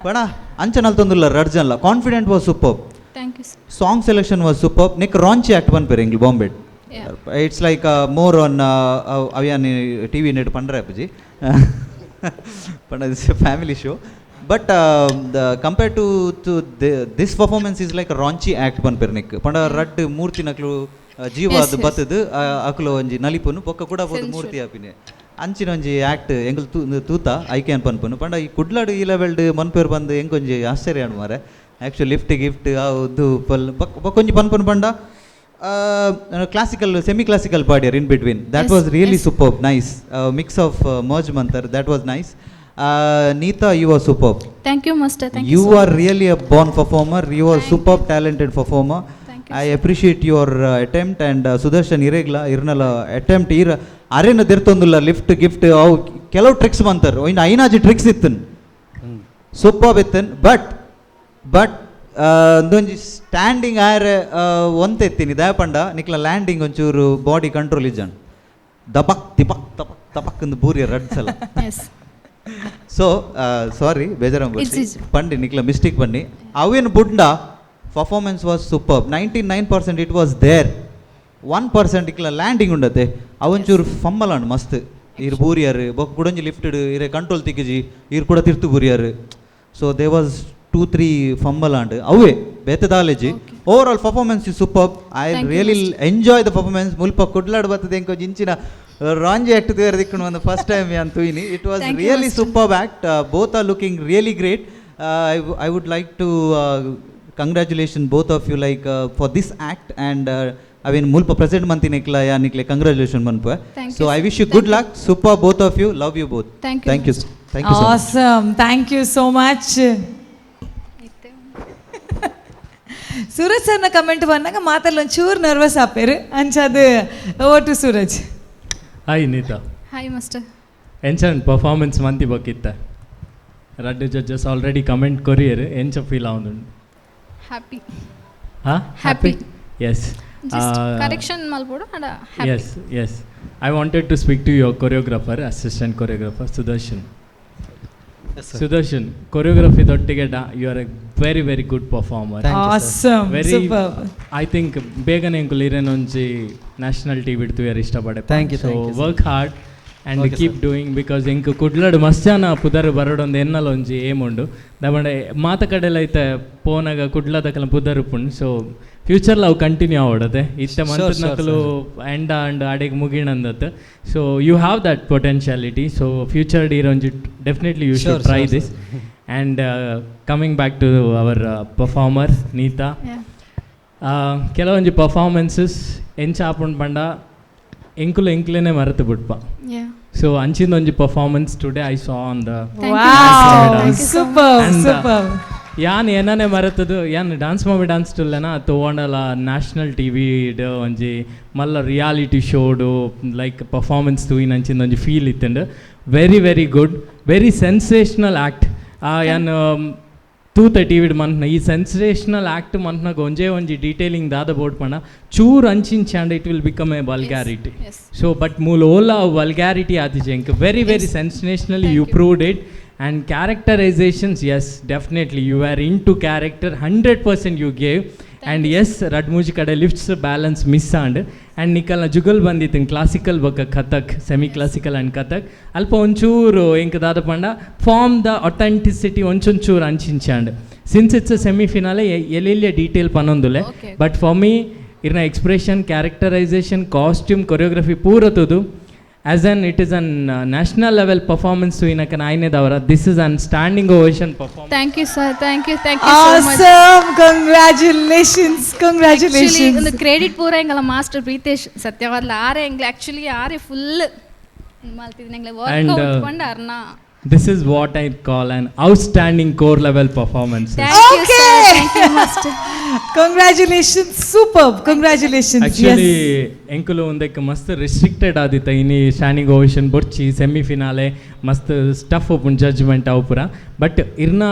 ಪಂಡ ಅಂಚ ನಲ್ತೊಂದುಲ್ಲ ರಡ್ಜನ್ಲ. Confident was super. Thank you. Song selection was super. Neck Ranchi act ಪನ್ಪೇರು ಎಂಕ್ಲು Bombay. It's like more on ಅವಿಯಾನ್ TV net ಪಂಡ್ರೆ ಅಪ್ಪಜಿ ಪಂಡ it's family show. But the compare to this performance is like raunchy act ಪನ್ಪೇರು neck. ಪಂಡ ರಡ್ಡ್ ಮೂರ್ತಿ ನಕ್ಲು ಜೀವ ಅದು ಬತ್ತದು ಅಕುಲು ಒಂಜಿ ನಲಿಪುನು ಬೊಕ್ಕ ಕೂಡ ಬೋದು ಮೂರ್ತಿ ಆಪಿನೆ ಅಂಚಿನ ಒಂಜಿ ಆ್ಯಕ್ಟ್ ಎಂಕುಲು ತೂತ ಐಕ್ಯಾನ್ ಪನ್ಪುನು. ಪಂಡ ಈ ಕುಡ್ಲಾಡು ಈ ಲೆವೆಲ್ಡ್ ಮನ್ಪೇರು ಬಂದು ಎಂಕೊಂಜಿ ಆಶ್ಚರ್ಯ ಅಣು ಮಾರೆ. Actually lift gift ಅದು ಪಲ್ ಬೊಕ್ಕೊಂಜಿ ಪನ್ಪುನು ಪಂಡ classical semi classical ಪಾಡಿಯರ್ in between. That was really superb, nice mix of merge Mantar. That was nice. Neeta, you are superb. Thank you master. Thank you. Are really a born performer. You are superb talented performer. I appreciate your attempt. And Sudarshan ಇರೇಗ್ಲ ಇರ್ನಲ attempt ಇರ ಅರೇನ ದೆರ್ತೊಂದುಲ್ಲ lift gift ಅವು ಕೆಲವು tricks ಬಂತಾರೆ. ಇನ್ನು ಐನಾಜಿ tricks ಇತ್ತನ್, superb ಇತ್ತನ್. But but ಒಂದೊಂಜಿ standing ಆಯರೆ ಒಂತೆ ಎತ್ತೀನಿ ದಯಪಂಡ ನಿಕ್ಲ ಲ್ಯಾಂಡಿಂಗ್ ಒಂಚೂರು ಬಾಡಿ ಕಂಟ್ರೋಲ್ ಇಜ್ಜಾನ್. ದಬಕ್ ದಿಬಕ್ ತಬಕ್ ತಬಕ್ ಅಂದ್ ಬೂರಿಯ ರಡ್ಸಲ. ಸೊ ಸಾರಿ ಬೇಜಾರ It's easy. ಪಂಡಿ ನಿಕ್ಲ ಮಿಸ್ಟೇಕ್ ಬನ್ನಿ ಅವೇನು ಬುಡ್ಡ. Performance was super. 99% it was there. 1% ಇಕ್ಲ landing ಉಂಡತೆ ಅವಂಚೂರು ಫಮ್ಮಲ್ ಅಂಡ್ ಮಸ್ತ್ ಇರ್ ಬೂರಿಯರ್ ಬೊಕ್ಕ ಕುಡೊಂಜಿ ಲಿಫ್ಟೆಡ್ ಇರೆ ಕಂಟ್ರೋಲ್ ತಿಕ್ಕಿಜಿ ಇರ್ ಕೂಡ ತಿರ್ತು ಬೂರಿಯರ್. So they was two three fumble and ಅವೇ ಬೇತೆ ದಾಲೇಜಿ. Overall performance is super. I Thank you, really enjoy the performance. ಮುಲ್ಪ ಕುಡ್ಲಾಡ್ ಬರ್ತದೆ ಎಂಕೊ ಜಿಂಚಿನ ರಾಂಜಿ ಆಕ್ಟ್ ತೇರ್ ದಿಕ್ಕುಂಡು ಒಂದು ಫಸ್ಟ್ ಟೈಮ್ ಯಾನ್ ತೂಯಿನಿ. It was Thank you, really master. Super act. Both are looking really great. I would like to congratulation both of you like for this act and ಅವೇನು ಮುಲ್ಪ ಪ್ರೆಸೆಂಟ್ ಮಂತಿನ ಇಕ್ಲ ಯಾ ನಿಕ್ಲೆ congratulation ಮನ್ಪ. Thank so you, I sir. Wish you good luck. Super, both of you. Love you both. Thank you, thank you. Master. Thank you so much. Awesome, thank you so much. Suraj ಸರ್ನ ಕಮೆಂಟ್ ಬಂದಾಗ ಮಾತಲ್ಲಿ ಒಂಚೂರು ನರ್ವಸ್ ಆಪೇರು ಅಂಚಾದ. Over to Suraj. Hi Neeta. Hi master. ಎಂಚನ್ performance ಮಂತಿ ಬಕ್ಕಿತ್ತ? ರಡ್ಡು judges already comment ಕೊರಿಯರ್. ಎಂಚ ಫೀಲ್ ಆವೊಂದುಂಡು? ಹ್ಯಾಪಿ. ಹಾ? Happy. S. Just correction ಮಲ್ಪೊಡು and happy. Yes. I wanted to speak to your choreographer, assistant choreographer, Sudarshan. Yes, sir. Sudarshan, choreography ದೊಟ್ಟಿಗೆ you are a very very good performer. Thank you, sir. Awesome. Very. Superb. I think ಬೇಗನೆ ಎಂಕುಲು ಇರೇನೊಂಜಿ ನ್ಯಾಷನಲ್ ಟಿವಿ ತೂಯರ್ ಇಷ್ಟಪಡೆ. Thank you, so thank you, sir. Work hard and Okay, keep sir. Doing, because ಎಂಕ್ ಕುಡ್ಲಡ್ ಮಸ್ತ್ ಜನ ಪುದರ್ ಬರಡೊಂದು ಎನ್ನಲ ಒಂಜಿ ಏಮ್ ಉಂಡು. ದಾಪಂಡ ಮಾತ ಕಡೆಲ ಐತೆ ಪೋನಾಗ ಕುಡ್ಲದಕಲ ಪುದರ್ ಉಪ್ಪುಂಡು. ಸೊ ಫ್ಯೂಚರ್ಲ ಅವು ಕಂಟಿನ್ಯೂ ಆವಡತೆ ಇತ್ತೆ ಮಂತ್ನಕಲು ಎಂಡ ಅಂಡ್ ಅಡೆಗೆ ಮುಗಿಣಂದತ್. So you have that potentiality, so future ಇರೋಂಜಿ definitely you should try this. And coming back to our performer Neeta, ಕೆಲವೊಂಜಿ ಪರ್ಫಾರ್ಮೆನ್ಸಸ್ ಎಂಚ ಆಪುಂಡು ಪಂಡ ಎಂಕುಲು ಎಂಕ್ಲೇನೆ ಮರೆತು ಬಿಡ್ಪ. ಸೊ ಅಂಚಿಂದ ಒಂಜಿ performance today I saw on the Superb, superb. ಯಾನ್ ಏನನೆ ಮರೆತದು ಯಾನ್ ಡಾನ್ಸ್ ಮಾಮಿ ಡಾನ್ಸ್ ಟುಲ್ಲೆನ ತೋಂಡಲ ನ್ಯಾಷನಲ್ ಟಿವಿ ಒಂಜಿ ಮಲ್ಲ ರಿಯಾಲಿಟಿ ಶೋಡು ಲೈಕ್ ಪರ್ಫಾರ್ಮೆನ್ಸ್ ತೂಯಿನ ಅಂಚಿಂದ ಒಂಜಿ feel ಇತ್ತಂಡು. Very very good, very sensational act. ಯಾನ್ ತೂತ ಟಿವಿಡ್ ಮನ್ಪನ ಈ ಸೆನ್ಸೇಷನಲ್ ಆ್ಯಕ್ಟ್ ಮನ್ಪನಾಗ ಒಂಜೇ ಒಂಜಿ ಡೀಟೇಲಿಂಗ್ ದಾದ ಬೋರ್ಡ್ ಪಂಡ ಚೂರು ಅಂಚಿಂಚಾಂಡ್ it will become a vulgarity. So but ಮೂಲ ಓಲ ವಲ್ಗ್ಯಾರಿಟಿ ಆತಿಜೆ ಎಂಕ್. Very very sensationally you proved it. And characterizations, yes, definitely you are into character, 100% you gave. And yes, ರಡ್ಮೂಜಿ ಕಡೆ lifts balance miss and and ನಿಕಲ್ನ Jugal ಬಂದಿತ್ತು ಕ್ಲಾಸಿಕಲ್ ಬೊಕ್ಕ Kathak, semi classical and Kathak. ಅಲ್ಪ ಒಂಚೂರು ಎಂಕ್ ದಾದ ಪಂಡ ಫಾರ್ಮ್ the authenticity ಒಂಚೊಂಚೂರು ಅಂಚಿಂಚಾಂಡ್. Since it's semi finale ಎಲ್ಲೆಲ್ಲಿಯ detail ಪನೊಂದುಲೆ. But for me ಇರ್ನ ಎಕ್ಸ್ಪ್ರೆಷನ್, ಕ್ಯಾರೆಕ್ಟರೈಸೇಷನ್, ಕಾಸ್ಟ್ಯೂಮ್, ಕೊರಿಯೋಗ್ರಫಿ ಪೂರ ತೂದು as an it is an national level performance ಇನಕ ಆಯ್ನೆದವರ this is an standing ovation performance. Thank you sir, thank you, thank you so much. Awesome, congratulations, congratulations. ಒಂದು ಕ್ರೆಡಿಟ್ ಪೂರ ಎಂಗಲ ಮಾಸ್ಟರ್ ಪ್ರೀತೇಶ್ ಸತ್ಯವಾದ್ಲ ಆರೆ ಎಂಗ್ಲ ಆಕ್ಚುಲಿ ಆರೆ ಫುಲ್ ಮಲ್ತಿದ್ದೀನಿ ಎಂಗ್ಲ And, workout ಪಂಡ ಅರ್ನ. This is what I call an outstanding core level performance. Thank you sir, thank you master. Congratulations, super, congratulations. Actually ಎಂಕುಲು ಒಂದಕ್ಕೆ ಮಸ್ತ್ ರಿಸ್ಟ್ರಿಕ್ಟೆಡ್ ಆದಿತ್ತ ಇನಿ ಸ್ಟ್ಯಾಂಡಿಂಗ್ ಓವೇಷನ್ ಬೊರ್ಚಿ ಸೆಮಿ ಫಿನಾಲೆ ಮಸ್ತ್ ಸ್ಟಫ್ ಓಪನ್ ಜಡ್ಜ್ಮೆಂಟ್ ಅವು ಪೂರ. ಬಟ್ ಇರ್ನ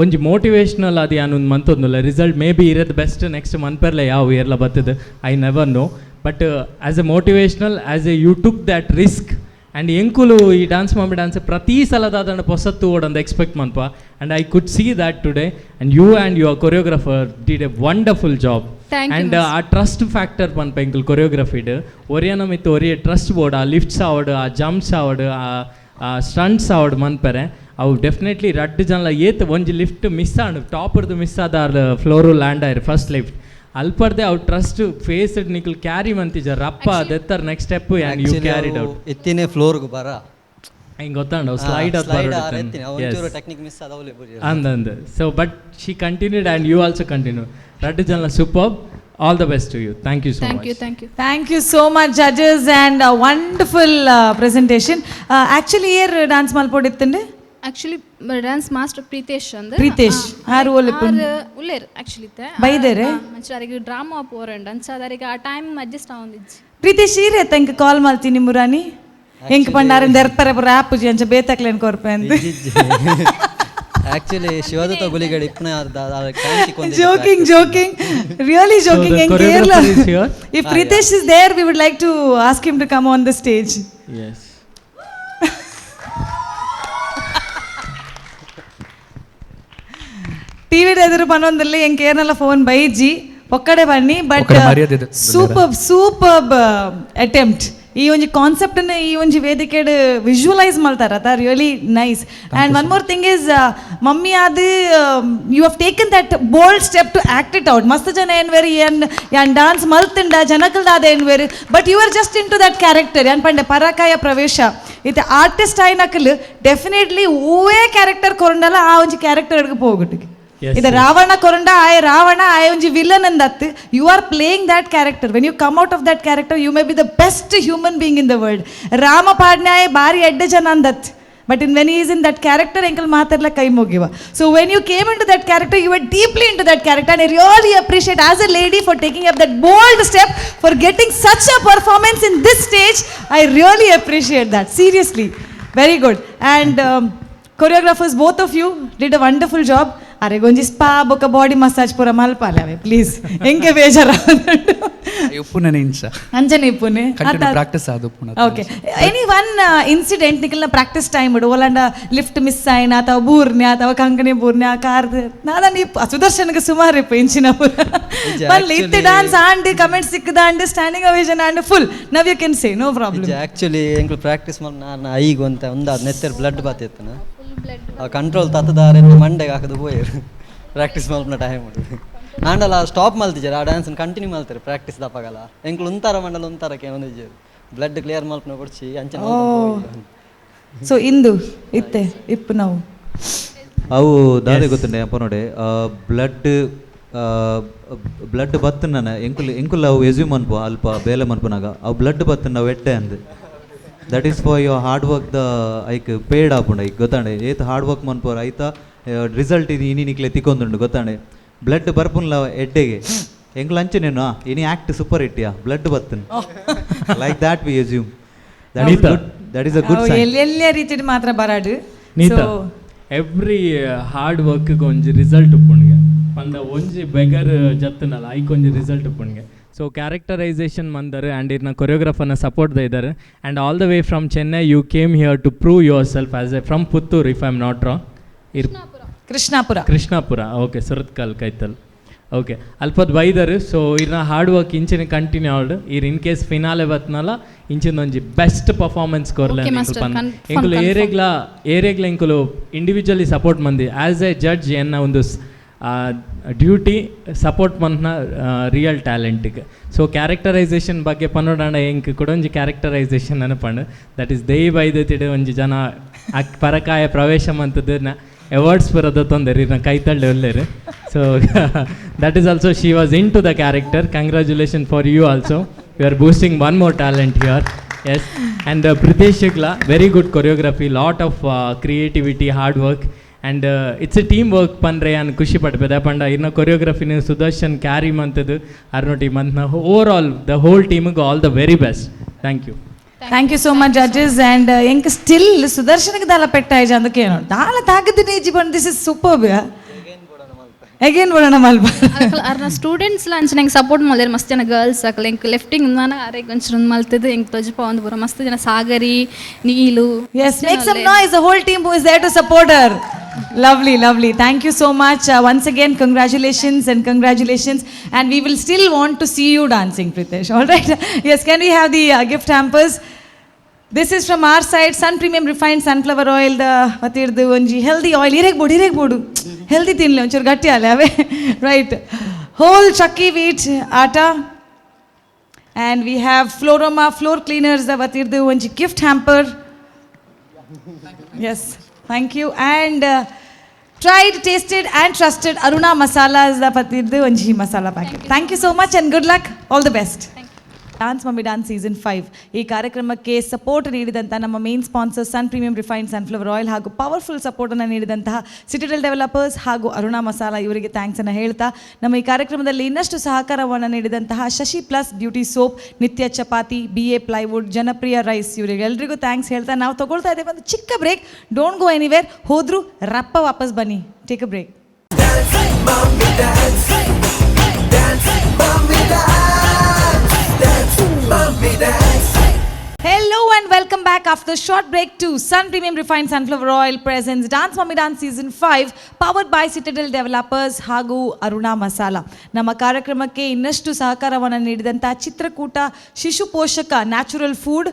ಒಂಜಿ ಮೋಟಿವೇಶ್ನಲ್ ಅದು ಯಾನ್ ಒಂದು ಮಂತೊಂದುಲ್ಲ ರಿಸಲ್ಟ್ ಮೇ ಬಿ ಇರೋದು ಬೆಸ್ಟ್ ನೆಕ್ಸ್ಟ್ ಮನ್ಪೆರ್ಲೆ ಯಾವ ಇಯರ್ಲ ಬರ್ತದೆ I never know. But as a motivational, as a you took that risk. And ಎಂಕುಲು ಈ ಡಾನ್ಸ್ ಮಾಮಿ ಡಾನ್ಸ್ ಪ್ರತಿ ಸಲದಾದ ಪೊಸತ್ತು ಓಡಂದು expect ಮನ್ಪ and I could see that today, and you and your choreographer did a wonderful job. Thank you, and master. ಆ ಟ್ರಸ್ಟ್ ಫ್ಯಾಕ್ಟರ್ ಪನ್ಪ ಎಂಕುಲು ಕೊರಿಯೋಗ್ರಫಿಡ್ ಒರಿಯನ ಮಿತ್ತು ಒರಿಯ ಟ್ರಸ್ಟ್ ಬೋರ್ಡ್ ಆ ಲಿಫ್ಟ್ಸ್ ಆವಡ್ ಆ ಜಂಪ್ಸ್ ಆವಡ್ ಆ ಸ್ಟಂಟ್ಸ್ ಆವಡ್ ಮನ್ಪೆರೆ ಅವು ಡೆಫಿನೆಟ್ಲಿ ರಡ್ಡು ಜನಲ ಏತ್ ಒಂಜಿ ಲಿಫ್ಟ್ ಮಿಸ್ ಆಂಡ್ ಟಾಪರ್ದು ಮಿಸ್ ಆದ ಫ್ಲೋರು ಲ್ಯಾಂಡ್ ಆಯ್ರು ಫಸ್ಟ್ ಲಿಫ್ಟ್ ಅಲ್ಪರ್ದೆ ಅವು ಟ್ರಸ್ಟ್ ಫೇಸ್ ನಿಕಲ್ ಕ್ಯಾರಿ ಮಂತಿಜ ರಪ್ಪ ದೆತ್ತರ್ next step and you carried out. ಎತ್ತಿನೇ ಫ್ಲೋರ್ಗೆ ಬರ ಹಿಂಗೆ ಗೊತ್ತಾಂಡ ಸ್ಲೈಡ್ ಸ್ಲೈಡ್ ಎತ್ತಿನ ಒಂಚೂರು ಟೆಕ್ನಿಕ್ ಮಿಸ್ ಆದವಲೆ. ಅಂದಂದು. So but she continued and you also continue. ರಡ್ಡು ಜನ super. All the best to you. Thank you so thank much. You, thank you. Thank you so much, judges, and a wonderful presentation. Actually, year dance ಮಲ್ಪೊಡಿತ್ತಂಡೆ? Actually dance master Pritesh ಅಂದ್. ಪ್ರೀತೇಶ್. ಆರ್ ಓಲೆಪ್ಪುನ್? ಉಲ್ಲೇರ್ ಆಕ್ಚುಲಿ. ಬೈದೆರೆ? ಅರಿಗೆ ಡ್ರಾಮಾ ಪೋರಂಡ್ ಅಂಚಾದ ಆ ಟೈಮ್ ಅಡ್ಜಸ್ಟ್ ಆವೊಂದಿಜ್ಜಿ. ಪ್ರೀತೇಶ್ ಈರೆ ತಂಕ್ ಕಾಲ್ ಮಲ್ತೀನಿ ಮುರಾನಿ ಎಂಕ್ ಪಂಡಾರನ್ ದರ್ಪರೆ ಪುರ ಆಪುಜಿ ಅಂಚ ಬೇತಕ್ಲೇನ್ ಕೊರ್ಪೆ ಅಂದ್. ಆಕ್ಚುಲಿ ಶಿವದತ್ತ ಗುಲಿಗಡೆ ಇಪ್ಪನ Joking, joking, really joking. The in choreographer Kerala. Is here? If Pritesh is there, we would like to ask him to come on the stage. Yes. TV ಎದುರು ಪನೊಂದಿಲ್ಲ, ಎಂಕ್ ಏರ್ನಲ್ಲ ಫೋನ್ ಬೈಜಿ ಒಕ್ಕಡೆ ಬನ್ನಿ. ಬಟ್ ಒಕ್ಕಡೆ ಮರ್ಯಾದೆ ಇದೆ. Super, superb attempt. ಈ ಒಂಜಿ ಕಾನ್ಸೆಪ್ಟ್ ಈ ಒಂಜಿ ವೇದಿಕೆಡ್ ವಿಜುವಲೈಸ್ ಮಲ್ತಾರ ಅತ, really nice. And one more thing is, mummy ಆದ್ you have taken that bold step to act it out. ಮಸ್ತ್ ಜನ ಏನ್ ವೇರಿ ಏನ್ ಯಾನ್ ಡಾನ್ಸ್ ಮಲ್ತುಂಡ ಜನಕಲ್ದಾದ ಏನ್ very, but you are just into that character. ಯಾನ್ ಪಂಡೆ ಪರಕಾಯ ಪ್ರವೇಶ ಇತ್ತೆ ಆರ್ಟಿಸ್ಟ್ ಆಯ್ನಕಲ್ ಡೆಫಿನೆಟ್ಲಿ ಹೂವೇ ಕ್ಯಾರೆಕ್ಟರ್ ಕೊರಂಡಲ ಆ ಒಂಜಿ ಕ್ಯಾರೆಕ್ಟರ್ ಹೋಗುಟ್ಟಿಗೆ. ಇದು ರಾವಣ ಕೊರಂಡ ಆಯ ರಾವಣ ಆಯ ಒಂಜಿ villain ಅಂದತ್ತು. You are playing that character. When you come out of that character, you may be the best human being in the world. Rama ಪಾಡ್ನ್ಯಾಯ ಬಾರಿ ಎಡ್ಡೆ ಜನ ಅಂದತ್, but in when he's in that character ಎಂಕಲ್ ಮಾತಾಡ್ಲ ಕೈ ಮುಗಿವ. So when you came into that character, you are deeply into that character, and I really appreciate as a lady for taking up that bold step, for getting such a performance in this stage. I really appreciate that, seriously, very good. And choreographers, both of you did a wonderful job. ಅರೆ ಗೊಂಜಿ ಸ್ಪಾ ಬೊಕ ಬಾಡಿ ಮಸಾಜ್ ಪೂರ ಮಲ್ಪಾಲೆ ಅವೆ ಪ್ಲೀಸ್, ಎಂಕೆ ಬೇಜಾರ. ಉಪ್ಪುನೇ ಇಂಚ. ಅಂಚನೆ ಇಪ್ಪುನೆ. ಕಂಟಿನ್ಯೂ ಪ್ರಾಕ್ಟೀಸ್ ಆದ್ ಉಪ್ಪುನ. ಓಕೆ, ಎನಿ ಒನ್ ಇನ್ಸಿಡೆಂಟ್ ನಿಕಲ್ನ ಪ್ರಾಕ್ಟೀಸ್ ಟೈಮ್ ಇಡು ಓಲಾಂಡ ಲಿಫ್ಟ್ ಮಿಸ್ ಆಯ್ನ ಅಥವಾ ಬೂರ್ನೆ ಅಥವಾ ಕಂಕಣಿ ಬೂರ್ನೆ ಕಾರ್ ನಾದನ್ ಇಪ್ಪ ಸುದರ್ಶನ್ಗೆ ಸುಮಾರು ಇಪ್ಪ ಇಂಚಿನ ಬಲ್ಲಿ ಇತ್ತೆ ಡಾನ್ಸ್ ಆಂಡ್ ಕಮೆಂಟ್ ಸಿಕ್ಕದಾಂಡ್ standing ovation and full. Now you can say, no problem. Actually ಎಂಕ್ಲು ಪ್ರಾಕ್ಟೀಸ್ ಮಾಡಿ ನಾನು ಐಗ್ ಒಂತ ಒಂದಾದ್ ನೆತ್ತೆರ್ ಬ್ಲಡ್ ಬಾತಿತ್ತನ, ಆ ಕಂಟ್ರೋಲ್ ತತ್ತದಾರೆ ಮಂಡೆಗೆ ಹಾಕದು ಪೋಯರು ಪ್ರಾಕ್ಟೀಸ್ ಮಲ್ಪನ ಟೈಮ್ ಆಂಡಲ ಸ್ಟಾಪ್ ಮಲ್ತಿಜಾರ, ಆ ಡ್ಯಾನ್ಸ್ ಕಂಟಿನ್ಯೂ ಮಲ್ತಾರೆ ಪ್ರಾಕ್ಟೀಸ್ ದಪಗಲ. ಎಂಕ್ಲು ಉಂತಾರ ಮಂಡಲ ಉಂತಾರಕ್ಕೆ ಒಂದಿಜ್ಜರು ಬ್ಲಡ್ ಕ್ಲಿಯರ್ ಮಲ್ಪನ ಕೊಡ್ಚಿ ಅಂಚನೆ. ಸೊ ಇಂದು ಇತ್ತೆ ಇಪ್ಪು ನಾವು ಅವು ದಾದೆ ಗೊತ್ತುಂಡೆ ಅಪ್ಪ ನೋಡೆ ಬ್ಲಡ್ ಬ್ಲಡ್ ಬತ್ತನ ಎಂಕುಲ್ ಎಂಕುಲ್ ಅವು ಎಸ್ಯೂಮ್ ಅನ್ಪು ಅಲ್ಪ ಬೇಲೆ ಮನ್ಪುನಾಗ ಅವು ಬ್ಲಡ್ ಬತ್ತನ ಅವು ಎಡ್ಡೆ ಅಂದ್. That is for your hard work the ಐಕ್ ಪೇಡ್ ಆಪುಂಡು ಐಕ್ ಗೊತ್ತಾಂಡೆ. ಏತ್ ಹಾರ್ಡ್ ವರ್ಕ್ ಮನ್ಪೋರ್ ಐತ ರಿಸಲ್ಟ್ ಇದು ಇನಿ ನಿಕ್ಲೆ ತಿಕ್ಕೊಂದುಂಡು ಗೊತ್ತಾಂಡೆ. ಬ್ಲಡ್ ಬರ್ಪುನ್ಲ ಎಡ್ಡೆಗೆ ಎಂಕ್ಲು ಅಂಚನೇನು ಇನಿ ಆಕ್ಟ್ ಸೂಪರ್ ಇಟ್ಟಿಯಾ ಬ್ಲಡ್ ಬತ್ತನ್, like that we assume. That is good, that is a good sign. ಎಲ್ಲೆಲ್ಲ ರೀತಿಡ್ ಮಾತ್ರ ಬರಾಡು. ನೀತಾ, ಎವ್ರಿ ಹಾರ್ಡ್ ವರ್ಕ್ಗೆ ಒಂಜಿ ರಿಸಲ್ಟ್ ಉಪ್ಪುಂಡ್ಗೆ ಪಂಡ ಒಂಜಿ ಬೆಗರ್ ಜತ್ತನಲ್ಲ ಐಕ್ ಒಂಜಿ ರಿಸಲ್ಟ್ ಉಪ್ಪುಂಡ್ಗೆ. ಸೊ ಕ್ಯಾರೆಕ್ಟರೈಸೇಷನ್ ಮಂದರು ಆ್ಯಂಡ್ ಇರ್ನ ಕೊರಿಯೋಗ್ರಾಫರ್ನ ಸಪೋರ್ಟ್ ಇದ್ದಾರೆ. And all the way from Chennai you came here to prove yourself as a from Puttur, if I am not wrong. ಇರ್ ಕೃಷ್ಣಾಪುರ. ಕೃಷ್ಣಾಪುರ, ಓಕೆ, ಸುರತ್ಕಲ್ ಕೈತಲ್. ಓಕೆ, ಅಲ್ಪದ್ ಬೈದರು. ಸೊ ಇರ್ನ ಹಾರ್ಡ್ ವರ್ಕ್ ಇಂಚಿನ ಕಂಟಿನ್ಯೂ ಆವಡ್. ಇರ್ ಇನ್ ಕೇಸ್ ಫಿನಾಲೆ ಬತ್ನಲ್ಲ ಇಂಚಿನ ಒಂಜಿ ಬೆಸ್ಟ್ ಪರ್ಫಾರ್ಮೆನ್ಸ್ ಕೊರ್ಲೆ. Okay, master. Confirm, ಎಂಕುಲು confirm. ಏರೆಗ್ಲ ಏರೆಗ್ಲ ಎಂಕುಲು ಇಂಡಿವಿಜುವಲಿ ಸಪೋರ್ಟ್ ಮಂದಿ ಆ್ಯಸ್ ಎ ಜಡ್ಜ್ ಎನ್ನ ಒಂದು ಡ್ಯೂಟಿ ಸಪೋರ್ಟ್ ಮಂತ್ನ ರಿಯಲ್ ಟ್ಯಾಲೆಂಟಿಗೆ. ಸೊ ಕ್ಯಾರೆಕ್ಟರೈಸೇಷನ್ ಬಗ್ಗೆ ಪನ್ನೊಡಾಂಡ ಎಂಕ್ ಕುಡೊಂಜಿ ಕ್ಯಾರೆಕ್ಟರೈಸೇಷನ್ ಅನಪಂಡು, that is ದೇಯಿ ಬೈದತಿಡು ಒಂಜಿ ಜನ ಪರಕಾಯ ಪ್ರವೇಶ ಮಂತದ್ದು ಅವಾರ್ಡ್ಸ್ ಬರೋದ ತೊಂದರೆ ಇರ್ನ ಕೈತಳ್ಳಿ ಒಲ್ಲೇರು. So that is also she was into the character. Congratulation for you also, you are boosting one more talent here. Yes, and Pritesh Shukla, very good choreography, lot of creativity, hard work, and it's a team work ಪಂಡ್ರೆ ಯಾನ್ ಖುಷಿ ಪಡ್ಪೆದ ಪಂಡ ಇನ್ನ ಕೊರಿಯೋಗ್ರಫಿನ ಸುದರ್ಶನ್ ಕ್ಯಾರಿ ಮಂತದ್ದು ಅರ್ನೋಟಿ ಮಂತ್ನ ಓವರ್ ಆಲ್ the whole ಟೀಮಿಗೆ all the very best. Thank you. Thank you so much, judges. And ಎಂಕ್ ಸ್ಟಿಲ್ ಸುದರ್ಶನಕ್ಕೆ ದಾಲ ಪೆಟ್ಟಾಯ್ಜ ಅಂದಕೇನು ದಾಲ ತಾಗದಿನೇ ಇಜ್ಜಿ ಪಂಡ this is super. Again ಬೋಡಣ ಮಲ್ಪ. ಅರ್ನ ಸ್ಟೂಡೆಂಟ್ಸ್ ಅಂಚನೆ ಎಂಕ್ ಸಪೋರ್ಟ್ ಮಲ್ದೇರ್ ಮಸ್ತ್ ಜನ ಗರ್ಲ್ಸ್ ಅಕಲ್ ಎಂಕ್ ಲೆಫ್ಟಿಂಗ್ ನಾನ ಅರೆಗ್ ಒಂಚೂರು ಉಂದ್ ಮಲ್ತದ್ದು ಎಂಕ್ ತೊಜಪ ಒಂದು ಪೂರ ಮಸ್ತ್ ಜನ Sagari Neelu. Yes, make some noise, the whole team who is there to support her. Lovely, lovely. Thank you so much. Once again, congratulations and congratulations. And we will still want to see you dancing, Pritesh. All right. Yes, can we have the gift hampers? This is from our side, Sun Premium Refined Sunflower Oil, the ವತಿರ್ದು ಒಂಜಿ ಹೆಲ್ದಿ ಆಯಿಲ್. ಹಿರೇಗ್ ಬೋಡು, ಹಿರೇಗ್ ಬೋಡು, ಹೆಲ್ದಿ ತಿನ್ಲಿ ಒಂಚೂರು ಗಟ್ಟಿ ಅಲ್ಲ ಅವೇ. ರೈಟ್, ಹೋಲ್ ಚಕ್ಕಿ wheat atta. And we have Floroma floor cleaners the ವತಿರ್ದು ಒಂಜಿ gift hamper. Yes, thank you. And tried, tasted and trusted Aruna Masalas the ವತಿರ್ದು ಒಂಜಿ masala packet. Thank you so much and good luck, all the best. Dance mummy dance season 5 ಈ ಕಾರ್ಯಕ್ರಮಕ್ಕೆ ಸಪೋರ್ಟ್ ನೀಡಿದಂಥ ನಮ್ಮ main sponsor Sun Premium refined sunflower oil ಹಾಗೂ ಪವರ್ಫುಲ್ ಸಪೋರ್ಟನ್ನು ನೀಡಿದಂತಹ ಸಿಟಿಡೆಲ್ ಡೆವಲಪರ್ಸ್ ಹಾಗೂ ಅರುಣಾ ಮಸಾಲಾ ಇವರಿಗೆ ಥ್ಯಾಂಕ್ಸನ್ನು ಹೇಳ್ತಾ, ನಮ್ಮ ಈ ಕಾರ್ಯಕ್ರಮದಲ್ಲಿ ಇನ್ನಷ್ಟು ಸಹಕಾರವನ್ನು ನೀಡಿದಂತಹ ಶಶಿ ಪ್ಲಸ್ ಬ್ಯೂಟಿ ಸೋಪ್, ನಿತ್ಯ ಚಪಾತಿ, ಬಿ.ಎ. ಪ್ಲೈವುಡ್, ಜನಪ್ರಿಯ ರೈಸ್ ಇವರಿಗೆಲ್ರಿಗೂ thanks ಹೇಳ್ತಾ ನಾವು ತಗೊಳ್ತಾ ಇದ್ದೇವೆ ಒಂದು ಚಿಕ್ಕ ಬ್ರೇಕ್. Don't go anywhere. ಹೋದರೂ ರಪ್ಪ ವಾಪಸ್ ಬನ್ನಿ. Take a break. Mommy dance, dance, mommy dance, dance, mommy dance. Hello and welcome back after the short break to Sun Premium Refined Sunflower Oil presents Dance Mummy Dance Season 5, powered by Citadel Developers ಹಾಗೂ ಅರುಣಾ ಮಸಾಲ. ನಮ್ಮ ಕಾರ್ಯಕ್ರಮಕ್ಕೆ ಇನ್ನಷ್ಟು ಸಹಕಾರವನ್ನು ನೀಡಿದಂಥ ಚಿತ್ರಕೂಟ ಶಿಶು ಪೋಷಕ natural food,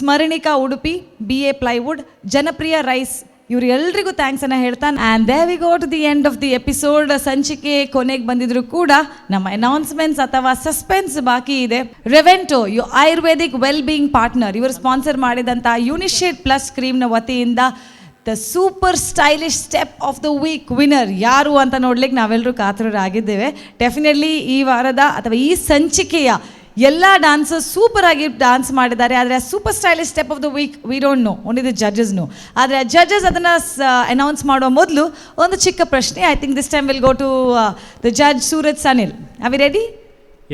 Smaranika Udupi, B A plywood, ಜನಪ್ರಿಯ ರೈಸ್, ಇವರೆಲ್ಲರಿಗೂ thanks ಅನ್ನು ಹೇಳ್ತಾ, and there we go to the end of the episode. ಸಂಚಿಕೆ ಕೊನೆಗೆ ಬಂದಿದ್ರು ಕೂಡ ನಮ್ಮ ಅನೌನ್ಸ್ಮೆಂಟ್ಸ್ ಅಥವಾ ಸಸ್ಪೆನ್ಸ್ ಬಾಕಿ ಇದೆ. ರೆವೆಂಟೋ, your Ayurvedic well being partner, ಇವರು ಸ್ಪಾನ್ಸರ್ ಮಾಡಿದಂಥ ಯೂನಿಶೇಡ್ ಪ್ಲಸ್ ಕ್ರೀಮ್ನ ವತಿಯಿಂದ the super stylish step of the week winner ಯಾರು ಅಂತ ನೋಡ್ಲಿಕ್ಕೆ ನಾವೆಲ್ಲರೂ ಕಾತರರಾಗಿದ್ದೇವೆ. ಡೆಫಿನೆಟ್ಲಿ ಈ ವಾರದ ಅಥವಾ ಈ ಸಂಚಿಕೆಯ ಎಲ್ಲ ಡಾನ್ಸರ್ಸ್ ಸೂಪರ್ ಆಗಿ ಡಾನ್ಸ್ ಮಾಡಿದ್ದಾರೆ. ಆದರೆ ಆ super stylish step of the week, we don't know, only the judges know. ಆದರೆ ಆ ಜಡ್ಜಸ್ ಅದನ್ನು ಅನೌನ್ಸ್ ಮಾಡುವ ಮೊದಲು ಒಂದು ಚಿಕ್ಕ ಪ್ರಶ್ನೆ. I think this time we'll go to the judge, Suraj Sanil. Are we ready?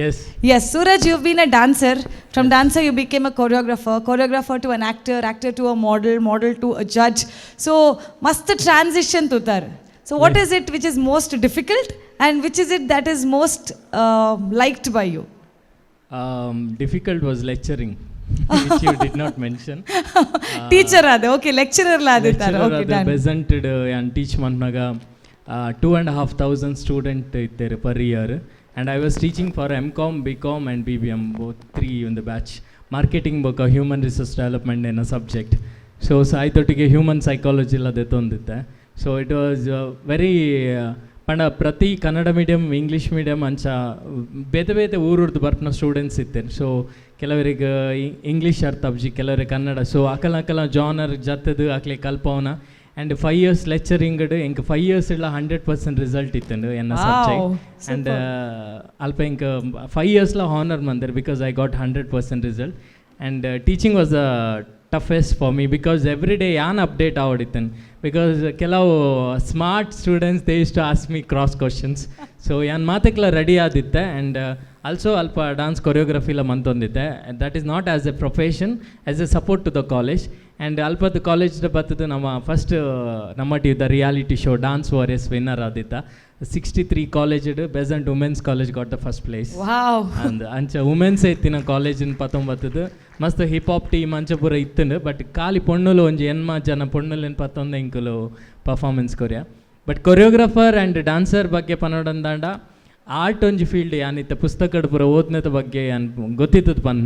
Yes. Yes, Suraj, you've been a dancer. From dancer, you became a choreographer, choreographer to an actor, actor to a model, model to a judge. So, ಮಸ್ತ್ transition ತುತರ್. So, what is it which is most difficult and which is it that is most liked by you? Difficult was lecturing, which you did not mention. Teacher ಆದ, okay, lecturer ಲ ಆದಿತ್ತಾರೆ. Okay, done. ಬೆಸೆಂಟೆಡ್ and teach ಮನ್ನಾಗ 2,500 student ಇತ್ತೇರು per year, and I was teaching for M Com, B Com and BBM, both three in the batch. Marketing ಬೊಕ human resource development ಏನೋ subject. So ಸಾಯ್ತೊಟ್ಟಿಗೆ human psychology ಎಲ್ಲ ದೆತ್ತೊಂದಿತ್ತೆ. So it was very ಪಂಡ ಪ್ರತಿ ಕನ್ನಡ medium, English medium ಅಂಚ ಬೇತೆ ಬೇತೆ ಊರುರ್ದು ಬರ್ಪುನ ಸ್ಟೂಡೆಂಟ್ಸ್ ಇತ್ತೇನೆ. ಸೊ ಕೆಲವರಿಗೆ ಇಂಗ್ಲೀಷ್ ಅರ್ಥ ಆಪ್ಜಿ, ಕೆಲವರಿಗೆ ಕನ್ನಡ. ಸೊ ಅಕಲ ಅಕಲ ಜಾನರ್ ಜತ್ತದು ಅಕ್ಲೆ ಕಲ್ಪವನ. ಆ್ಯಂಡ್ 5 ಇಯರ್ಸ್ ಲೆಕ್ಚರಿಂಗ್, ಎಂಕ್ 5 ಇಯರ್ಸ್ ಇಲ್ಲ 100% ರಿಸಲ್ಟ್ ಇತ್ತಂಡು ಎನ್ನ ಸಬ್ಜೆಕ್ಟ್. ಆ್ಯಂಡ್ ಅಲ್ಪ ಎಂಕ್ 5 ಇಯರ್ಸ್ಲ honour ಮಂದರ್ because I got 100% result. And teaching was the toughest for me because every day ಯಾನ್ ಅಪ್ಡೇಟ್ ಆವಡಿತ್ತೇನೆ, because ಕೆಲವು smart students, they used to ask me cross questions. So ಯಾನ್ ಮಾತೆಕ್ಲ ರೆಡಿ ಆದಿತ್ತೆ. ಆ್ಯಂಡ್ ಆಲ್ಸೋ ಅಲ್ಪ dance ಕೊರಿಯೋಗ್ರಫಿಲ ಮಂತೊಂದಿತ್ತೆ. That is not as a profession, as a support to the college. And ಅಲ್ಪದ college ಬತ್ತದ ನಮ್ಮ first ನಮ್ಮ T the reality show Dance Warriors winner Aditya. 63 college, Besant Women's College got the first place. ಅಂದ್ ಅಂಚ women's ಇತ್ತಿನ ಕಾಲೇಜಿನ ಪತ್ತೊಂಬತ್ತದು. ಮಸ್ತ್ hip hop team ಅಂಚ ಪೂರ ಇತ್ತಂಡು, ಬಟ್ ಖಾಲಿ ಪೊಣ್ಣುಲು ಒಂಜಿ ಎನ್ಮ ಜನ ಪೊಣ್ಣುಲೆನ್ ಪತ್ತೊಂದು ಎಂಕುಲು performance Korea. But choreographer and dancer ಬಗ್ಗೆ ಪನ್ನೊಡಂದಾಂಡ, ಆರ್ಟ್ ಒಂಜಿ ಫೀಲ್ಡ್ ಯಾನಿತ್ತ ಪುಸ್ತಕಡ್ ಪೂರ ಓದ್ನದ ಬಗ್ಗೆ ಯಾನ್ ಗೊತ್ತಿತ್ತದ ಪನ್.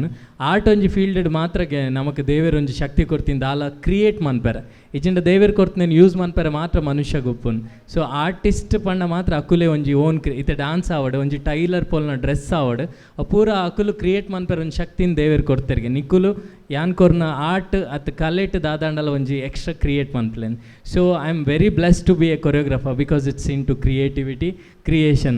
ಆರ್ಟ್ ಒಂಜಿ ಫೀಲ್ಡ್ ಮಾತ್ರಗೆ ನಮಕ್ ದೇವೆರ್ ಒಂಜಿ ಶಕ್ತಿ ಕೊರ್ತಿಂದ ದಾಲ ಕ್ರಿಯೇಟ್ ಮನ್ಪೆರೆ. ಇಜಿಂಡ ದೇವೆರ್ ಕೊರ್ತನೇನು ಯೂಸ್ ಮನ್ಪೆರೆ ಮಾತ್ರ ಮನುಷ್ಯ ಗೊಪ್ಪುನ್. ಸೊ ಆರ್ಟಿಸ್ಟ್ ಪಂಡ ಮಾತ್ರ ಅಕುಲೆ ಒಂಜಿ ಓನ್ ಕ್ರಿ ಇತ್ತೆ ಡಾನ್ಸ್ ಆವಡ್, ಒಂಜಿ ಟೈಲರ್ ಪೋಲ್ನ ಡ್ರೆಸ್ ಆವಡ್, ಅವು ಪೂರ ಅಕುಲು ಕ್ರಿಯೇಟ್ ಮನ್ಪೆರೆ ಒಂಜಿ ಶಕ್ತಿನ ದೇವೆರ್ ಕೊರ್ತೆರ್ಗೆ. ನಿಕುಲು ಯಾನ್ ಕೊರ್ನ ಆರ್ಟ್ ಅತ್ ಕಲೆಟ್ ದಾದಾಂಡಲ ಒಂಜಿ ಎಕ್ಸ್ಟ್ರಾ ಕ್ರಿಯೇಟ್ ಮನ್ಪುಲೆನ್. So I am very blessed to be a choreographer because it's into creativity, creation.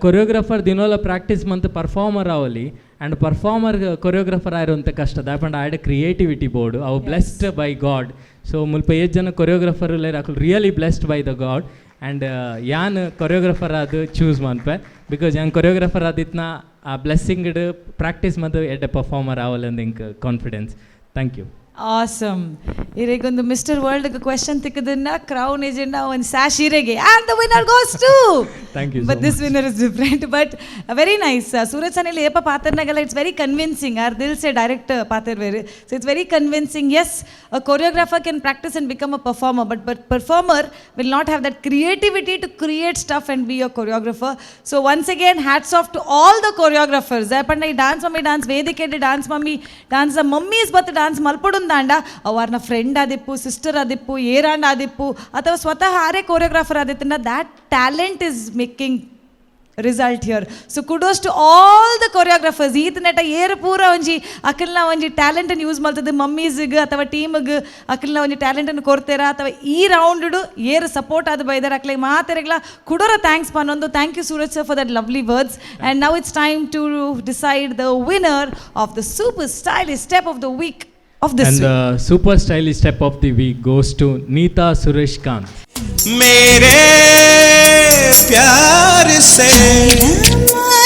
Choreographer ದಿನೋಲ practice ಮಂತ್ performer ಆವಲಿ. And performer choreographer ಆಯಿರುವಂಥ ಕಷ್ಟ ದಾಪಂಡ ಆಯ್ಡ ಕ್ರಿಯೇಟಿವಿಟಿ ಬೋರ್ಡ್ ಅವು blessed by god. So ಮುಲ್ಪ ಏಜ್ ಜನ ಕೊರಿಯೋಗ್ರಫರ್ ಉಲ್ಲೇರ್, ಅಕುಲು really blessed by the God. And ಯಾನ್ ಕೊರಿಯೋಗ್ರಫರ್ ಆದ್ ಚೂಸ್ ಮನ್ಪೆ, because ಯಾನ್ ಕೊರಿಯೋಗ್ರಫರ್ ಆದಿತ್ನ ಆ ಬ್ಲೆಸ್ಸಿಂಗ್ಡ್ ಪ್ರಾಕ್ಟೀಸ್ ಮತ್ತು ಎಡ್ಡೆ ಪರ್ಫಾರ್ಮರ್ ಆವಲ್ಲ ಇಂಕ್ confidence. Thank you. Awesome. ಇರೆಗೊಂದು mister world question ತಿಕ್ಕದನ್ನ crown ಏಜೆಂಡ ಒಂದು sash ಇರೆಗೆ, and the winner goes to Thank you. But this winner is different, but very nice. Suraj Sanil ಏಪ ಪಾತ್ರನಾಗೆಲ್ಲ it's very convincing. R ದಿಲ್ ಸೆ direct ಪಾತ್ರ very, so it's very convincing. Yes, a choreographer can practice and become a performer, but performer will not have that creativity to create stuff and be a choreographer. So once again, hats off to all the choreographers. ಪಂಡ ಈ dance mummy dance ವೇದಿಕೆ, dance mummy dance mummies ಬತ್ತು dance ಮಲ್ಪಡುಂದಾಂಡ ಅವಾರ್ನ friend ಆದಿಪ್ಪು, sister ಆದಿಪ್ಪು, ಏರಾಂಡ್ ಆದಿಪ್ಪು ಅಥವಾ ಸ್ವತಃ ಆರೇ choreographer ಆದಿತ್ತಂಡ, that talent is making result here. So kudos to all the choreographers. ಈತ ನೆಟ ಏರು ಪೂರ ಒಂಜಿ ಅಕಲ್ನ ಒಂಜಿ ಟ್ಯಾಲೆಂಟನ್ನು ಯೂಸ್ ಮಾಡ್ತದೆ, ಮಮ್ಮೀಸ್ಗೆ ಅಥವಾ ಟೀಮ್ಗೆ ಅಕಲ್ನ ಒಂಜಿ ಟ್ಯಾಲೆಂಟನ್ನು ಕೊಡ್ತೇರಾ ಅಥವಾ ಈ ರೌಂಡ್ ಏರು ಸಪೋರ್ಟ್ ಆದ ಬೈದಾರ, ಅಕ್ಲೆ ಮಾತೆರೆಗ್ಲ ಕುಡೋರ thanks ಪನ್ನೊಂದು. Thank you, Suraj sir, for that lovely words. And now it's time to decide the winner of the super stylish step of the week of this. And the super stylish step of the week goes to Neeta Suresh Kant. मेरे प्यार से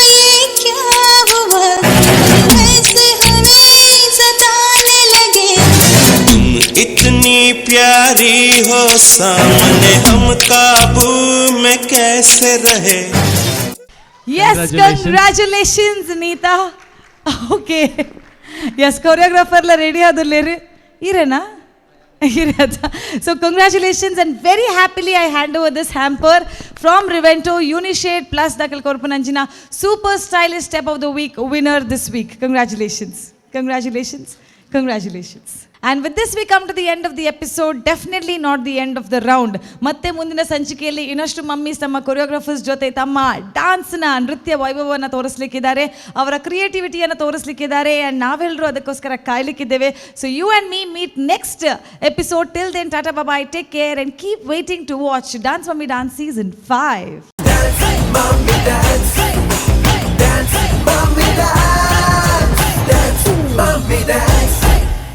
ये क्या हुआ, ऐसे हमें सताने लगे? तुम इतनी प्यारी हो, सामने हम काबू में कैसे रहे? S. Congratulations. Congratulations Neeta. Okay, S, ಕೊರಿಯೋಗ್ರಾಫರ್ಲ ready ಆದುಲ್ಲೇರು ಇರೇನಾ? So congratulations, and very happily I hand over this hamper from Revento Unishade plus Dhakal ಕೊರ್ಪುನಂಚಿನ super stylish step of the week winner this week. Congratulations, congratulations, congratulations. And with this we come to the end of the episode, definitely not the end of the round. ಮತ್ತೆ ಮುಂದಿನ ಸಂಚಿಕೆಯಲ್ಲಿ ಇನ್ನಷ್ಟು ಮಮ್ಮೀಸ್ ತಮ್ಮ ಕೊರಿಯೋಗ್ರಾಫರ್ಸ್ ಜೊತೆ ತಮ್ಮ ಡಾನ್ಸ್ನ ನೃತ್ಯ ವೈಭವವನ್ನು ತೋರಿಸ್ಲಿಕ್ಕಿದ್ದಾರೆ, ಅವರ ಕ್ರಿಯೇಟಿವಿಟಿಯನ್ನು ತೋರಿಸ್ಲಿಕ್ಕಿದ್ದಾರೆ. ಆ್ಯಂಡ್ ನಾವೆಲ್ಲರೂ ಅದಕ್ಕೋಸ್ಕರ ಕಾಯ್ಲಿಕ್ಕಿದ್ದೇವೆ. So you and me meet next episode. Till then, tata, bye, take care and keep waiting to watch Dance Mummy Dance season 5. Mummy dance, dance, mummy dance, dance, mummy dance.